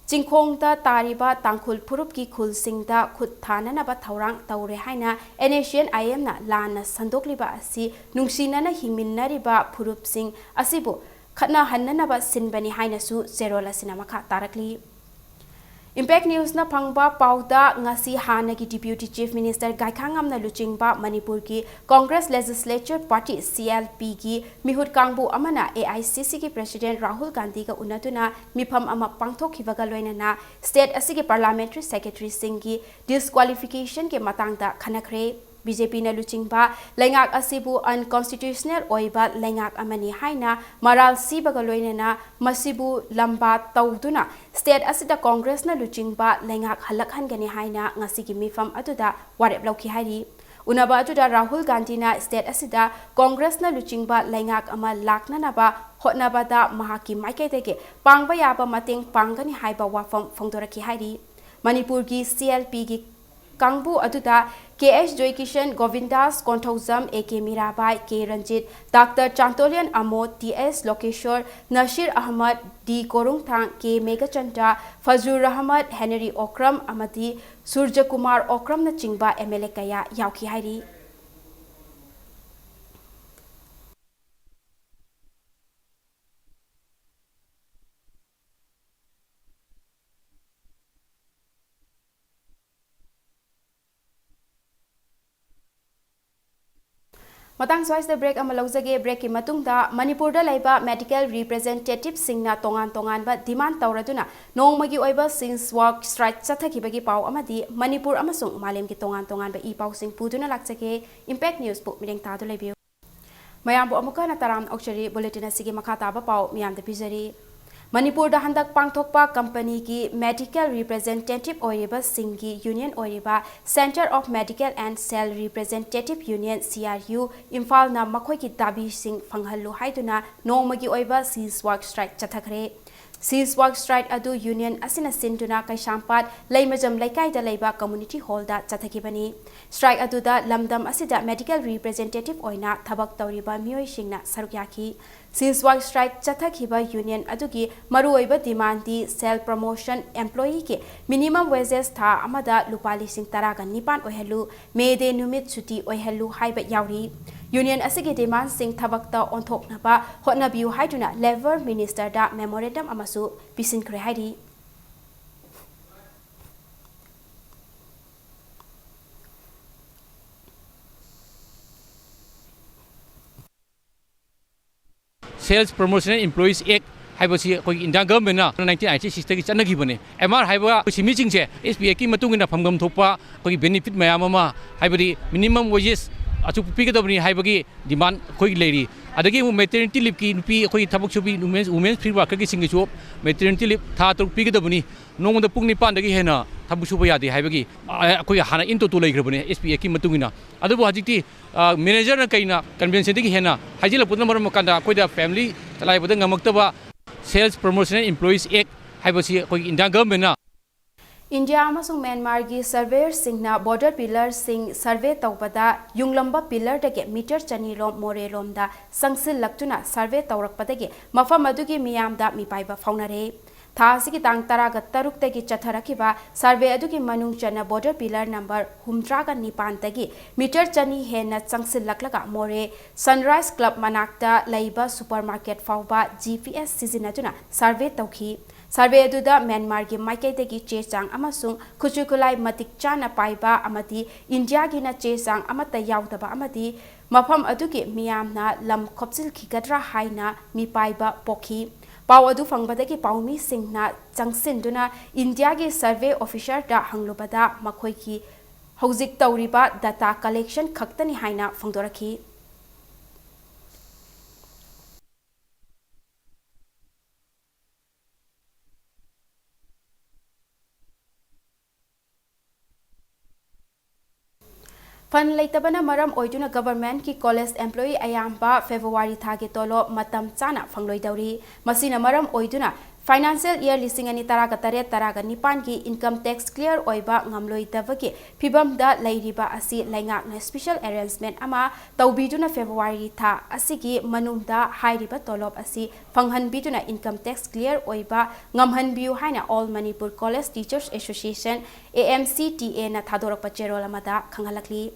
ꯆꯤꯡꯈꯣꯡꯗ ꯇꯥꯔꯤꯕ ꯇꯥꯡꯈꯨꯜ ꯐꯨꯔꯨꯞꯀꯤ ꯈꯨꯜꯁꯤꯡꯗ ꯈꯨꯠ ꯊꯥꯅꯅꯕ ꯊꯧꯔꯥꯡ ꯇꯧꯔꯦ ꯍꯥꯏꯅ NSCN-IM-ꯅ ꯂꯥꯟꯅ ꯁꯟꯗꯣꯛꯂꯤꯕ ꯑꯁꯤ ꯅꯨꯡꯁꯤꯅꯅ ꯍꯤꯡꯃꯤꯟꯅꯔꯤꯕ ꯐꯨꯔꯨꯞꯁꯤꯡ ꯑꯁꯤꯕꯨ ꯈꯠꯅꯍꯟꯅꯅꯕ ꯁꯤꯟꯕꯅꯤ ꯍꯥꯏꯅꯁꯨ ꯆꯦꯔꯣꯜ ꯑꯁꯤꯅ ꯃꯈꯥ ꯇꯥꯔꯛꯂꯤ꯫ Impact News-ꯅ ꯐꯪꯕ ꯄꯥꯎꯗ, ꯉꯁꯤ ꯍꯥꯟꯅꯒꯤ Deputy Chief Minister ꯒꯥꯏꯈꯥꯉꯝꯅ ꯂꯨꯆꯤꯡꯕ ꯃꯅꯤꯄꯨꯔꯒꯤ Congress Legislature Party, CLP-ꯒꯤ ꯃꯤꯍꯨꯠ ꯀꯥꯡꯕꯨ ꯑꯃꯅ AICC-ꯒꯤ President ꯔꯥꯍꯨꯜ ꯒꯥꯟꯙꯤꯒ ꯎꯅꯗꯨꯅ ꯃꯤꯐꯝ ꯑꯃ ꯄꯥꯡꯊꯣꯛꯈꯤꯕꯒ ꯂꯣꯏꯅꯅ state ꯑꯁꯤꯒꯤ Parliamentary Secretary-ꯁꯤꯡꯒꯤ disqualification-ꯒꯤ ꯃꯇꯥꯡꯗ ꯈꯟꯅꯈ꯭ꯔꯦ꯫ BJP-ꯅ ꯂꯨꯆꯤꯡꯕ ꯂꯩꯉꯥꯛ ꯑꯁꯤꯕꯨ unconstitutional ꯑꯣꯏꯕ ꯂꯩꯉꯥꯛ ꯑꯃꯅꯤ ꯍꯥꯏꯅ ꯃꯔꯥꯜ ꯁꯤꯕꯒ ꯂꯣꯏꯅꯅ ꯃꯁꯤꯕꯨ ꯂꯝꯕꯥ ꯇꯧꯗꯨꯅ state ꯑꯁꯤꯗ Congress-ꯅ ꯂꯨꯆꯤꯡꯕ ꯂꯩꯉꯥꯛ ꯍꯜꯂꯛꯍꯟꯒꯅꯤ ꯍꯥꯏꯅ ꯉꯁꯤꯒꯤ ꯃꯤꯐꯝ ꯑꯗꯨꯗ ꯋꯥꯔꯦꯞ ꯂꯧꯈꯤ ꯍꯥꯏꯔꯤ꯫ ꯎꯅꯕ ꯑꯗꯨꯗ ꯔꯥꯍꯨꯜ ꯒꯥꯟꯙꯤꯅ state ꯑꯁꯤꯗ Congress-ꯅ ꯂꯨꯆꯤꯡꯕ ꯂꯩꯉꯥꯛ ꯑꯃ ꯂꯥꯛꯅꯅꯕ ꯍꯣꯠꯅꯕꯗ ꯃꯍꯥꯛꯀꯤ ꯃꯥꯏꯀꯩꯗꯒꯤ ꯄꯥꯡꯕ ꯌꯥꯕ ꯃꯇꯦꯡ ꯄꯥꯡꯒꯅꯤ ꯍꯥꯏꯕ ꯋꯥꯐꯝ ꯐꯣꯡꯗꯣꯔꯛꯈꯤ ꯍꯥꯏꯔꯤ꯫ ꯃꯅꯤꯄꯨꯔꯒꯤ CLP-ꯒꯤ ꯀꯥꯡꯕꯨ ꯑꯗꯨꯗ K H Joykishan, ꯒꯣꯕꯤꯟꯗꯥꯁ Konthoujam, A K Mirabai, K Ranjit, Doctor ꯆꯥꯟꯇꯣꯂꯤꯌꯟ Amo, T S Lokeshor, Nasir Ahmed, D Korungthang, K Meghachandra, Fazur Ahmed, Henry Okram ꯑꯃꯗꯤ ꯁꯨꯔꯖꯀꯨꯃꯥꯔ ꯑꯣꯀ꯭ꯔꯝꯅꯆꯤꯡꯕ MLA ꯀꯌꯥ ꯌꯥꯎꯈꯤ ꯍꯥꯏꯔꯤ꯫ ꯃꯇꯥꯡ ꯁ꯭ꯋꯥꯏꯁꯤꯗ break ꯑꯃ ꯂꯧꯖꯒꯦ꯫ Break-ꯀꯤ ꯃꯇꯨꯡꯗ ꯃꯅꯤꯄꯨꯔꯗ ꯂꯩꯕ medical representative-ꯁꯤꯡꯅ ꯇꯣꯉꯥꯟ ꯇꯣꯉꯥꯟꯕ demand ꯇꯧꯔꯗꯨꯅ ꯅꯣꯡꯃꯒꯤ ꯑꯣꯏꯕ ꯁꯤꯟꯁ ꯋꯥꯛ ꯁ꯭ꯇ꯭ꯔꯥꯏꯛ ꯆꯠꯊꯈꯤꯕꯒꯤ ꯄꯥꯎ ꯑꯃꯗꯤ ꯃꯅꯤꯄꯨꯔ ꯑꯃꯁꯨꯡ ꯃꯥꯂꯦꯝꯒꯤ ꯇꯣꯉꯥꯟ ꯇꯣꯉꯥꯟꯕ ꯏ ꯄꯥꯎꯁꯤꯡ ꯄꯨꯗꯨꯅ ꯂꯥꯛꯆꯒꯦ꯫ Impact News-ꯄꯨ ꯃꯤꯠꯌꯦꯡ ꯇꯥꯗꯨꯅ ꯂꯩꯕꯤꯌꯨ꯫ ꯃꯌꯥꯝꯕꯨ ꯑꯃꯨꯛꯀ ꯍꯟꯅ ꯇꯔꯥꯝꯅ ꯑꯣꯛꯆꯔꯤ꯫ Bulletin ꯑꯁꯤꯒꯤ ꯃꯈꯥ ꯇꯥꯕ ꯄꯥꯎ ꯃꯤꯌꯥꯝꯗ ꯄꯤꯖꯔꯤ꯫ ꯃꯅꯤꯄꯨꯔꯗ ꯍꯟꯗꯛ ꯄꯥꯡꯊꯣꯛꯄ ꯀꯝꯄꯅꯤꯒꯤ ꯃꯦꯗꯤꯀꯦꯜ ꯔꯤꯄ꯭ꯔꯖꯦꯟꯇꯦꯇꯤꯚ ꯑꯣꯏꯔꯤꯕꯁꯤꯡꯒꯤ ꯌꯨꯅꯤꯌꯟ ꯑꯣꯏꯔꯤꯕ Centre of Medical and Sale Representative Union, C R U, ꯏꯝꯐꯥꯜꯅ ꯃꯈꯣꯏꯒꯤ ꯗꯥꯕꯤꯁꯤꯡ ꯐꯪꯍꯜꯂꯨ ꯍꯥꯏꯗꯨꯅ ꯅꯣꯡꯃꯒꯤ ꯑꯣꯏꯕ cease work strike ꯆꯠꯊꯈ꯭ꯔꯦ꯫ Cease work strike ꯑꯗꯨ ꯌꯨꯅꯤꯌꯟ ꯑꯁꯤꯅ ꯁꯤꯟꯗꯨꯅ ꯀꯩꯁꯥꯝꯄꯥꯠ ꯂꯩꯃꯖꯝ ꯂꯩꯀꯥꯏꯗ ꯂꯩꯕ ꯀꯝꯃ꯭ꯌꯨꯅꯤꯇꯤ ꯍꯣꯜꯗ ꯆꯠꯊꯈꯤꯕꯅꯤ꯫ Strike ꯑꯗꯨꯗ ꯂꯝꯗꯝ ꯑꯁꯤꯗ ꯃꯦꯗꯤꯀꯦꯜ ꯔꯤꯄ꯭ꯔꯖꯦꯟꯇꯦꯇꯤꯚ ꯑꯣꯏꯅ ꯊꯕꯛ ꯇꯧꯔꯤꯕ ꯃꯤꯑꯣꯏꯁꯤꯡꯅ ꯁꯔꯨꯛ ꯌꯥꯈꯤ꯫ Cease work strike ꯆꯠꯊꯈꯤꯕ ꯌꯨꯅꯤꯌꯟ ꯑꯗꯨꯒꯤ ꯃꯔꯨꯑꯣꯏꯕ ꯗꯤꯃꯥꯟꯗꯤ ꯁꯦꯜ ꯄ꯭ꯔꯃꯣꯁꯟ ꯑꯦꯝꯄ꯭ꯂꯣꯌꯤꯒꯤ ꯃꯤꯅꯤꯃꯝ ꯋꯦꯖꯦꯁ ꯊꯥ ꯑꯃꯗ ꯂꯨꯄꯥ ꯂꯤꯁꯤꯡ ꯇꯔꯥꯒ ꯅꯤꯄꯥꯟ ꯑꯣꯏꯍꯜꯂꯨ, ꯃꯦ ꯗꯦ ꯅꯨꯃꯤꯠ ꯁꯨꯇꯤ ꯑꯣꯏꯍꯜꯂꯨ ꯍꯥꯏꯕ ꯌꯥꯎꯔꯤ꯫ ꯌꯨꯅꯤꯌꯟ ꯑꯁꯤꯒꯤ ꯗꯤꯃꯥꯟꯁꯤꯡ ꯊꯕꯛꯇ ꯑꯣꯟꯊꯣꯛꯅꯕ ꯍꯣꯠꯅꯕꯤꯌꯨ ꯍꯥꯏꯗꯨꯅ ꯂꯦꯕꯔ ꯃꯤꯅꯤꯁꯇꯔꯗ ꯃꯦꯃꯣꯔꯦꯟꯗꯝ ꯑꯃꯁꯨ ꯄꯤꯁꯤꯟꯈ꯭ꯔꯦ ꯍꯥꯏꯔꯤ꯫ Sales Promotion and Employees Act ꯍꯥꯏꯕꯁꯤ ꯑꯩꯈꯣꯏꯒꯤ ꯏꯟꯗꯤꯌꯥ ꯒꯚꯔꯟꯃꯦꯟꯅ nineteen eighty six ꯇꯒꯤ ꯆꯠꯅꯈꯤꯕꯅꯦ꯫ ꯑꯦꯝ ꯑꯥꯔ ꯍꯥꯏꯕ ꯁꯤꯟꯃꯤꯁꯤꯡꯁꯦ ꯑꯦꯁ ꯄꯤ ꯑꯦꯛꯀꯤ ꯃꯇꯨꯡ ꯏꯟꯅ ꯐꯪꯐꯝ ꯊꯣꯛꯄ ꯑꯩꯈꯣꯏꯒꯤ ꯕꯦꯅꯤꯐꯤꯠ ꯃꯌꯥꯝ ꯑꯃ, ꯍꯥꯏꯕꯗꯤ ꯃꯤꯅꯤꯃꯝ ꯋꯦꯖꯦꯁ ꯑꯁꯨꯛ ꯄꯤꯒꯗꯕꯅꯤ ꯍꯥꯏꯕꯒꯤ ꯗꯤꯃꯥꯟ ꯑꯩꯈꯣꯏꯒꯤ ꯂꯩꯔꯤ꯫ ꯑꯗꯒꯤ ꯑꯃꯨꯛ ꯃꯦꯇꯔꯅꯤꯇꯤ ꯂꯤꯞꯀꯤ ꯅꯨꯄꯤ ꯑꯩꯈꯣꯏꯒꯤ ꯊꯕꯛ ꯁꯨꯕꯤ ꯋꯨꯃꯦꯟ, ꯋꯨꯃꯦꯟ ꯐꯤꯜꯗ ꯋꯥꯔꯀꯔꯒꯤꯁꯤꯡꯒꯤꯁꯨ ꯃꯦꯇꯔꯅꯤꯇꯤ ꯂꯤꯞ ꯊꯥ ꯇꯔꯨꯛ ꯄꯤꯒꯗꯕꯅꯤ꯫ ꯅꯣꯡꯃꯗ ꯄꯨꯡ ꯅꯤꯄꯥꯟꯗꯒꯤ ꯍꯦꯟꯅ ꯊꯕꯛ ꯁꯨꯕ ꯌꯥꯗꯦ ꯍꯥꯏꯕꯒꯤ, ꯑ, ꯑꯩꯈꯣꯏꯒꯤ ꯍꯥꯟꯅ in toto ꯂꯩꯈ꯭ꯔꯕꯅꯦ ꯑꯦꯁ ꯄꯤ ꯑꯦꯛꯀꯤ ꯃꯇꯨꯡ ꯏꯟꯅ꯫ ꯑꯗꯨꯕꯨ ꯍꯧꯖꯤꯛꯇꯤ, ꯑ, ꯃꯦꯅꯦꯖꯔꯅ ꯀꯩꯅ ꯀꯟꯚꯦꯟꯁꯟꯗꯒꯤ ꯍꯦꯟꯅ ꯍꯥꯏꯖꯤꯜꯂꯛꯄꯗꯨꯅ ꯃꯔꯝ ꯑꯣꯏꯔꯀꯥꯟꯗ ꯑꯩꯈꯣꯏꯗ family ꯆꯂꯥꯏꯕꯗ ꯉꯝꯃꯛꯇꯕ꯫ Sales Promotion and Employees Act ꯍꯥꯏꯕꯁꯤ ꯑꯩꯈꯣꯏꯒꯤ ꯏꯟꯗꯤꯌꯥ ꯒꯚꯔꯟꯃꯦꯟꯅ ꯏꯟꯗꯤꯌꯥ ꯑꯃꯁꯨꯡ ꯃ꯭ꯌꯥꯟꯃꯥꯔꯒꯤ ꯁꯔꯚꯦꯌꯔꯁꯤꯡꯅ ꯕꯣꯔꯗꯔ ꯄꯤꯂꯔꯁꯤꯡ ꯁꯔꯚꯦ ꯇꯧꯕꯗ ꯌꯨꯡꯂꯝꯕ ꯄꯤꯂꯔꯗꯒꯤ ꯃꯤꯇꯔ ꯆꯅꯤ ꯂꯣꯝ ꯃꯣꯔꯦꯂꯣꯝꯗ ꯆꯪꯁꯤꯜꯂꯛꯇꯨꯅ ꯁꯔꯚꯦ ꯇꯧꯔꯛꯄꯗꯒꯤ ꯃꯐꯝ ꯑꯗꯨꯒꯤ ꯃꯤꯌꯥꯝꯗ ꯃꯤꯄꯥꯏꯕ ꯐꯥꯎꯅꯔꯦ꯫ ꯊꯥ ꯑꯁꯤꯒꯤ ꯇꯥꯡ ꯇꯔꯥꯒ ꯇꯔꯨꯛꯇꯒꯤ ꯆꯠꯊꯔꯛꯈꯤꯕ ꯁꯔꯚꯦ ꯑꯗꯨꯒꯤ ꯃꯅꯨꯡ ꯆꯟꯅ ꯕꯣꯔꯗꯔ ꯄꯤꯂꯔ ꯅꯝꯕꯔ ꯍꯨꯝꯗ꯭ꯔꯥꯒ ꯅꯤꯄꯥꯟꯗꯒꯤ ꯃꯤꯇꯔ ꯆꯅꯤ ꯍꯦꯟꯅ ꯆꯪꯁꯤꯜꯂꯛꯂꯒ ꯃꯣꯔꯦ ꯁꯟꯔꯥꯏꯖ ꯀ꯭ꯂꯕ ꯃꯅꯥꯛꯇ ꯂꯩꯕ ꯁꯨꯄꯔ ꯃꯥꯔꯀꯦꯠ ꯐꯥꯎꯕ ꯖꯤ ꯄꯤ ꯑꯦꯁ ꯁꯤꯖꯤꯟꯅꯗꯨꯅ ꯁꯔꯚꯦ ꯇꯧꯈꯤ꯫ ꯁꯔꯚꯦ ꯑꯗꯨꯗ ꯃ꯭ꯌꯥꯟꯃꯥꯔꯒꯤ ꯃꯥꯏꯀꯩꯗꯒꯤ ꯆꯦ ꯆꯥꯡ ꯑꯃꯁꯨꯡ ꯈꯨꯠꯁꯨ ꯈꯨꯠꯂꯥꯏ ꯃꯇꯤꯛ ꯆꯥꯅ ꯄꯥꯏꯕ ꯑꯃꯗꯤ ꯏꯟꯗꯤꯌꯥꯒꯤꯅ ꯆꯦ ꯆꯥꯡ ꯑꯃꯠꯇ ꯌꯥꯎꯗꯕ ꯑꯃꯗꯤ ꯃꯐꯝ ꯑꯗꯨꯒꯤ ꯃꯤꯌꯥꯝꯅ ꯂꯝ ꯈꯣꯞꯆꯤꯟꯈꯤꯒꯗ꯭ꯔꯥ ꯍꯥꯏꯅ ꯃꯤꯄꯥꯏꯕ ꯄꯣꯛꯈꯤ꯫ ꯄꯥꯎ ꯑꯗꯨ ꯐꯪꯕꯗꯒꯤ ꯄꯥꯎꯃꯤꯁꯤꯡꯅ ꯆꯪꯁꯤꯟꯗꯨꯅ ꯏꯟꯗꯤꯌꯥꯒꯤ ꯁꯔꯚꯦ ꯑꯣꯐꯤꯁꯔꯗ ꯍꯪꯂꯨꯕꯗ ꯃꯈꯣꯏꯒꯤ ꯍꯧꯖꯤꯛ ꯇꯧꯔꯤꯕ ꯗꯇꯥ ꯀꯂꯦꯛꯁꯟ ꯈꯛꯇꯅꯤ ꯍꯥꯏꯅ ꯐꯣꯡꯗꯣꯔꯛꯈꯤ꯫ Fund ꯂꯩꯇꯕꯅ ꯃꯔꯝ ꯑꯣꯏꯗꯨꯅ government ꯀꯤ college employee ꯑꯌꯥꯝꯕ February ꯊꯥꯒꯤ ꯇꯣꯂꯣꯞ ꯃꯇꯝ ꯆꯥꯅ ꯐꯪꯂꯣꯏꯗꯧꯔꯤ꯫ ꯃꯁꯤꯅ ꯃꯔꯝ ꯑꯣꯏꯗꯨꯅ financial year ꯂꯤꯁꯤꯡ ꯑꯅꯤ ꯇꯔꯥꯒ ꯇꯔꯦꯠ ꯇꯔꯥꯒ ꯅꯤꯄꯥꯟꯒꯤ income tax clear ꯑꯣꯏꯕ ꯉꯝꯂꯣꯏꯗꯕꯒꯤ ꯐꯤꯚꯝꯗ ꯂꯩꯔꯤꯕ ꯑꯁꯤ ꯂꯩꯉꯥꯛꯅ special arrangement ꯑꯃ ꯇꯧꯕꯤꯗꯨꯅ February ꯊꯥ ꯑꯁꯤꯒꯤ ꯃꯅꯨꯡꯗ ꯍꯥꯏꯔꯤꯕ ꯇꯣꯂꯣꯞ ꯑꯁꯤ ꯐꯪꯍꯟꯕꯤꯗꯨꯅ income tax clear ꯑꯣꯏꯕ ꯉꯝꯍꯟꯕꯤꯌꯨ ꯍꯥꯏꯅ All Manipur College Teachers Association, A M C T A ꯅ ꯊꯥꯗꯣꯔꯛꯄ ꯆꯦꯔꯣꯜ ꯑꯃꯗ ꯈꯪꯍꯜꯂꯛꯂꯤ꯫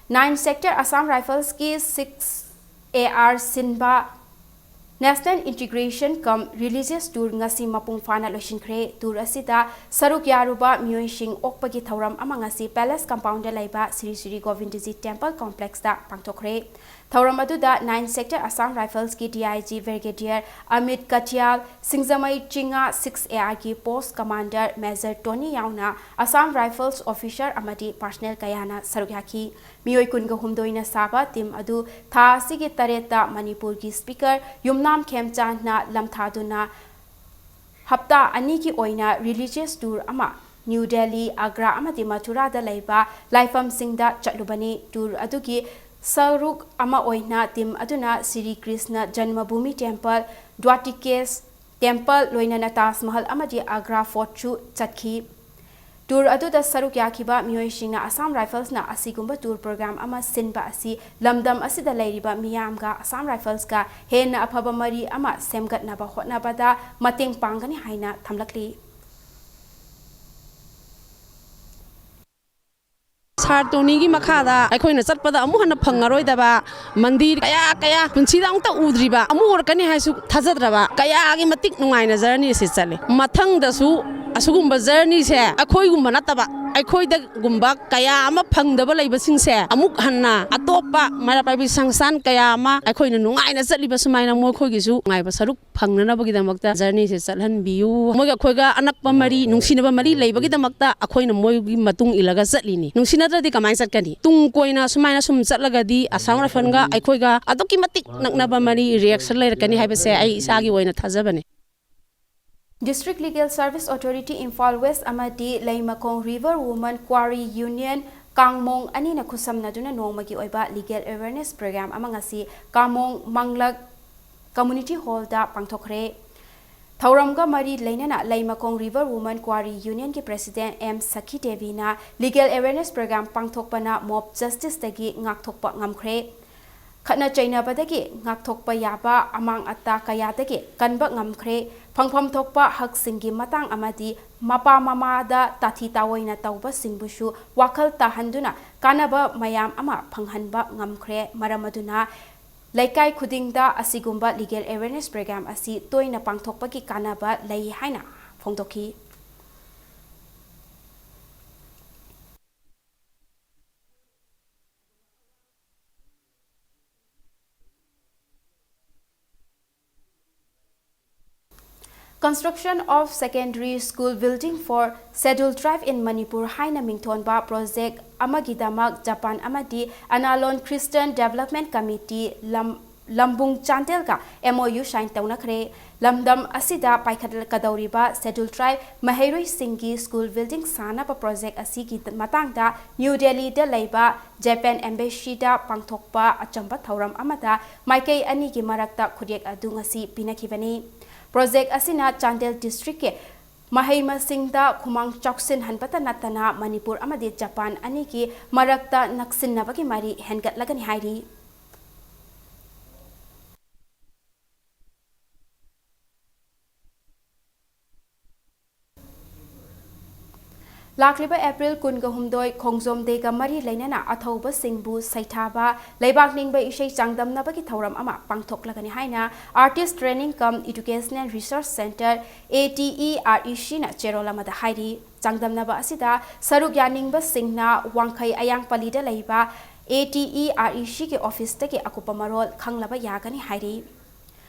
Nine Sector Assam Rifles ꯀꯤ six A R ꯁꯤꯟꯕ National Integration cum Religious Tour ꯉꯁꯤ ꯃꯄꯨꯡ ꯐꯥꯅ ꯂꯣꯏꯁꯤꯟꯈ꯭ꯔꯦ꯫ Tour ꯑꯁꯤꯗ ꯁꯔꯨꯛ ꯌꯥꯔꯨꯕ ꯃꯤꯑꯣꯏꯁꯤꯡ ꯑꯣꯛꯄꯒꯤ ꯊꯧꯔꯝ ꯑꯃ ꯉꯁꯤ Palace Compound ꯗ ꯂꯩꯕ ꯁ꯭ꯔꯤ ꯁ꯭ꯔꯤ ꯒꯣꯕꯤꯟꯗꯖꯤ Temple Complex ꯇ ꯄꯥꯡꯊꯣꯛꯈ꯭ꯔꯦ꯫ ꯊꯧꯔꯝ ꯑꯗꯨꯗ Nine Sector Assam Rifles ꯀꯤ D I G Brigadier Amit Katiyal, Singjamei ꯆꯤꯡꯉꯥ six A R ꯒꯤ Post Commander Major Tony ꯌꯥꯎꯅ Assam Rifles officer ꯑꯃꯗꯤ personnel ꯀꯌꯥꯅ ꯁꯔꯨꯛ ꯌꯥꯈꯤ꯫ ꯃꯤꯑꯣꯏ ꯀꯨꯟꯒ ꯍꯨꯝꯗꯣꯏꯅ ꯁꯥꯕ team ꯑꯗꯨ ꯊꯥ ꯑꯁꯤꯒꯤ ꯇꯔꯦꯠꯇ ꯃꯅꯤꯄꯨꯔꯒꯤ Speaker ꯌꯨꯝꯅꯥꯝ ꯈꯦꯝꯆꯥꯟꯅ ꯂꯝꯊꯥꯗꯨꯅ ꯍꯞꯇꯥ ꯑꯅꯤꯒꯤ ꯑꯣꯏꯅ religious tour ꯑꯃ New Delhi, Agra ꯑꯃꯗꯤ Mathura ꯗ ꯂꯩꯕ ꯂꯥꯏꯐꯝꯁꯤꯡꯗ ꯆꯠꯂꯨꯕꯅꯤ꯫ Tour ꯑꯗꯨꯒꯤ ꯁꯔꯨꯛ ꯑꯃ ꯑꯣꯏꯅ team ꯑꯗꯨꯅ Shri Krishna Janmabhumi Temple, Dwatikas Temple, ꯂꯣꯏꯅꯅ ꯇꯥꯖ ꯃꯍꯜ ꯑꯃꯗꯤ Agra Fort ꯁꯨ ꯆꯠꯈꯤ꯫ Tour ꯑꯗꯨꯗ ꯁꯔꯨꯛ ꯌꯥꯈꯤꯕ ꯃꯤꯑꯣꯏꯁꯤꯡꯅ Assam Rifles ꯅ ꯑꯁꯤꯒꯨꯝꯕ tour program ꯑꯃ ꯁꯤꯟꯕ ꯑꯁꯤ ꯂꯝꯗꯝ ꯑꯁꯤꯗ ꯂꯩꯔꯤꯕ ꯃꯤꯌꯥꯝꯒ Assam Rifles ꯀ ꯍꯦꯟꯅ ꯑꯐꯕ ꯃꯔꯤ ꯑꯃ ꯁꯦꯝꯒꯠꯅꯕ ꯍꯣꯠꯅꯕꯗ ꯃꯇꯦꯡ ꯄꯥꯡꯒꯅꯤ ꯍꯥꯏꯅ ꯊꯝꯂꯛꯂꯤ꯫ Sir Tony ꯒꯤ ꯃꯈꯥꯗ ꯑꯩꯈꯣꯏꯅ ꯆꯠꯄꯗ ꯑꯃꯨꯛ ꯍꯟꯅ ꯐꯪꯉꯔꯣꯏꯗꯕ ꯃꯟꯗꯤꯔ ꯀꯌꯥ ꯀꯌꯥ, ꯄꯨꯟꯁꯤꯗ ꯑꯃꯨꯛꯇ ꯎꯗ꯭ꯔꯤꯕ, ꯑꯃꯨꯛ ꯎꯔꯛꯀꯅꯤ ꯍꯥꯏꯁꯨ ꯊꯥꯖꯗ꯭ꯔꯕ ꯀꯌꯥꯒꯤ ꯃꯇꯤꯛ ꯅꯨꯡꯉꯥꯏꯅ journey ꯁꯦ ꯆꯠꯂꯤ꯫ ꯃꯊꯪꯗꯁꯨ ꯑꯁꯤꯒꯨꯝꯕ journey ꯁꯦ ꯑꯩꯈꯣꯏꯒꯨꯝꯕ ꯅꯠꯇꯕ, ꯑꯩꯈꯣꯏꯗꯒꯨꯝꯕ ꯀꯌꯥ ꯑꯃ ꯐꯪꯗꯕ ꯂꯩꯕꯁꯤꯡꯁꯦ ꯑꯃꯨꯛ ꯍꯟꯅ ꯑꯇꯣꯞꯄ ꯃꯩꯔꯥ ꯄꯥꯏꯕꯤ ꯁꯪꯁꯊꯥꯟ ꯀꯌꯥ ꯑꯃ ꯑꯩꯈꯣꯏꯅ ꯅꯨꯡꯉꯥꯏꯅ ꯆꯠꯂꯤꯕ ꯁꯨꯃꯥꯏꯅ ꯃꯈꯣꯏꯒꯤꯁꯨ ꯅꯨꯡꯉꯥꯏꯕ ꯁꯔꯨꯛ ꯐꯪꯅꯅꯕꯒꯤꯗꯃꯛꯇ journey ꯁꯦ ꯆꯠꯍꯟꯕꯤꯌꯨ꯫ ꯃꯣꯏꯒ ꯑꯩꯈꯣꯏꯒ ꯑꯅꯛꯄ ꯃꯔꯤ, ꯅꯨꯡꯁꯤꯅꯕ ꯃꯔꯤ ꯂꯩꯕꯒꯤꯗꯃꯛꯇ ꯑꯩꯈꯣꯏꯅ ꯃꯣꯏꯒꯤ ꯃꯇꯨꯡ ꯏꯜꯂꯒ ꯆꯠꯂꯤꯅꯤ꯫ ꯅꯨꯡꯁꯤꯅꯗ꯭ꯔꯗꯤ ꯀꯃꯥꯏꯅ ꯆꯠꯀꯅꯤ? ꯇꯨꯡ ꯀꯣꯏꯅ ꯁꯨꯃꯥꯏꯅ ꯁꯨꯝ ꯆꯠꯂꯒꯗꯤ Assam Rifles ꯒ ꯑꯩꯈꯣꯏꯒ ꯑꯗꯨꯛꯀꯤ ꯃꯇꯤꯛ ꯅꯛꯅꯕ ꯃꯔꯤ, relation ꯂꯩꯔꯛꯀꯅꯤ ꯍꯥꯏꯕꯁꯦ ꯑꯩ ꯏꯁꯥꯒꯤ ꯑꯣꯏꯅ ꯊꯥꯖꯕꯅꯤ꯫ District Legal Service Authority Imphal West ꯑꯃꯗꯤ ꯂꯩꯃꯈꯣꯡ River Women Quarry Union ꯀꯥꯡꯃꯣꯡ ꯑꯅꯤꯅ ꯈꯨꯠꯁꯝꯅꯗꯨꯅ ꯅꯣꯡꯃꯒꯤ ꯑꯣꯏꯕ legal awareness program ꯑꯃ ꯉꯁꯤ ꯀꯥꯡꯃꯣꯡ ꯃꯪꯂꯛ Community Hallꯗ ꯄꯥꯡꯊꯣꯛꯈ꯭ꯔꯦ꯫ ꯊꯧꯔꯝꯒ ꯃꯔꯤ ꯂꯩꯅꯅ ꯂꯩꯃꯈꯣꯡ River Women Quarry Unionꯒꯤ President ꯑꯦꯝ ꯁꯈꯤ ꯗꯦꯕꯤꯅ legal awareness program ꯄꯥꯡꯊꯣꯛꯄꯅ mob justiceꯇꯒꯤ ꯉꯥꯛꯊꯣꯛꯄ ꯉꯝꯈ꯭ꯔꯦ꯫ ꯈꯠꯅ ꯆꯩꯅꯕꯗꯒꯤ ꯉꯥꯛꯊꯣꯛꯄ ꯌꯥꯕ ꯑꯃꯥꯡ ꯑꯇꯥ ꯀꯌꯥꯗꯒꯤ ꯀꯟꯕ ꯉꯝꯈ꯭ꯔꯦ꯫ ꯐꯪꯐꯝ ꯊꯣꯛꯄ ꯍꯛꯁꯤꯡꯒꯤ ꯃꯇꯥꯡ ꯑꯃꯗꯤ ꯃꯄꯥ ꯃꯃꯥꯗ ꯇꯥꯊꯤ ꯇꯥꯑꯣꯏꯅ ꯇꯧꯕꯁꯤꯡꯕꯨꯁꯨ ꯋꯥꯈꯜ ꯇꯥꯍꯟꯗꯨꯅ ꯀꯥꯟꯅꯕ ꯃꯌꯥꯝ ꯑꯃ ꯐꯪꯍꯟꯕ ꯉꯝꯈ꯭ꯔꯦ꯫ ꯃꯔꯝ ꯑꯗꯨꯅ ꯂꯩꯀꯥꯏ ꯈꯨꯗꯤꯡꯗ ꯑꯁꯤꯒꯨꯝꯕ legal awareness program ꯑꯁꯤ ꯇꯣꯏꯅ ꯄꯥꯡꯊꯣꯛꯄꯒꯤ ꯀꯥꯟꯅꯕ ꯂꯩ ꯍꯥꯏꯅ ꯐꯣꯡꯗꯣꯛꯈꯤ꯫ Construction of Secondary School Building for Scheduled Tribe in Manipur ꯍꯥꯏꯅ ꯃꯤꯡꯊꯣꯟꯕ project ꯑꯃꯒꯤꯗꯃꯛ ꯖꯄꯥꯟ ꯑꯃꯗꯤ ꯑꯅꯥꯂꯣꯟ Christian Development Committee ꯂꯝ, ꯂꯝꯕꯨꯡ ꯆꯥꯟꯗꯦꯜꯒ M O U sign ꯇꯧꯅꯈ꯭ꯔꯦ꯫ ꯂꯝꯗꯝ ꯑꯁꯤꯗ ꯄꯥꯏꯈꯠꯀꯗꯧꯔꯤꯕ Scheduled Tribe ꯃꯍꯩꯔꯣꯏꯁꯤꯡꯒꯤ school building ꯁꯥꯅꯕ project ꯑꯁꯤꯒꯤ ꯃꯇꯥꯡꯗ New Delhiꯗ ꯂꯩꯕ Japan Embassyꯗ ꯄꯥꯡꯊꯣꯛꯄ ꯑꯆꯝꯕ ꯊꯧꯔꯝ ꯑꯃꯗ ꯃꯥꯏꯀꯩ ꯑꯅꯤꯒꯤ ꯃꯔꯛꯇ ꯈꯨꯠꯌꯦꯛ ꯑꯗꯨ ꯉꯁꯤ ꯄꯤꯅꯈꯤꯕꯅꯤ꯫ Project ꯑꯁꯤꯅ ꯆꯥꯟꯗꯦꯜ districtꯀꯤ ꯃꯍꯩ ꯃꯁꯤꯡꯗ ꯈꯨꯃꯥꯡ ꯆꯥꯎꯁꯤꯟꯍꯟꯕꯇ ꯅꯠꯇꯅ ꯃꯅꯤꯄꯨꯔ ꯑꯃꯗꯤ ꯖꯄꯥꯟ ꯑꯅꯤꯒꯤ ꯃꯔꯛꯇ ꯅꯛꯁꯤꯟꯅꯕꯒꯤ ꯃꯔꯤ ꯍꯦꯟꯒꯠꯂꯒꯅꯤ ꯍꯥꯏꯔꯤ꯫ ꯂꯥꯛꯂꯤꯕ April ꯀꯨꯟꯒ ꯍꯨꯝꯗꯣꯏ, ꯈꯣꯡꯖꯣꯝ Dayꯒ ꯃꯔꯤ ꯂꯩꯅꯅ ꯑꯊꯧꯕꯁꯤꯡꯕꯨ ꯁꯩꯊꯥꯕ ꯂꯩꯕꯥꯛ ꯅꯤꯡꯕ ꯏꯁꯩ ꯆꯥꯡꯗꯝꯅꯕꯒꯤ ꯊꯧꯔꯝ ꯑꯃ ꯄꯥꯡꯊꯣꯛꯂꯒꯅꯤ ꯍꯥꯏꯅ Artist Training cum Educational Research Centre, A T E R E Cꯅ ꯆꯦꯔꯣꯜ ꯑꯃꯗ ꯍꯥꯏꯔꯤ꯫ ꯆꯥꯡꯗꯝꯅꯕ ꯑꯁꯤꯗ ꯁꯔꯨꯛ ꯌꯥꯅꯤꯡꯕꯁꯤꯡꯅ ꯋꯥꯡꯈꯩ ꯑꯌꯥꯡꯄꯜꯂꯤꯗ ꯂꯩꯕ A T E R E Cꯒꯤ officeꯇꯒꯤ ꯑꯀꯨꯞꯄ ꯃꯔꯣꯜ ꯈꯪꯂꯕ ꯌꯥꯒꯅꯤ ꯍꯥꯏꯔꯤ꯫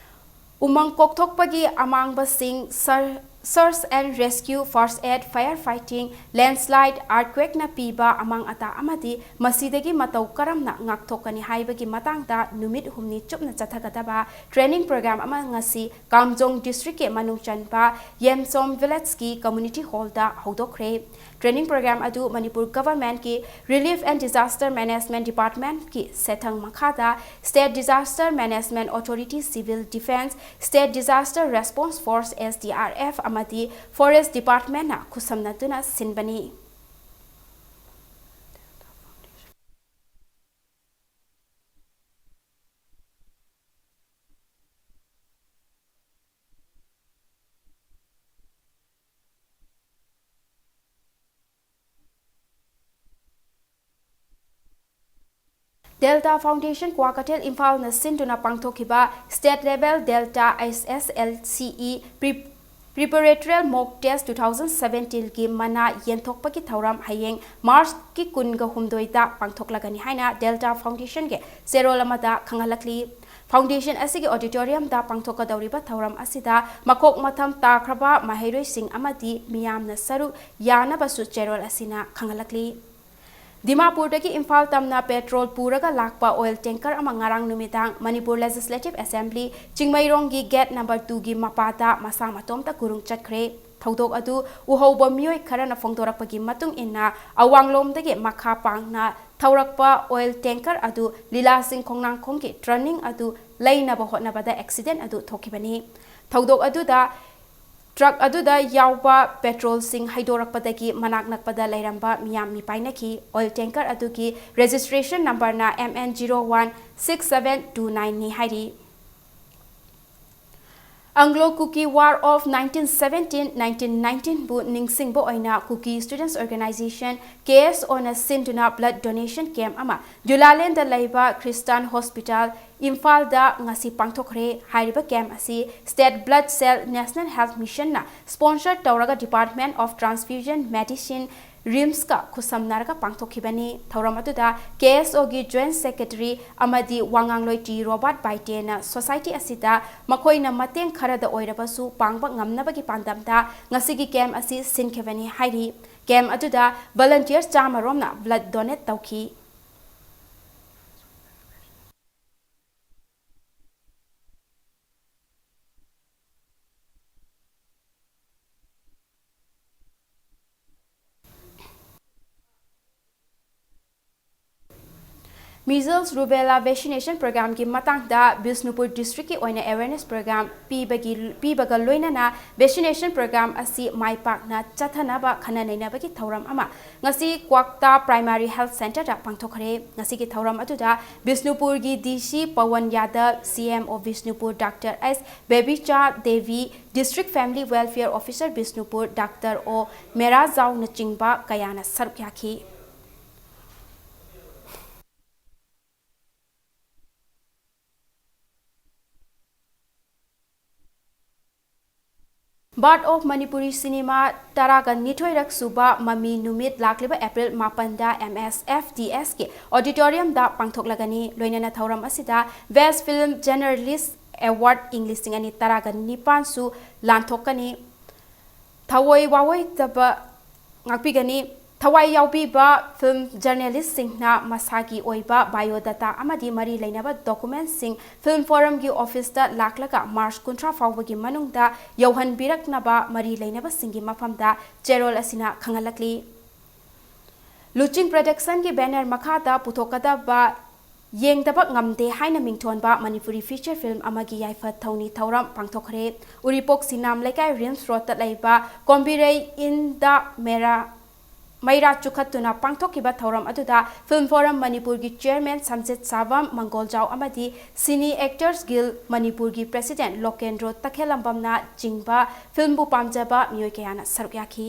ꯎꯃꯪ ꯀꯣꯛꯊꯣꯛꯄꯒꯤ ꯑꯃꯥꯡꯕꯁꯤꯡ ꯁꯔ-, Search and rescue, first aid, fire fighting, landslide, earthquakeꯅ ꯄꯤꯕ ꯑꯃꯥꯡ ꯑꯇꯥ ꯑꯃꯗꯤ ꯃꯁꯤꯗꯒꯤ ꯃꯇꯧ ꯀꯔꯝꯅ ꯉꯥꯛꯊꯣꯛꯀꯅꯤ ꯍꯥꯏꯕꯒꯤ ꯃꯇꯥꯡꯗ ꯅꯨꯃꯤꯠ ꯍꯨꯝꯅꯤ ꯆꯨꯞꯅ ꯆꯠꯊꯒꯗꯕ training program ꯑꯃ ꯉꯁꯤ ꯀꯥꯝꯖꯣꯡ districtꯀꯤ ꯃꯅꯨꯡ ꯆꯟꯕ ꯌꯦꯝꯁꯣꯝ villageꯀꯤ community hallꯗ ꯍꯧꯗꯣꯛꯈ꯭ꯔꯦ꯫ Training program ꯑꯗꯨ Manipur governmentꯀꯤ Relief and Disaster Management Departmentꯀꯤ ꯁꯦꯊꯪ ꯃꯈꯥꯗ State Disaster Management Authority, Civil Defence, State Disaster Response Force, S D R F, ꯑꯃꯗꯤ Forest Departmentꯅ ꯈꯨꯠꯁꯝꯅꯗꯨꯅ ꯁꯤꯟꯕꯅꯤ꯫ Delta Foundation ꯀ꯭ꯋꯥꯀꯩꯊꯦꯜ ꯏꯝꯐꯥꯜꯅ ꯁꯤꯟꯗꯨꯅ ꯄꯥꯡꯊꯣꯛꯈꯤꯕ state level Delta S S L C E pre-, preparatory mock test two thousand seventeenꯒꯤ ꯃꯅꯥ ꯌꯦꯟꯊꯣꯛꯄꯒꯤ ꯊꯧꯔꯝ ꯍꯌꯦꯡ Marchꯀꯤ ꯀꯨꯟꯒ ꯍꯨꯝꯗꯣꯏꯗ ꯄꯥꯡꯊꯣꯛꯂꯒꯅꯤ ꯍꯥꯏꯅ Delta Foundationꯒꯤ ꯆꯦꯔꯣꯜ ꯑꯃꯗ ꯈꯪꯍꯜꯂꯛꯂꯤ꯫ Foundation ꯑꯁꯤꯒꯤ auditoriumꯗ ꯄꯥꯡꯊꯣꯛꯀꯗꯧꯔꯤꯕ ꯊꯧꯔꯝ ꯑꯁꯤꯗ ꯃꯀꯣꯛ ꯃꯊꯝ ꯇꯥꯈ꯭ꯔꯕ ꯃꯍꯩꯔꯣꯏꯁꯤꯡ ꯑꯃꯗꯤ ꯃꯤꯌꯥꯝꯅ ꯁꯔꯨꯛ ꯌꯥꯅꯕꯁꯨ ꯆꯦꯔꯣꯜ ꯑꯁꯤꯅ ꯈꯪꯍꯜꯂꯛꯂꯤ꯫ ꯗꯤꯃꯥꯄꯨꯔꯗꯒꯤ ꯏꯝꯐꯥꯜ ꯇꯝꯅ petrol ꯄꯨꯔꯒ ꯂꯥꯛꯄ oil tanker ꯑꯃ ꯉꯔꯥꯡ ꯅꯨꯃꯤꯗꯥꯡ Manipur Legislative Assembly ꯆꯤꯡꯃꯩꯔꯣꯡꯒꯤ gate number twoꯒꯤ ꯃꯄꯥꯗ ꯃꯁꯥ ꯃꯇꯣꯝꯇ ꯒꯨꯔꯨꯡ ꯆꯠꯈ꯭ꯔꯦ꯫ ꯊꯧꯗꯣꯛ ꯑꯗꯨ ꯎꯍꯧꯕ ꯃꯤꯑꯣꯏ ꯈꯔꯅ ꯐꯣꯡꯗꯣꯔꯛꯄꯒꯤ ꯃꯇꯨꯡ ꯏꯟꯅ, ꯑꯋꯥꯡꯂꯣꯝꯗꯒꯤ ꯃꯈꯥ ꯄꯥꯡꯅ ꯊꯧꯔꯛꯄ oil tanker ꯑꯗꯨ ꯂꯤꯂꯥꯁꯤꯡ ꯈꯣꯡꯅꯥꯡꯈꯣꯡꯒꯤ turning ꯑꯗꯨ ꯂꯩꯅꯕ ꯍꯣꯠꯅꯕꯗ accident ꯑꯗꯨ ꯊꯣꯛꯈꯤꯕꯅꯤ꯫ ꯊꯧꯗꯣꯛ ꯑꯗꯨꯗ truck ꯑꯗꯨꯗ ꯌꯥꯎꯕ petrolꯁꯤꯡ ꯍꯩꯗꯣꯔꯛꯄꯗꯒꯤ ꯃꯅꯥꯛ ꯅꯛꯄꯗ ꯂꯩꯔꯝꯕ ꯃꯤꯌꯥꯝ ꯃꯤꯄꯥꯏꯅꯈꯤ꯫ Oil tanker ꯑꯗꯨꯒꯤ registration numberꯅ M N zero one six seven two nineꯅꯤ ꯍꯥꯏꯔꯤ꯫ Anglo-Kuki War of nineteen seventeen nineteen nineteenꯕꯨ ꯅꯤꯡꯁꯤꯡꯕ ꯑꯣꯏꯅ Kuki Students Organisation, K S Oꯅ ꯁꯤꯟꯗꯨꯅ blood donation camp ꯑꯃ ꯖꯨꯂꯥꯂꯦꯟꯗ ꯂꯩꯕ Christian Hospital, ꯏꯝꯐꯥꯜꯗ ꯉꯁꯤ ꯄꯥꯡꯊꯣꯛꯈ꯭ꯔꯦ꯫ ꯍꯥꯏꯔꯤꯕ camp ꯑꯁꯤ State Blood Cell, National Health Missionꯅ sponsor ꯇꯧꯔꯒ Department of Transfusion Medicine, ꯔꯤꯝꯁꯀ ꯈꯨꯠꯁꯝꯅꯔꯒ ꯄꯥꯡꯊꯣꯛꯈꯤꯕꯅꯤ꯫ ꯊꯧꯔꯝ ꯑꯗꯨꯗ ꯀꯦ ꯑꯦꯁ ꯑꯣꯒꯤ ꯖꯣꯏꯟꯠ ꯁꯦꯀ꯭ꯔꯦꯇꯔꯤ ꯑꯃꯗꯤ ꯋꯥꯉꯥꯡꯂꯣꯏ ꯇꯤ ꯔꯣꯕꯥꯔꯠ ꯕꯥꯏꯇꯦꯅ ꯁꯣꯁꯥꯏꯇꯤ ꯑꯁꯤꯗ ꯃꯈꯣꯏꯅ ꯃꯇꯦꯡ ꯈꯔꯗ ꯑꯣꯏꯔꯕꯁꯨ ꯄꯥꯡꯕ ꯉꯝꯅꯕꯒꯤ ꯄꯥꯟꯗꯝꯗ ꯉꯁꯤꯒꯤ ꯀꯦꯝꯞ ꯑꯁꯤ ꯁꯤꯟꯈꯤꯕꯅꯤ ꯍꯥꯏꯔꯤ꯫ ꯀꯦꯝꯞ ꯑꯗꯨꯗ ꯚꯣꯂꯨꯟꯇꯤꯌꯔ ꯆꯥꯝꯃ ꯔꯣꯝꯅ ꯕ꯭ꯂꯗ ꯗꯣꯅꯦꯠ ꯇꯧꯈꯤ꯫ Measles Rubella Vaccination Programꯒꯤ ꯃꯇꯥꯡꯗ ꯕꯤꯁꯅꯨꯄꯨꯔ ꯗꯤꯁꯇ꯭ꯔꯤꯛꯀꯤ ꯑꯣꯏꯅ ꯑꯦꯋꯦꯔꯅꯦꯁ ꯄ꯭ꯔꯣꯒ꯭ꯔꯥꯝ ꯄꯤꯕꯒꯤ, ꯄꯤꯕꯒ ꯂꯣꯏꯅꯅ ꯚꯦꯛꯁꯤꯅꯦꯁꯟ ꯄ꯭ꯔꯣꯒ꯭ꯔꯥꯝ ꯑꯁꯤ ꯃꯥꯏ ꯄꯥꯛꯅ ꯆꯠꯊꯅꯕ ꯈꯟꯅ ꯅꯩꯅꯕꯒꯤ ꯊꯧꯔꯝ ꯑꯃ ꯉꯁꯤ ꯀ꯭ꯋꯥꯛꯇꯥ ꯄ꯭ꯔꯥꯏꯃꯥꯔꯤ ꯍꯦꯜꯊ ꯁꯦꯟꯇꯔꯗ ꯄꯥꯡꯊꯣꯛꯈ꯭ꯔꯦ꯫ ꯉꯁꯤꯒꯤ ꯊꯧꯔꯝ ꯑꯗꯨꯗ ꯕꯤꯁꯅꯨꯄꯨꯔꯒꯤ ꯗꯤ ꯁꯤ ꯄꯋꯟ ꯌꯥꯗꯕ, C M O Bishnupur doctor S Bebicha Devi, district family welfare officer Bishnupur doctor O ꯃꯦꯔꯥꯖꯥꯎꯅꯆꯤꯡꯕ ꯀꯌꯥꯅ ꯁꯔꯨꯛ ꯌꯥꯈꯤ꯫ Birth of Manipuri Cinema ꯇꯔꯥꯒ ꯅꯤꯊꯣꯏꯔꯛ ꯁꯨꯕ ꯃꯃꯤ ꯅꯨꯃꯤꯠ ꯂꯥꯛꯂꯤꯕ ꯑꯦꯄ꯭ꯔꯤꯜ ꯃꯥꯄꯟꯗ ꯑꯦꯝ ꯑꯦꯁ ꯑꯦꯐ ꯗꯤ ꯑꯦꯁꯀꯤ ꯑꯣꯗꯤꯇꯣꯔꯤꯌꯝꯗ ꯄꯥꯡꯊꯣꯛꯂꯒꯅꯤ꯫ ꯂꯣꯏꯅꯅ ꯊꯧꯔꯝ ꯑꯁꯤꯗ Best Film Journalist Award ꯏꯪ ꯂꯤꯁꯤꯡ ꯑꯅꯤ ꯇꯔꯥꯒ ꯅꯤꯄꯥꯟꯁꯨ ꯂꯥꯟꯊꯣꯛꯀꯅꯤ꯫ ꯊꯑꯣꯏ ꯋꯥꯑꯣꯏꯗꯕ ꯉꯥꯛꯄꯤꯒꯅꯤ꯫ ꯊꯋꯥꯏ ꯌꯥꯎꯕꯤꯕ ꯐꯤꯜꯝ ꯖꯔꯅꯦꯂꯤꯁꯁꯤꯡꯅ ꯃꯁꯥꯒꯤ ꯑꯣꯏꯕ ꯕꯥꯏꯑꯣꯗꯥꯇꯥ ꯑꯃꯗꯤ ꯃꯔꯤ ꯂꯩꯅꯕ ꯗꯣꯀꯨꯃꯦꯟꯠꯁꯤꯡ ꯐꯤꯜꯝ ꯐꯣꯔꯝꯒꯤ ꯑꯣꯐꯤꯁꯇ ꯂꯥꯛꯂꯒ ꯃꯥꯔꯆ ꯀꯨꯟꯊ꯭ꯔꯥ ꯐꯥꯎꯕꯒꯤ ꯃꯅꯨꯡꯗ ꯌꯧꯍꯟꯕꯤꯔꯛꯅꯕ ꯃꯔꯤ ꯂꯩꯅꯕꯁꯤꯡꯒꯤ ꯃꯐꯝꯗ ꯆꯦꯔꯣꯜ ꯑꯁꯤꯅ ꯈꯪꯍꯜꯂꯛꯂꯤ꯫ ꯂꯨꯆꯤꯡ ꯄ꯭ꯔꯣꯗꯛꯁꯟꯒꯤ ꯕꯦꯅꯔ ꯃꯈꯥꯗ ꯄꯨꯊꯣꯛꯀꯗꯕ ꯌꯦꯡꯗꯕ ꯉꯝꯗꯦ ꯍꯥꯏꯅ ꯃꯤꯡꯊꯣꯟꯕ ꯃꯅꯤꯄꯨꯔꯤ ꯐꯤꯆꯔ ꯐꯤꯜꯝ ꯑꯃꯒꯤ ꯌꯥꯏꯐ ꯊꯧꯅꯤ ꯊꯧꯔꯝ ꯄꯥꯡꯊꯣꯛꯈ꯭ꯔꯦ꯫ ꯎꯔꯤꯄꯣꯛ ꯁꯤꯅꯥꯝ ꯂꯩꯀꯥꯏ ꯔꯤꯝꯁ ꯔꯣꯗꯇ ꯂꯩꯕ ꯀꯣꯝꯕꯤꯔꯩ ꯏꯟꯗ ꯃꯦꯔꯥ, ꯃꯩꯔꯥ ꯆꯨꯈꯠꯇꯨꯅ ꯄꯥꯡꯊꯣꯛꯈꯤꯕ ꯊꯧꯔꯝ ꯑꯗꯨꯗ ꯐꯤꯜꯝ ꯐꯣꯔꯝ ꯃꯅꯤꯄꯨꯔꯒꯤ ꯆꯤꯌꯔꯃꯦꯟ ꯁꯝꯖꯤꯠ ꯁꯥꯕꯝ ꯃꯪꯒꯣꯜꯖꯥꯎ ꯑꯃꯗꯤ ꯁꯤꯅꯤ ꯑꯦꯛꯇꯔꯁ ꯒꯤꯜ ꯃꯅꯤꯄꯨꯔꯒꯤ ꯄ꯭ꯔꯦꯁꯤꯗꯦꯟꯠ ꯂꯣꯀꯦꯟꯗ꯭ꯔꯣ ꯇꯈꯦꯜꯂꯝꯕꯝꯅ ꯆꯤꯡꯕ ꯐꯤꯜꯝꯕꯨ ꯄꯥꯝꯖꯕ ꯃꯤꯑꯣꯏ ꯀꯌꯥꯅ ꯁꯔꯨꯛ ꯌꯥꯈꯤ꯫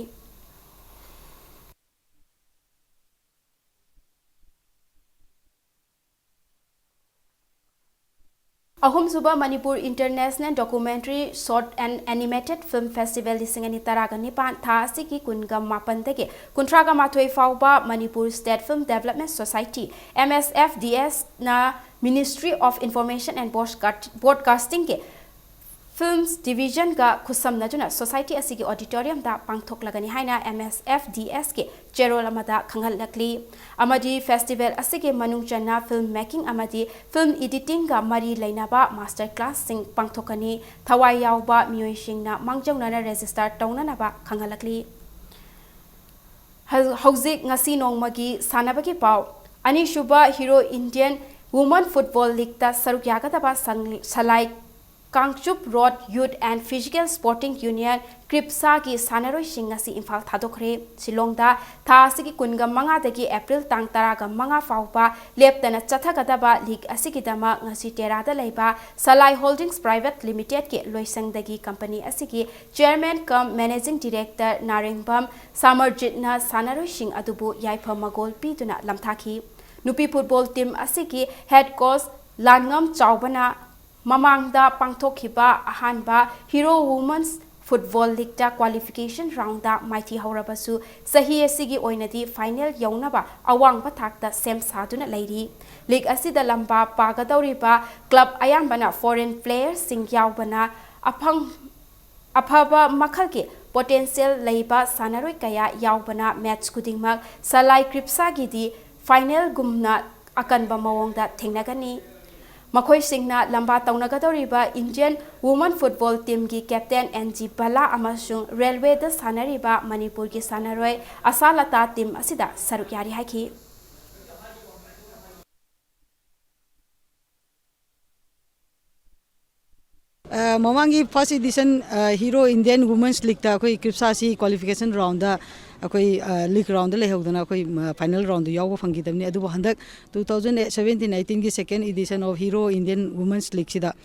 ꯑꯍꯨꯝꯁꯨꯕ Manipur International Documentary Short and Animated Film Festival ꯂꯤꯁꯤꯡ ꯑꯅꯤ ꯇꯔꯥꯒ ꯅꯤꯄꯥꯟ, ꯊꯥ ꯑꯁꯤꯒꯤ ꯀꯨꯟꯒ ꯃꯥꯄꯟꯗꯒꯤ ꯀꯨꯟꯊ꯭ꯔꯥꯒ ꯃꯥꯊꯣꯏ ꯐꯥꯎꯕ Manipur State Film Development Society, M S F D S, ꯅ Ministry of Information and Broadcast-, Broadcasting ꯒꯤ Films Division ꯒ ꯈꯨꯠꯁꯝꯅꯗꯨꯅ society ꯑꯁꯤꯒꯤ auditorium ꯗ ꯄꯥꯡꯊꯣꯛꯂꯒꯅꯤ ꯍꯥꯏꯅ M S F D S ꯀꯤ ꯆꯦꯔꯣꯜ ꯑꯃꯗ ꯈꯪꯍꯜꯂꯛꯂꯤ꯫ ꯑꯃꯗꯤ festival ꯑꯁꯤꯒꯤ ꯃꯅꯨꯡ ꯆꯟꯅ film making ꯑꯃꯗꯤ film editing ꯒ ꯃꯔꯤ ꯂꯩꯅꯕ master class ꯁꯤꯡ ꯄꯥꯡꯊꯣꯛꯀꯅꯤ꯫ ꯊꯋꯥꯏ ꯌꯥꯎꯕ ꯃꯤꯑꯣꯏꯁꯤꯡꯅ ꯃꯥꯡꯖꯧꯅꯅ register ꯇꯧꯅꯅꯕ ꯈꯪꯍꯜꯂꯛꯂꯤ꯫ ꯍꯧ-, ꯍꯧꯖꯤꯛ ꯉꯁꯤ ꯅꯣꯡꯃꯒꯤ ꯁꯥꯟꯅꯕꯒꯤ ꯄꯥꯎ꯫ ꯑꯅꯤꯁꯨꯕ Hero Indian Women Football League ꯇ ꯁꯔꯨꯛ ꯌꯥꯒꯗꯕ ꯁꯪ-, ꯁꯂꯥꯏ Kangchup Road Youth and Physical Sporting Union, ꯀ꯭ꯔꯤꯞꯁꯥꯒꯤ ꯁꯥꯟꯅꯔꯣꯏꯁꯤꯡ ꯉꯁꯤ ꯏꯝꯐꯥꯜ ꯊꯥꯗꯣꯛꯈ꯭ꯔꯦ꯫ ꯁꯤꯂꯣꯡꯗ ꯊꯥ ꯑꯁꯤꯒꯤ ꯀꯨꯟꯒ ꯃꯉꯥꯗꯒꯤ April ꯇꯥꯡ ꯇꯔꯥꯒ ꯃꯉꯥ ꯐꯥꯎꯕ ꯂꯦꯞꯇꯅ ꯆꯠꯊꯒꯗꯕ league ꯑꯁꯤꯒꯤꯗꯃꯛ ꯉꯁꯤ ꯇꯦꯔꯥꯗ ꯂꯩꯕ ꯁꯂꯥꯏ Holdings Private Limited ꯀꯤ ꯂꯣꯏꯁꯪꯗꯒꯤ company ꯑꯁꯤꯒꯤ chairman cum managing director ꯅꯥꯔꯦꯡꯕꯝ ꯁꯥꯃꯔꯖꯤꯠꯅ ꯁꯥꯟꯅꯔꯣꯏꯁꯤꯡ ꯑꯗꯨꯕꯨ ꯌꯥꯏꯐ ꯃꯒꯣꯜ ꯄꯤꯗꯨꯅ ꯂꯝꯊꯥꯈꯤ꯫ ꯅꯨꯄꯤ football team ꯑꯁꯤꯒꯤ head coach ꯂꯥꯟꯉꯝ ꯆꯥꯎꯕꯅ ꯃꯃꯥꯡꯗ ꯄꯥꯡꯊꯣꯛꯈꯤꯕ ꯑꯍꯥꯟꯕ Hero Women's Football League ꯇ qualification round ꯗ ꯃꯥꯏꯊꯤꯍꯧꯔꯕꯁꯨ, ꯆꯍꯤ ꯑꯁꯤꯒꯤ ꯑꯣꯏꯅꯗꯤ final ꯌꯧꯅꯕ ꯑꯋꯥꯡꯕ ꯊꯥꯛꯇ ꯁꯦꯝ ꯁꯥꯗꯨꯅ ꯂꯩꯔꯤ꯫ League ꯑꯁꯤꯗ ꯂꯝꯕꯥ ꯄꯥꯒꯗꯧꯔꯤꯕ club ꯑꯌꯥꯝꯕꯅ foreign player ꯁꯤꯡ ꯌꯥꯎꯕꯅ ꯑꯐꯪ-, ꯑꯐꯕ ꯃꯈꯜꯒꯤ potential ꯂꯩꯕ ꯁꯥꯟꯅꯔꯣꯏ ꯀꯌꯥ ꯌꯥꯎꯕꯅ match ꯈꯨꯗꯤꯡꯃꯛ ꯁꯂꯥꯏ ꯀ꯭ꯔꯤꯞꯁꯥꯒꯤꯗꯤ final ꯒꯨꯝꯅ ꯑꯀꯟꯕ ꯃꯑꯣꯡꯗ ꯊꯦꯡꯅꯒꯅꯤ꯫ ꯃꯈꯣꯏꯁꯤꯡꯅ ꯂꯝꯕꯥ ꯇꯧꯅꯒꯗꯧꯔꯤꯕ Indian Women Football Team ꯒꯤ captain N G ꯕꯂꯥ ꯑꯃꯁꯨꯡ railway ꯗ ꯁꯥꯟꯅꯔꯤꯕ ꯃꯅꯤꯄꯨꯔꯒꯤ ꯁꯥꯟꯅꯔꯣꯏ ꯑꯁꯥꯂꯇꯥ team ꯑꯁꯤꯗ ꯁꯔꯨꯛ ꯌꯥꯔꯤ ꯍꯥꯏꯈꯤ꯫ ꯑ, ꯃꯃꯥꯡꯒꯤ first edition, ꯑ, Hero Indian Women's League ꯇ ꯑꯩꯈꯣꯏ ꯀ꯭ꯔꯤꯞꯁꯥꯁꯤ qualification round ꯗ ꯑꯩꯈꯣꯏ, ꯑ, league round ꯗ ꯂꯩꯍꯧꯗꯅ ꯑꯩꯈꯣꯏ, ꯃ-, final round ꯗ ꯌꯥꯎꯕ ꯐꯪꯈꯤꯗꯕꯅꯤ꯫ ꯑꯗꯨꯕꯨ ꯍꯟꯗꯛ two thousand seventeen eighteen ꯒꯤ second edition of Hero Indian Women's League ꯁꯤꯗ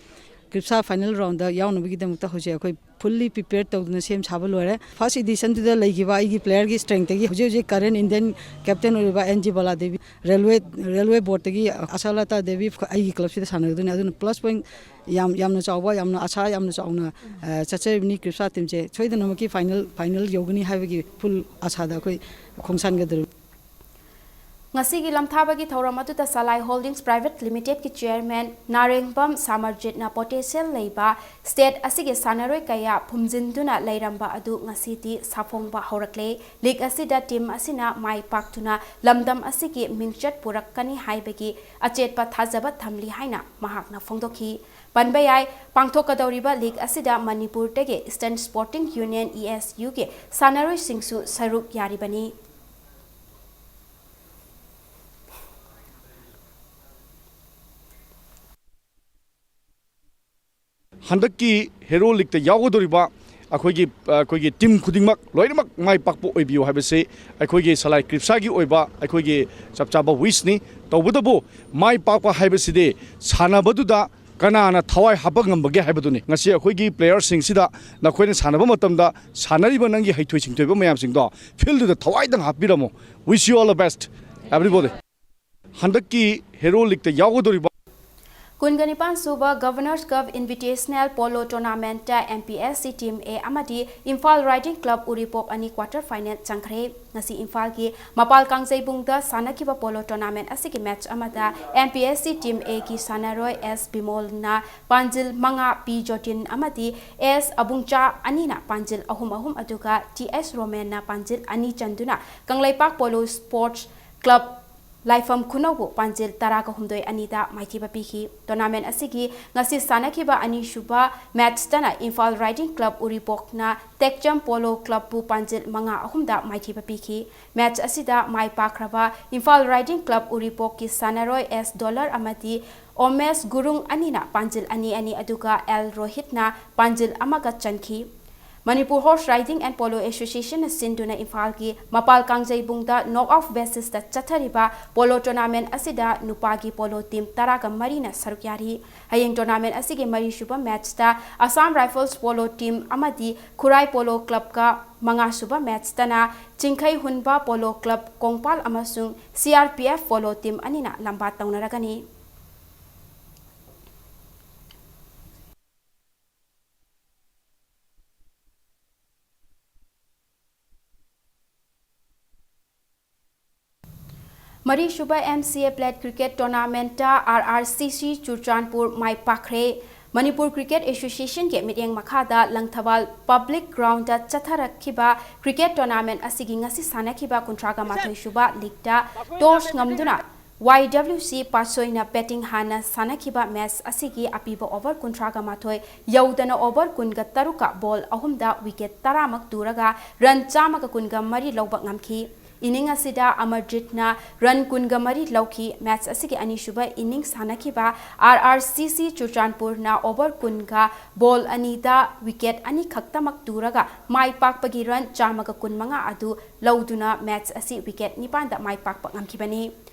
ꯀ꯭ꯔꯤꯞꯁꯥ ꯐꯥꯏꯅꯦꯜ ꯔꯥꯎꯟꯗ ꯌꯥꯎꯅꯕꯒꯤꯗꯃꯛꯇ ꯍꯧꯖꯤꯛ ꯑꯩꯈꯣꯏ ꯐꯨꯜꯂꯤ ꯄ꯭ꯔꯤꯄꯦꯌꯔ ꯇꯧꯗꯨꯅ ꯁꯦꯝ ꯁꯥꯕ ꯂꯣꯏꯔꯦ꯫ ꯐꯥꯔꯁ ꯏꯗꯤꯁꯟꯗꯨꯗ ꯂꯩꯈꯤꯕ ꯑꯩꯒꯤ ꯄ꯭ꯂꯦꯌꯔꯒꯤ ꯁ꯭ꯇꯔꯦꯡꯇꯒꯤ ꯍꯧꯖꯤꯛ ꯍꯧꯖꯤꯛ ꯀꯔꯦꯟ ꯏꯟꯗꯤꯌꯟ ꯀꯦꯞꯇꯦꯟ ꯑꯣꯏꯔꯤꯕ N G Bala Devi, railway, railway ꯕꯣꯔꯗꯇꯒꯤ ꯑꯁꯥꯂꯇꯥ ꯗꯦꯕꯤ ꯑꯩꯒꯤ ꯀ꯭ꯂꯕꯁꯤꯗ ꯁꯥꯟꯅꯒꯗꯣꯏꯅꯤ꯫ ꯑꯗꯨꯅ ꯄ꯭ꯂꯁ ꯄꯣꯏꯟ ꯌꯥꯝ, ꯌꯥꯝꯅ ꯆꯥꯎꯕ, ꯌꯥꯝꯅ ꯑꯁꯥ ꯌꯥꯝꯅ ꯆꯥꯎꯅ, ꯑ, ꯆꯠꯆꯔꯤꯕꯅꯤ ꯀ꯭ꯔꯤꯞꯁꯥ ꯇꯤꯝꯁꯦ꯫ ꯁꯣꯏꯗꯅꯃꯛꯀꯤ ꯐꯥꯏꯅꯦꯜ, ꯐꯥꯏꯅꯦꯜ ꯌꯧꯒꯅꯤ ꯍꯥꯏꯕꯒꯤ ꯐꯨꯜ ꯑꯁꯥꯗ ꯑꯩꯈꯣꯏ ꯈꯣꯡꯁꯥꯟꯒꯗꯧꯔꯤꯕꯅꯤ꯫ ꯉꯁꯤꯒꯤ ꯂꯝꯊꯥꯕꯒꯤ ꯊꯧꯔꯝ ꯑꯗꯨꯗ ꯁꯂꯥꯏ ꯍꯣꯜꯗꯤꯡꯁ ꯄ꯭ꯔꯥꯏꯚꯦꯠ ꯂꯤꯃꯤꯇꯦꯗꯀꯤ ꯆꯤꯌꯔꯃꯦꯟ ꯅꯥꯔꯦꯡꯕꯝ ꯁꯥꯃꯔꯖꯤꯠꯅ ꯄꯣꯇꯦꯟꯁꯤꯌꯦꯜ ꯂꯩꯕ ꯁ꯭ꯇꯦꯠ ꯑꯁꯤꯒꯤ ꯁꯥꯟꯅꯔꯣꯏ ꯀꯌꯥ ꯐꯨꯝꯖꯤꯟꯗꯨꯅ ꯂꯩꯔꯝꯕ ꯑꯗꯨ ꯉꯁꯤꯗꯤ ꯁꯥꯐꯣꯡꯕ ꯍꯧꯔꯛꯂꯦ꯫ ꯂꯤꯒ ꯑꯁꯤꯗ ꯇꯤꯝ ꯑꯁꯤꯅ ꯃꯥꯏ ꯄꯥꯛꯇꯨꯅ ꯂꯝꯗꯝ ꯑꯁꯤꯒꯤ ꯃꯤꯡꯆꯠ ꯄꯨꯔꯛꯀꯅꯤ ꯍꯥꯏꯕꯒꯤ ꯑꯆꯦꯠꯄ ꯊꯥꯖꯕ ꯊꯝꯂꯤ ꯍꯥꯏꯅ ꯃꯍꯥꯛꯅ ꯐꯣꯡꯗꯣꯛꯈꯤ꯫ ꯄꯟꯕ ꯌꯥꯏ, ꯄꯥꯡꯊꯣꯛꯀꯗꯧꯔꯤꯕ ꯂꯤꯒ ꯑꯁꯤꯗ ꯃꯅꯤꯄꯨꯔꯗꯒꯤ Eastern Sporting Union, E S Uꯒꯤ ꯁꯥꯟꯅꯔꯣꯏꯁꯤꯡꯁꯨ ꯁꯔꯨꯛ ꯌꯥꯔꯤꯕꯅꯤ꯫ ꯍꯟꯗꯛꯀꯤ ꯍꯦꯔꯣ ꯂꯤꯒꯇ ꯌꯥꯎꯒꯗꯧꯔꯤꯕ ꯑꯩꯈꯣꯏꯒꯤ, ꯑꯩꯈꯣꯏꯒꯤ ꯇꯤꯝ ꯈꯨꯗꯤꯡꯃꯛ ꯂꯣꯏꯅꯃꯛ ꯃꯥꯏ ꯄꯥꯛꯄ ꯑꯣꯏꯕꯤꯌꯨ ꯍꯥꯏꯕꯁꯤ ꯑꯩꯈꯣꯏꯒꯤ ꯁꯂꯥꯏ ꯀ꯭ꯔꯤꯞꯁꯥꯒꯤ ꯑꯣꯏꯕ ꯑꯩꯈꯣꯏꯒꯤ ꯆꯞ ꯆꯥꯕ ꯋꯤꯁꯅꯤ꯫ ꯇꯧꯕꯇꯕꯨ ꯃꯥꯏ ꯄꯥꯛꯄ ꯍꯥꯏꯕꯁꯤꯗꯤ ꯁꯥꯟꯅꯕꯗꯨꯗ ꯀꯅꯥꯅ ꯊꯋꯥꯏ ꯍꯥꯞꯄ ꯉꯝꯕꯒꯦ ꯍꯥꯏꯕꯗꯨꯅꯤ꯫ ꯉꯁꯤ ꯑꯩꯈꯣꯏꯒꯤ ꯄ꯭ꯂꯦꯌꯔꯁꯤꯡꯁꯤꯗ ꯅꯈꯣꯏꯅ ꯁꯥꯟꯅꯕ ꯃꯇꯝꯗ ꯁꯥꯟꯅꯔꯤꯕ ꯅꯪꯒꯤ ꯍꯩꯊꯣꯏ ꯁꯤꯡꯊꯣꯏꯕ ꯃꯌꯥꯝꯁꯤꯡꯗꯣ ꯐꯤꯜꯗꯨꯗ ꯊꯋꯥꯏꯗꯪ ꯍꯥꯞꯄꯤꯔꯝꯃꯨ꯫ Wish you all the best, everybody. ꯍꯟꯗꯛꯀꯤ hero ꯂꯤꯒꯇ ꯌꯥꯎꯒꯗꯧꯔꯤꯕ ꯒꯣꯚꯔꯅꯔꯁ cup ꯏꯟꯚꯤꯇꯦꯁꯅꯦꯜ polo ꯇꯣꯔꯅꯥꯃꯦꯟꯠꯇ M P S C Team A ꯑꯃꯗꯤ ꯏꯝꯐꯥꯜ ꯔꯥꯏꯗꯤꯡ ꯀ꯭ꯂꯕ ꯎꯔꯤꯄꯣꯛ ꯑꯅꯤ ꯀ꯭ꯋꯥꯔꯇꯔ ꯐꯥꯏꯅꯦꯜ ꯆꯪꯈ꯭ꯔꯦ꯫ ꯉꯁꯤ ꯏꯝꯐꯥꯜꯒꯤ ꯃꯄꯥꯜ ꯀꯥꯡꯖꯩꯕꯨꯡꯗ ꯁꯥꯟꯅꯈꯤꯕ ꯄꯣꯂꯣ ꯇꯣꯔꯅꯥꯃꯦꯟꯠ ꯑꯁꯤꯒꯤ ꯃꯦꯆ ꯑꯃꯗ M P S C Team Aꯒꯤ ꯁꯥꯟꯅꯔꯣꯏ S ꯕꯤꯃꯣꯜꯅ ꯄꯥꯟꯖꯤꯜ ꯃꯉꯥ, P ꯖꯣꯇꯤꯟ ꯑꯃꯗꯤ S ꯑꯕꯨꯡꯆꯥ ꯑꯅꯤꯅ ꯄꯥꯟꯖꯤꯜ ꯑꯍꯨꯝ ꯑꯍꯨꯝ, ꯑꯗꯨꯒ T S ꯔꯣꯃꯦꯟꯅ ꯄꯥꯟꯖꯤꯜ ꯑꯅꯤ ꯆꯟꯗꯨꯅ ꯀꯪꯂꯩꯄꯥꯛ ꯄꯣꯂꯣ ꯁ꯭ꯄꯣꯔꯠꯁ ꯀ꯭ꯂꯕ ꯂꯥꯏꯐꯝ ꯈꯨꯅꯧꯕꯨ ꯄꯥꯟꯖꯤꯜ ꯇꯔꯥꯒ ꯍꯨꯝꯗꯣꯏ, ꯑꯅꯤꯗ ꯃꯥꯏꯊꯤꯕ ꯄꯤꯈꯤ꯫ ꯇꯣꯔꯅꯥꯃꯦꯟꯠ ꯑꯁꯤꯒꯤ ꯉꯁꯤ ꯁꯥꯟꯅꯈꯤꯕ ꯑꯅꯤꯁꯨꯕ ꯃꯦꯆꯇꯅ ꯏꯝꯐꯥꯜ ꯔꯥꯏꯗꯤꯡ ꯀ꯭ꯂꯕ ꯎꯔꯤꯄꯣꯛꯅ ꯇꯦꯛꯆꯝ ꯄꯣꯂꯣ ꯀ꯭ꯂꯕꯄꯨ ꯄꯥꯟꯖꯤꯜ ꯃꯉꯥ, ꯑꯍꯨꯝꯗ ꯃꯥꯏꯊꯤꯕ ꯄꯤꯈꯤ꯫ ꯃꯦꯆ ꯑꯁꯤꯗ ꯃꯥꯏ ꯄꯥꯛꯈ꯭ꯔꯕ ꯏꯝꯐꯥꯜ ꯔꯥꯏꯗꯤꯡ ꯀ꯭ꯂꯕ ꯎꯔꯤꯄꯣꯛꯀꯤ ꯁꯥꯟꯅꯔꯣꯏ S ꯗꯣꯂꯔ ꯑꯃꯗꯤ ꯑꯣꯃꯦꯁ ꯒꯨꯔꯨꯡ ꯑꯅꯤꯅ ꯄꯥꯟꯖꯤꯜ ꯑꯅꯤ ꯑꯅꯤ, ꯑꯗꯨꯒ L ꯔꯣꯍꯤꯠꯅ ꯄꯥꯟꯖꯤꯜ ꯑꯃꯒ ꯆꯟꯈꯤ꯫ Manipur Horse Riding and Polo Association ꯅ ꯁꯤꯟꯗꯨꯅ ꯏꯝꯐꯥꯜꯒꯤ ꯃꯄꯥꯜ ꯀꯥꯡꯖꯩꯕꯨꯡꯗ knock out basis ꯇ ꯆꯠꯊꯔꯤꯕ polo tournament ꯑꯁꯤꯗ ꯅꯨꯄꯥꯒꯤ polo team ꯇꯔꯥꯒ ꯃꯔꯤꯅ ꯁꯔꯨꯛ ꯌꯥꯔꯤ꯫ ꯍꯌꯦꯡ tournament ꯑꯁꯤꯒꯤ ꯃꯔꯤꯁꯨꯕ match ꯇ Assam Rifles polo team ꯑꯃꯗꯤ ꯈꯨꯔꯥꯏ polo club ꯀ, ꯃꯉꯥꯁꯨꯕ match ꯇꯅ ꯆꯤꯡꯈꯩ ꯍꯨꯟꯕ polo club ꯀꯣꯡꯄꯥꯜ ꯑꯃꯁꯨꯡ C R P F polo team ꯑꯅꯤꯅ ꯂꯝꯕꯥ ꯇꯧꯅꯔꯒꯅꯤ꯫ ꯃꯔꯤꯁꯨꯕ M C A Plate Cricket Tournament ꯇ R R C C Churachandpur ꯃꯥꯏ ꯄꯥꯛꯈ꯭ꯔꯦ꯫ ꯃꯅꯤꯄꯨꯔ Cricket Association ꯒꯤ ꯃꯤꯠꯌꯦꯡ ꯃꯈꯥꯗ ꯂꯪꯊꯕꯥꯜ public ground ꯇ ꯆꯠꯊꯔꯛꯈꯤꯕ cricket tournament ꯑꯁꯤꯒꯤ ꯉꯁꯤ ꯁꯥꯟꯅꯈꯤꯕ ꯀꯨꯟꯊ꯭ꯔꯥꯒ ꯃꯥꯊꯣꯏ ꯁꯨꯕ league ꯇ toss ꯉꯝꯗꯨꯅ Y W C ꯄꯥꯠꯁꯣꯏꯅ batting ꯍꯥꯟꯅ ꯁꯥꯟꯅꯈꯤꯕ match ꯑꯁꯤꯒꯤ ꯑꯄꯤꯕ over ꯀꯨꯟꯊ꯭ꯔꯥꯒ ꯃꯥꯊꯣꯏ ꯌꯧꯗꯅ over ꯀꯨꯟꯒ ꯇꯔꯨꯛꯀ ball ꯑꯍꯨꯝꯗ wicket ꯇꯔꯥꯃꯛ ꯇꯨꯔꯒ run ꯆꯥꯝꯃꯒ ꯀꯨꯟꯒ ꯃꯔꯤ ꯂꯧꯕ ꯉꯝꯈꯤ꯫ Inning ꯑꯁꯤꯗ ꯑꯃꯔꯖꯤꯠꯅ run ꯀꯨꯟꯒ ꯃꯔꯤ ꯂꯧꯈꯤ꯫ Match ꯑꯁꯤꯒꯤ ꯑꯅꯤꯁꯨꯕ inning ꯁꯥꯟꯅꯈꯤꯕ R R C C ꯆꯨꯔꯆꯥꯟꯄꯨꯔꯅ over ꯀꯨꯟꯒ ball ꯑꯅꯤꯗ wicket ꯑꯅꯤꯈꯛꯇꯃꯛ ꯇꯨꯔꯒ ꯃꯥꯏ ꯄꯥꯛꯄꯒꯤ run ꯆꯥꯝꯃꯒ ꯀꯨꯟꯃꯉꯥ ꯑꯗꯨ ꯂꯧꯗꯨꯅ match ꯑꯁꯤ wicket ꯅꯤꯄꯥꯟꯗ ꯃꯥꯏ ꯄꯥꯛꯄ ꯉꯝꯈꯤꯕꯅꯤ꯫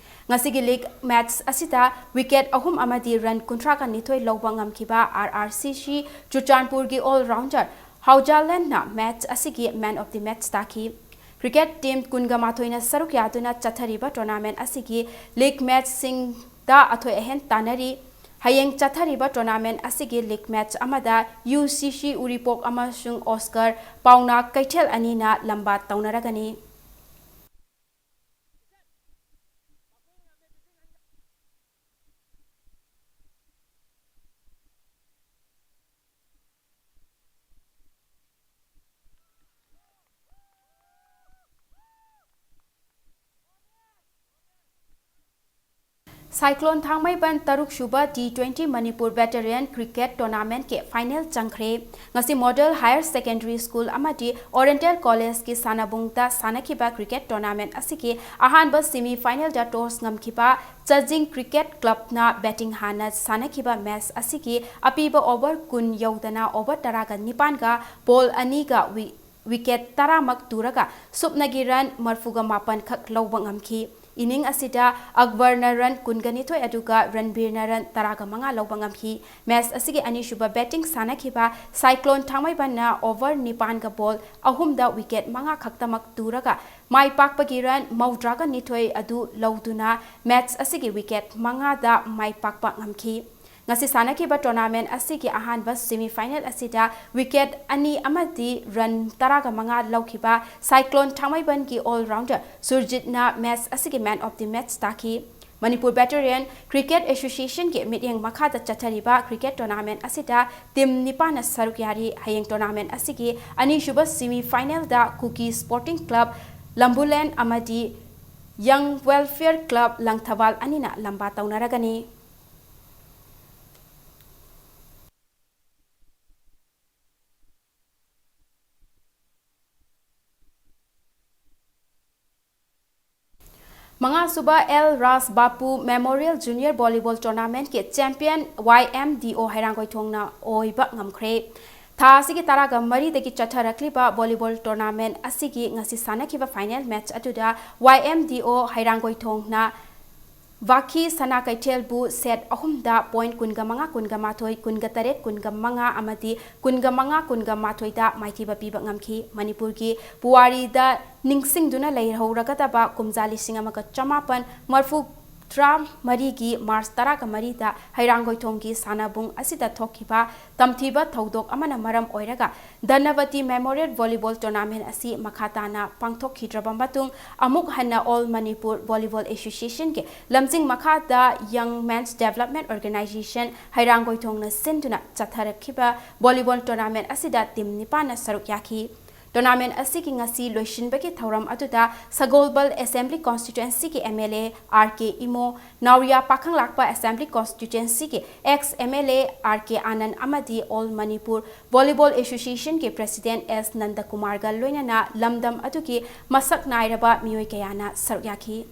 ꯉꯁꯤꯒꯤ league match ꯑꯁꯤꯗ wicket ꯑꯍꯨꯝ ꯑꯃꯗꯤ run ꯀꯨꯟꯊ꯭ꯔꯥꯒ ꯅꯤꯊꯣꯏ ꯂꯧꯕ ꯉꯝꯈꯤꯕ R R C C ꯆꯨꯔꯆꯥꯟꯄꯨꯔꯒꯤ all rounder ꯍꯥꯎꯖꯥꯂꯦꯟꯅ match ꯑꯁꯤꯒꯤ man of the match ꯇꯥꯈꯤ꯫ Cricket team ꯀꯨꯟꯒ ꯃꯥꯊꯣꯏꯅ ꯁꯔꯨꯛ ꯌꯥꯗꯨꯅ ꯆꯠꯊꯔꯤꯕ tournament ꯑꯁꯤꯒꯤ league matchꯁꯤꯡꯗ ꯑꯊꯣꯏ ꯑꯍꯦꯟ ꯇꯥꯟꯅꯔꯤ꯫ ꯍꯌꯦꯡ ꯆꯠꯊꯔꯤꯕ tournament ꯑꯁꯤꯒꯤ league match ꯑꯃꯗ U C C ꯎꯔꯤꯄꯣꯛ ꯑꯃꯁꯨꯡ Oscar ꯄꯥꯎꯅꯥ ꯀꯩꯊꯦꯜ ꯑꯅꯤꯅ ꯂꯝꯕꯥ ꯇꯧꯅꯔꯒꯅꯤ꯫ Cyclone ꯊꯥꯡꯃꯩꯕꯟ ꯇꯔꯨꯛ ꯁꯨꯕ T twenty Manipur Veteran Cricket Tournamentꯀꯤ final ꯆꯪꯈ꯭ꯔꯦ꯫ ꯉꯁꯤ Model Higher Secondary School ꯑꯃꯗꯤ Oriental Collegeꯀꯤ ꯁꯥꯟꯅꯕꯨꯡꯗ ꯁꯥꯟꯅꯈꯤꯕ cricket tournament ꯑꯁꯤꯒꯤ ꯑꯍꯥꯟꯕ semi finalꯗ toss ꯉꯝꯈꯤꯕ ꯆꯥꯖꯤꯡ Cricket Clubꯅ batting ꯍꯥꯟꯅ ꯁꯥꯟꯅꯈꯤꯕ match ꯑꯁꯤꯒꯤ ꯑꯄꯤꯕ over ꯀꯨꯟ ꯌꯧꯗꯅ over ꯇꯔꯥꯒ ꯅꯤꯄꯥꯟꯒ ball ꯑꯅꯤꯒ wi-, wicket ꯇꯔꯥꯃꯛ ꯇꯨꯔꯒ ꯁꯨꯞꯅꯒꯤ run ꯃꯔꯐꯨꯒ ꯃꯥꯄꯟ ꯈꯛ ꯂꯧꯕ ꯉꯝꯈꯤ꯫ Inning ꯑꯁꯤꯗ ꯑꯛꯕꯔꯅ run ꯀꯨꯟꯒ ꯅꯤꯊꯣꯏ ꯑꯗꯨꯒ ꯔꯟꯕꯤꯔꯅ run ꯇꯔꯥꯒ ꯃꯉꯥ ꯂꯧꯕ ꯉꯝꯈꯤ꯫ Match ꯑꯁꯤꯒꯤ ꯑꯅꯤꯁꯨꯕ batting ꯁꯥꯟꯅꯈꯤꯕ Cyclone ꯊꯥꯡꯃꯩꯕꯟꯅ over ꯅꯤꯄꯥꯟꯒ ball ꯑꯍꯨꯝꯗ wicket ꯃꯉꯥ ꯈꯛꯇꯃꯛ ꯇꯨꯔꯒ ꯃꯥꯏ ꯄꯥꯛꯄꯒꯤ run ꯃꯧꯗ꯭ꯔꯥꯒ ꯅꯤꯊꯣꯏ ꯑꯗꯨ ꯂꯧꯗꯨꯅ match ꯑꯁꯤꯒꯤ wicket ꯃꯉꯥꯗ ꯃꯥꯏ ꯄꯥꯛꯄ ꯉꯝꯈꯤ꯫ ꯉꯁꯤ ꯁꯥꯟꯅꯈꯤꯕ tournament ꯑꯁꯤꯒꯤ ꯑꯍꯥꯟꯕ semi final ꯑꯁꯤꯗ wicket ꯑꯅꯤ ꯑꯃꯗꯤ run ꯇꯔꯥꯒ ꯃꯉꯥ ꯂꯧꯈꯤꯕ Cyclone ꯊꯥꯡꯃꯩꯕꯟꯒꯤ all rounder ꯁꯨꯔꯖꯤꯠꯅ match ꯑꯁꯤꯒꯤ man of the match ꯇꯥꯈꯤ꯫ Manipur Veteran Cricket Associationꯒꯤ ꯃꯤꯠꯌꯦꯡ ꯃꯈꯥꯗ ꯆꯠꯊꯔꯤꯕ cricket tournament ꯑꯁꯤꯗ team ꯅꯤꯄꯥꯟꯅ ꯁꯔꯨꯛ ꯌꯥꯔꯤ꯫ ꯍꯌꯦꯡ tournament ꯑꯁꯤꯒꯤ ꯑꯅꯤꯁꯨꯕ semi finalꯗ Kuki Sporting Club ꯂꯝꯕꯨꯂꯦꯟ ꯑꯃꯗꯤ Young Welfare Club ꯂꯪꯊꯕꯥꯜ ꯑꯅꯤꯅ ꯂꯝꯕꯥ ꯇꯧꯅꯔꯒꯅꯤ꯫ ꯃꯉꯥꯁꯨꯕ ꯑꯦꯜ ꯔꯥꯖ ꯕꯥꯄꯨ Memorial Junior Volleyball Tournamentꯀꯤ champion Y M D O ꯍꯩꯔꯥꯡꯒꯣꯏꯊꯣꯡꯅ ꯑꯣꯏꯕ ꯉꯝꯈ꯭ꯔꯦ꯫ ꯊꯥ ꯑꯁꯤꯒꯤ ꯇꯔꯥꯒ ꯃꯔꯤꯗꯒꯤ ꯆꯠꯊꯔꯛꯂꯤꯕ volleyball tournament ꯑꯁꯤꯒꯤ ꯉꯁꯤ ꯁꯥꯟꯅꯈꯤꯕ final match ꯑꯗꯨꯗ Y M D O ꯍꯩꯔꯥꯡꯒꯣꯏꯊꯣꯡꯅ ꯚꯥꯈꯤ ꯁꯅꯥ ꯀꯩꯊꯦꯜꯕꯨ set ꯑꯍꯨꯝꯗ point ꯀꯨꯟꯒ ꯃꯉꯥ, ꯀꯨꯟꯒ ꯃꯥꯊꯣꯏ, ꯀꯨꯟꯒ ꯇꯔꯦꯠ, ꯀꯨꯟꯒ ꯃꯉꯥ ꯑꯃꯗꯤ ꯀꯨꯟꯒ ꯃꯉꯥ, ꯀꯨꯟꯒ ꯃꯥꯊꯣꯏꯗ ꯃꯥꯏꯊꯤꯕ ꯄꯤꯕ ꯉꯝꯈꯤ꯫ ꯃꯅꯤꯄꯨꯔꯒꯤ ꯄꯨꯋꯥꯔꯤꯗ ꯅꯤꯡꯁꯤꯡꯗꯨꯅ ꯂꯩꯍꯧꯔꯒꯗꯕ ꯀꯨꯝꯖꯥ ꯂꯤꯁꯤꯡ ꯑꯃꯒ ꯆꯃꯥꯄꯟ ꯃꯔꯐꯨ ꯇꯔꯥꯃꯔꯤꯒꯤ March ꯇꯔꯥꯒ ꯃꯔꯤꯗ ꯍꯩꯔꯥꯡꯒꯣꯏꯊꯣꯡꯒꯤ ꯁꯥꯟꯅꯕꯨꯡ ꯑꯁꯤꯗ ꯊꯣꯛꯈꯤꯕ ꯇꯝꯊꯤꯕ ꯊꯧꯗꯣꯛ ꯑꯃꯅ ꯃꯔꯝ ꯑꯣꯏꯔꯒ ꯙꯅꯕꯇꯤ Memorial Volleyball Tournament ꯑꯁꯤ ꯃꯈꯥ ꯇꯥꯅ ꯄꯥꯡꯊꯣꯛꯈꯤꯗ꯭ꯔꯕ ꯃꯇꯨꯡ, ꯑꯃꯨꯛ ꯍꯟꯅ All Manipur Volleyball Associationꯒꯤ ꯂꯝꯖꯤꯡ ꯃꯈꯥꯗ Young Men's Development Organisation ꯍꯩꯔꯥꯡꯒꯣꯏꯊꯣꯡꯅ ꯁꯤꯟꯗꯨꯅ ꯆꯠꯊꯔꯛꯈꯤꯕ volleyball tournament ꯑꯁꯤꯗ team ꯅꯤꯄꯥꯟꯅ ꯁꯔꯨꯛ ꯌꯥꯈꯤ꯫ Tournament ꯑꯁꯤꯒꯤ ꯉꯁꯤ ꯂꯣꯏꯁꯤꯟꯕꯒꯤ ꯊꯧꯔꯝ ꯑꯗꯨꯗ ꯁꯒꯣꯜꯕꯜ Assembly Constituencyꯒꯤ MLA R K Imo, ꯅꯥꯎꯔꯤꯌꯥ ꯄꯥꯈꯪꯂꯥꯛꯄ Assembly Constituencyꯒꯤ ex MLA R K ꯑꯥꯅꯟ ꯑꯃꯗꯤ All Manipur Volleyball Associationꯒꯤ President S ꯅꯟꯗꯀꯨꯃꯥꯔꯒ ꯂꯣꯏꯅꯅ ꯂꯝꯗꯝ ꯑꯗꯨꯒꯤ ꯃꯁꯛ ꯅꯥꯏꯔꯕ ꯃꯤꯑꯣꯏ ꯀꯌꯥꯅ ꯁꯔꯨꯛ ꯌꯥꯈꯤ꯫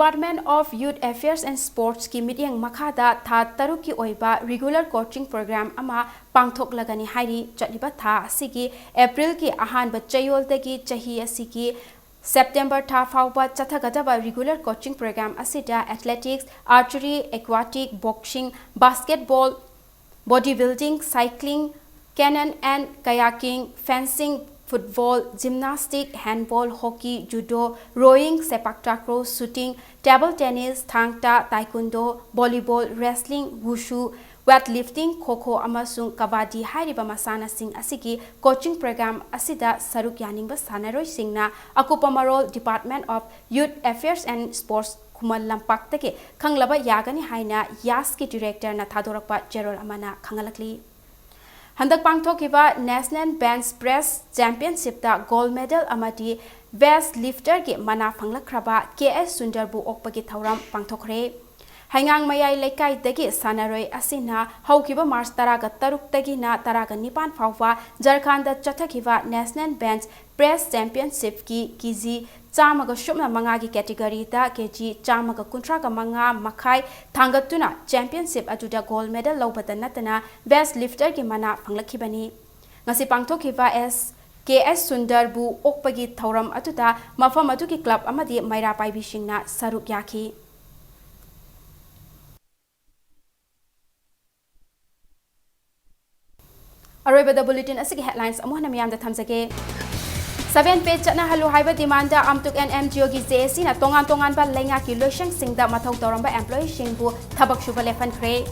Department of Youth Affairs and Sportsꯀꯤ ꯃꯤꯠꯌꯦꯡ ꯃꯈꯥꯗ ꯊꯥ ꯇꯔꯨꯛꯀꯤ ꯑꯣꯏꯕ regular coaching program ꯑꯃ ꯄꯥꯡꯊꯣꯛꯂꯒꯅꯤ ꯍꯥꯏꯔꯤ꯫ ꯆꯠꯂꯤꯕ ꯊꯥ ꯑꯁꯤꯒꯤ Aprilꯒꯤ ꯑꯍꯥꯟꯕ ꯆꯌꯣꯜꯗꯒꯤ ꯆꯍꯤ ꯑꯁꯤꯒꯤ September ꯊꯥ ꯐꯥꯎꯕ ꯆꯠꯊꯒꯗꯕ regular coaching program ꯑꯁꯤꯗ athletics, archery, aquatic, boxing, basketball, body building, cycling, canoeing and kayaking, fencing, football, gymnastic, handball, hockey, judo, rowing, sepak takraw, shooting, table tennis, thang ta, taekwondo, volleyball, wrestling, wushu, weightlifting, kho kho ꯑꯃꯁꯨꯡ ꯀꯕꯥꯗꯤ ꯍꯥꯏꯔꯤꯕ ꯃꯁꯥꯟꯅꯁꯤꯡ ꯑꯁꯤꯒꯤ coaching program ꯑꯁꯤꯗ ꯁꯔꯨꯛ ꯌꯥꯅꯤꯡꯕ ꯁꯥꯟꯅꯔꯣꯏꯁꯤꯡꯅ ꯑꯀꯨꯞꯄ ꯃꯔꯣꯜ Department of Youth Affairs and Sports ꯈꯨꯃꯟ ꯂꯝꯄꯥꯛꯇꯒꯤ ꯈꯪꯂꯕ ꯌꯥꯒꯅꯤ ꯍꯥꯏꯅ ꯌꯥꯁꯀꯤ directorꯅ ꯊꯥꯗꯣꯔꯛꯄ ꯆꯦꯔꯣꯜ ꯑꯃꯅ ꯈꯪꯍꯜꯂꯛꯂꯤ꯫ ꯍꯟꯗꯛ ꯄꯥꯡꯊꯣꯛꯈꯤꯕ National Bench Press Championshipꯇ gold medal ꯑꯃꯗꯤ best lifterꯒꯤ ꯃꯅꯥ ꯐꯪꯂꯛꯈ꯭ꯔꯕ ꯀꯦ ꯑꯦꯁ ꯁꯨꯟꯗꯔꯕꯨ ꯑꯣꯛꯄꯒꯤ ꯊꯧꯔꯝ ꯄꯥꯡꯊꯣꯛꯈ꯭ꯔꯦ꯫ ꯍꯩꯉꯥꯡ ꯃꯌꯥꯏ ꯂꯩꯀꯥꯏꯗꯒꯤ ꯁꯥꯟꯅꯔꯣꯏ ꯑꯁꯤꯅ ꯍꯧꯈꯤꯕ March ꯇꯔꯥꯒ ꯇꯔꯨꯛꯇꯒꯤꯅ ꯇꯔꯥꯒ ꯅꯤꯄꯥꯟ ꯐꯥꯎꯕ ꯖꯔꯈꯥꯟꯗ ꯆꯠꯊꯈꯤꯕ National Bench Press Championshipꯀꯤ ꯀꯦ ꯖꯤ ꯆꯥꯝꯃꯒ ꯁꯨꯞꯅ ꯃꯉꯥꯒꯤ categoryꯗ ꯀꯦ ꯖꯤ ꯆꯥꯝꯃꯒ ꯀꯨꯟꯊ꯭ꯔꯥꯒ ꯃꯉꯥ ꯃꯈꯥꯏ ꯊꯥꯡꯒꯠꯇꯨꯅ championship ꯑꯗꯨꯗ gold medal ꯂꯧꯕꯇ ꯅꯠꯇꯅ best lifterꯒꯤ ꯃꯅꯥ ꯐꯪꯂꯛꯈꯤꯕꯅꯤ꯫ ꯉꯁꯤ ꯄꯥꯡꯊꯣꯛꯈꯤꯕ ꯑꯦꯁ ꯀꯦ ꯑꯦꯁ ꯁꯨꯟꯗꯔꯕꯨ ꯑꯣꯛꯄꯒꯤ ꯊꯧꯔꯝ ꯑꯗꯨꯗ ꯃꯐꯝ ꯑꯗꯨꯒꯤ club ꯑꯃꯗꯤ ꯃꯩꯔꯥ ꯄꯥꯏꯕꯤꯁꯤꯡꯅ ꯁꯔꯨꯛ ꯌꯥꯈꯤ꯫ ꯑꯔꯣꯏꯕꯗ bulletin ꯑꯁꯤꯒꯤ headlines ꯑꯃꯨꯛ ꯍꯟꯅ ꯃꯤꯌꯥꯝꯗ ꯊꯝꯖꯒꯦ꯫ Seven pay ꯆꯠꯅꯍꯜꯂꯨ ꯍꯥꯏꯕ demandꯗ ꯑꯝꯇꯨꯛ and M G Oꯒꯤ J A Cꯅ ꯇꯣꯉꯥꯟ ꯇꯣꯉꯥꯟꯕ ꯂꯩꯉꯥꯛꯀꯤ ꯂꯣꯏꯁꯪꯁꯤꯡꯗ ꯃꯊꯧ ꯇꯧꯔꯝꯕ employeeꯁꯤꯡꯕꯨ ꯊꯕꯛ ꯁꯨꯕ ꯂꯦꯞꯍꯟꯈ꯭ꯔꯦ꯫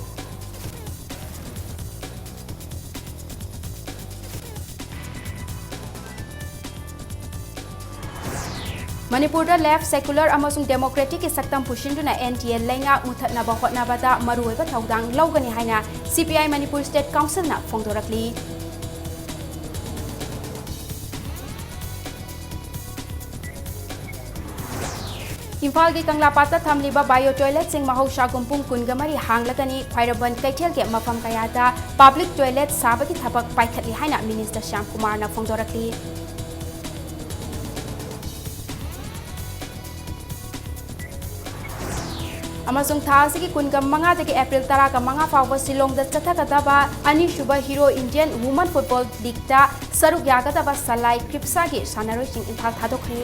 ꯃꯅꯤꯄꯨꯔꯗ left, secular ꯑꯃꯁꯨꯡ democraticꯀꯤ ꯁꯛꯇꯝ ꯄꯨꯁꯤꯟꯗꯨꯅ NDA ꯂꯩꯉꯥꯛ ꯃꯨꯊꯠꯅꯕ ꯍꯣꯠꯅꯕꯗ ꯃꯔꯨꯑꯣꯏꯕ ꯊꯧꯗꯥꯡ ꯂꯧꯒꯅꯤ ꯍꯥꯏꯅ CPI Manipur State Councilꯅ ꯐꯣꯡꯗꯣꯔꯛꯂꯤ꯫ ꯏꯝꯐꯥꯜꯒꯤ ꯀꯪꯂꯥꯄꯥꯠꯇ ꯊꯝꯂꯤꯕ bio toiletꯁꯤꯡ ꯃꯍꯧꯁꯥꯒꯨꯝ ꯄꯨꯡ ꯀꯨꯟꯒ ꯃꯔꯤ ꯍꯥꯡꯂꯒꯅꯤ꯫ ꯈ꯭ꯋꯥꯏꯔꯝꯕꯟ ꯀꯩꯊꯦꯜꯒꯤ ꯃꯐꯝ ꯀꯌꯥꯗ public toilet ꯁꯥꯕꯒꯤ ꯊꯕꯛ ꯄꯥꯏꯈꯠꯂꯤ ꯍꯥꯏꯅ Minister ꯁ꯭ꯌꯥꯝ ꯀꯨꯃꯥꯔꯅ ꯐꯣꯡꯗꯣꯔꯛꯂꯤ꯫ ꯑꯃꯁꯨꯡ ꯊꯥ ꯑꯁꯤꯒꯤ ꯀꯨꯟꯒ ꯃꯉꯥꯗꯒꯤ April ꯇꯔꯥꯒ ꯃꯉꯥ ꯐꯥꯎꯕ ꯁꯤꯂꯣꯡꯗ ꯆꯠꯊꯒꯗꯕ ꯑꯅꯤꯁꯨꯕ Hero Indian Women Football Leagueꯇ ꯁꯔꯨꯛ ꯌꯥꯒꯗꯕ ꯁꯂꯥꯏ ꯀ꯭ꯔꯤꯞꯁꯥꯒꯤ ꯁꯥꯟꯅꯔꯣꯏꯁꯤꯡ ꯏꯝꯐꯥꯜ ꯊꯥꯗꯣꯛꯈ꯭ꯔꯦ꯫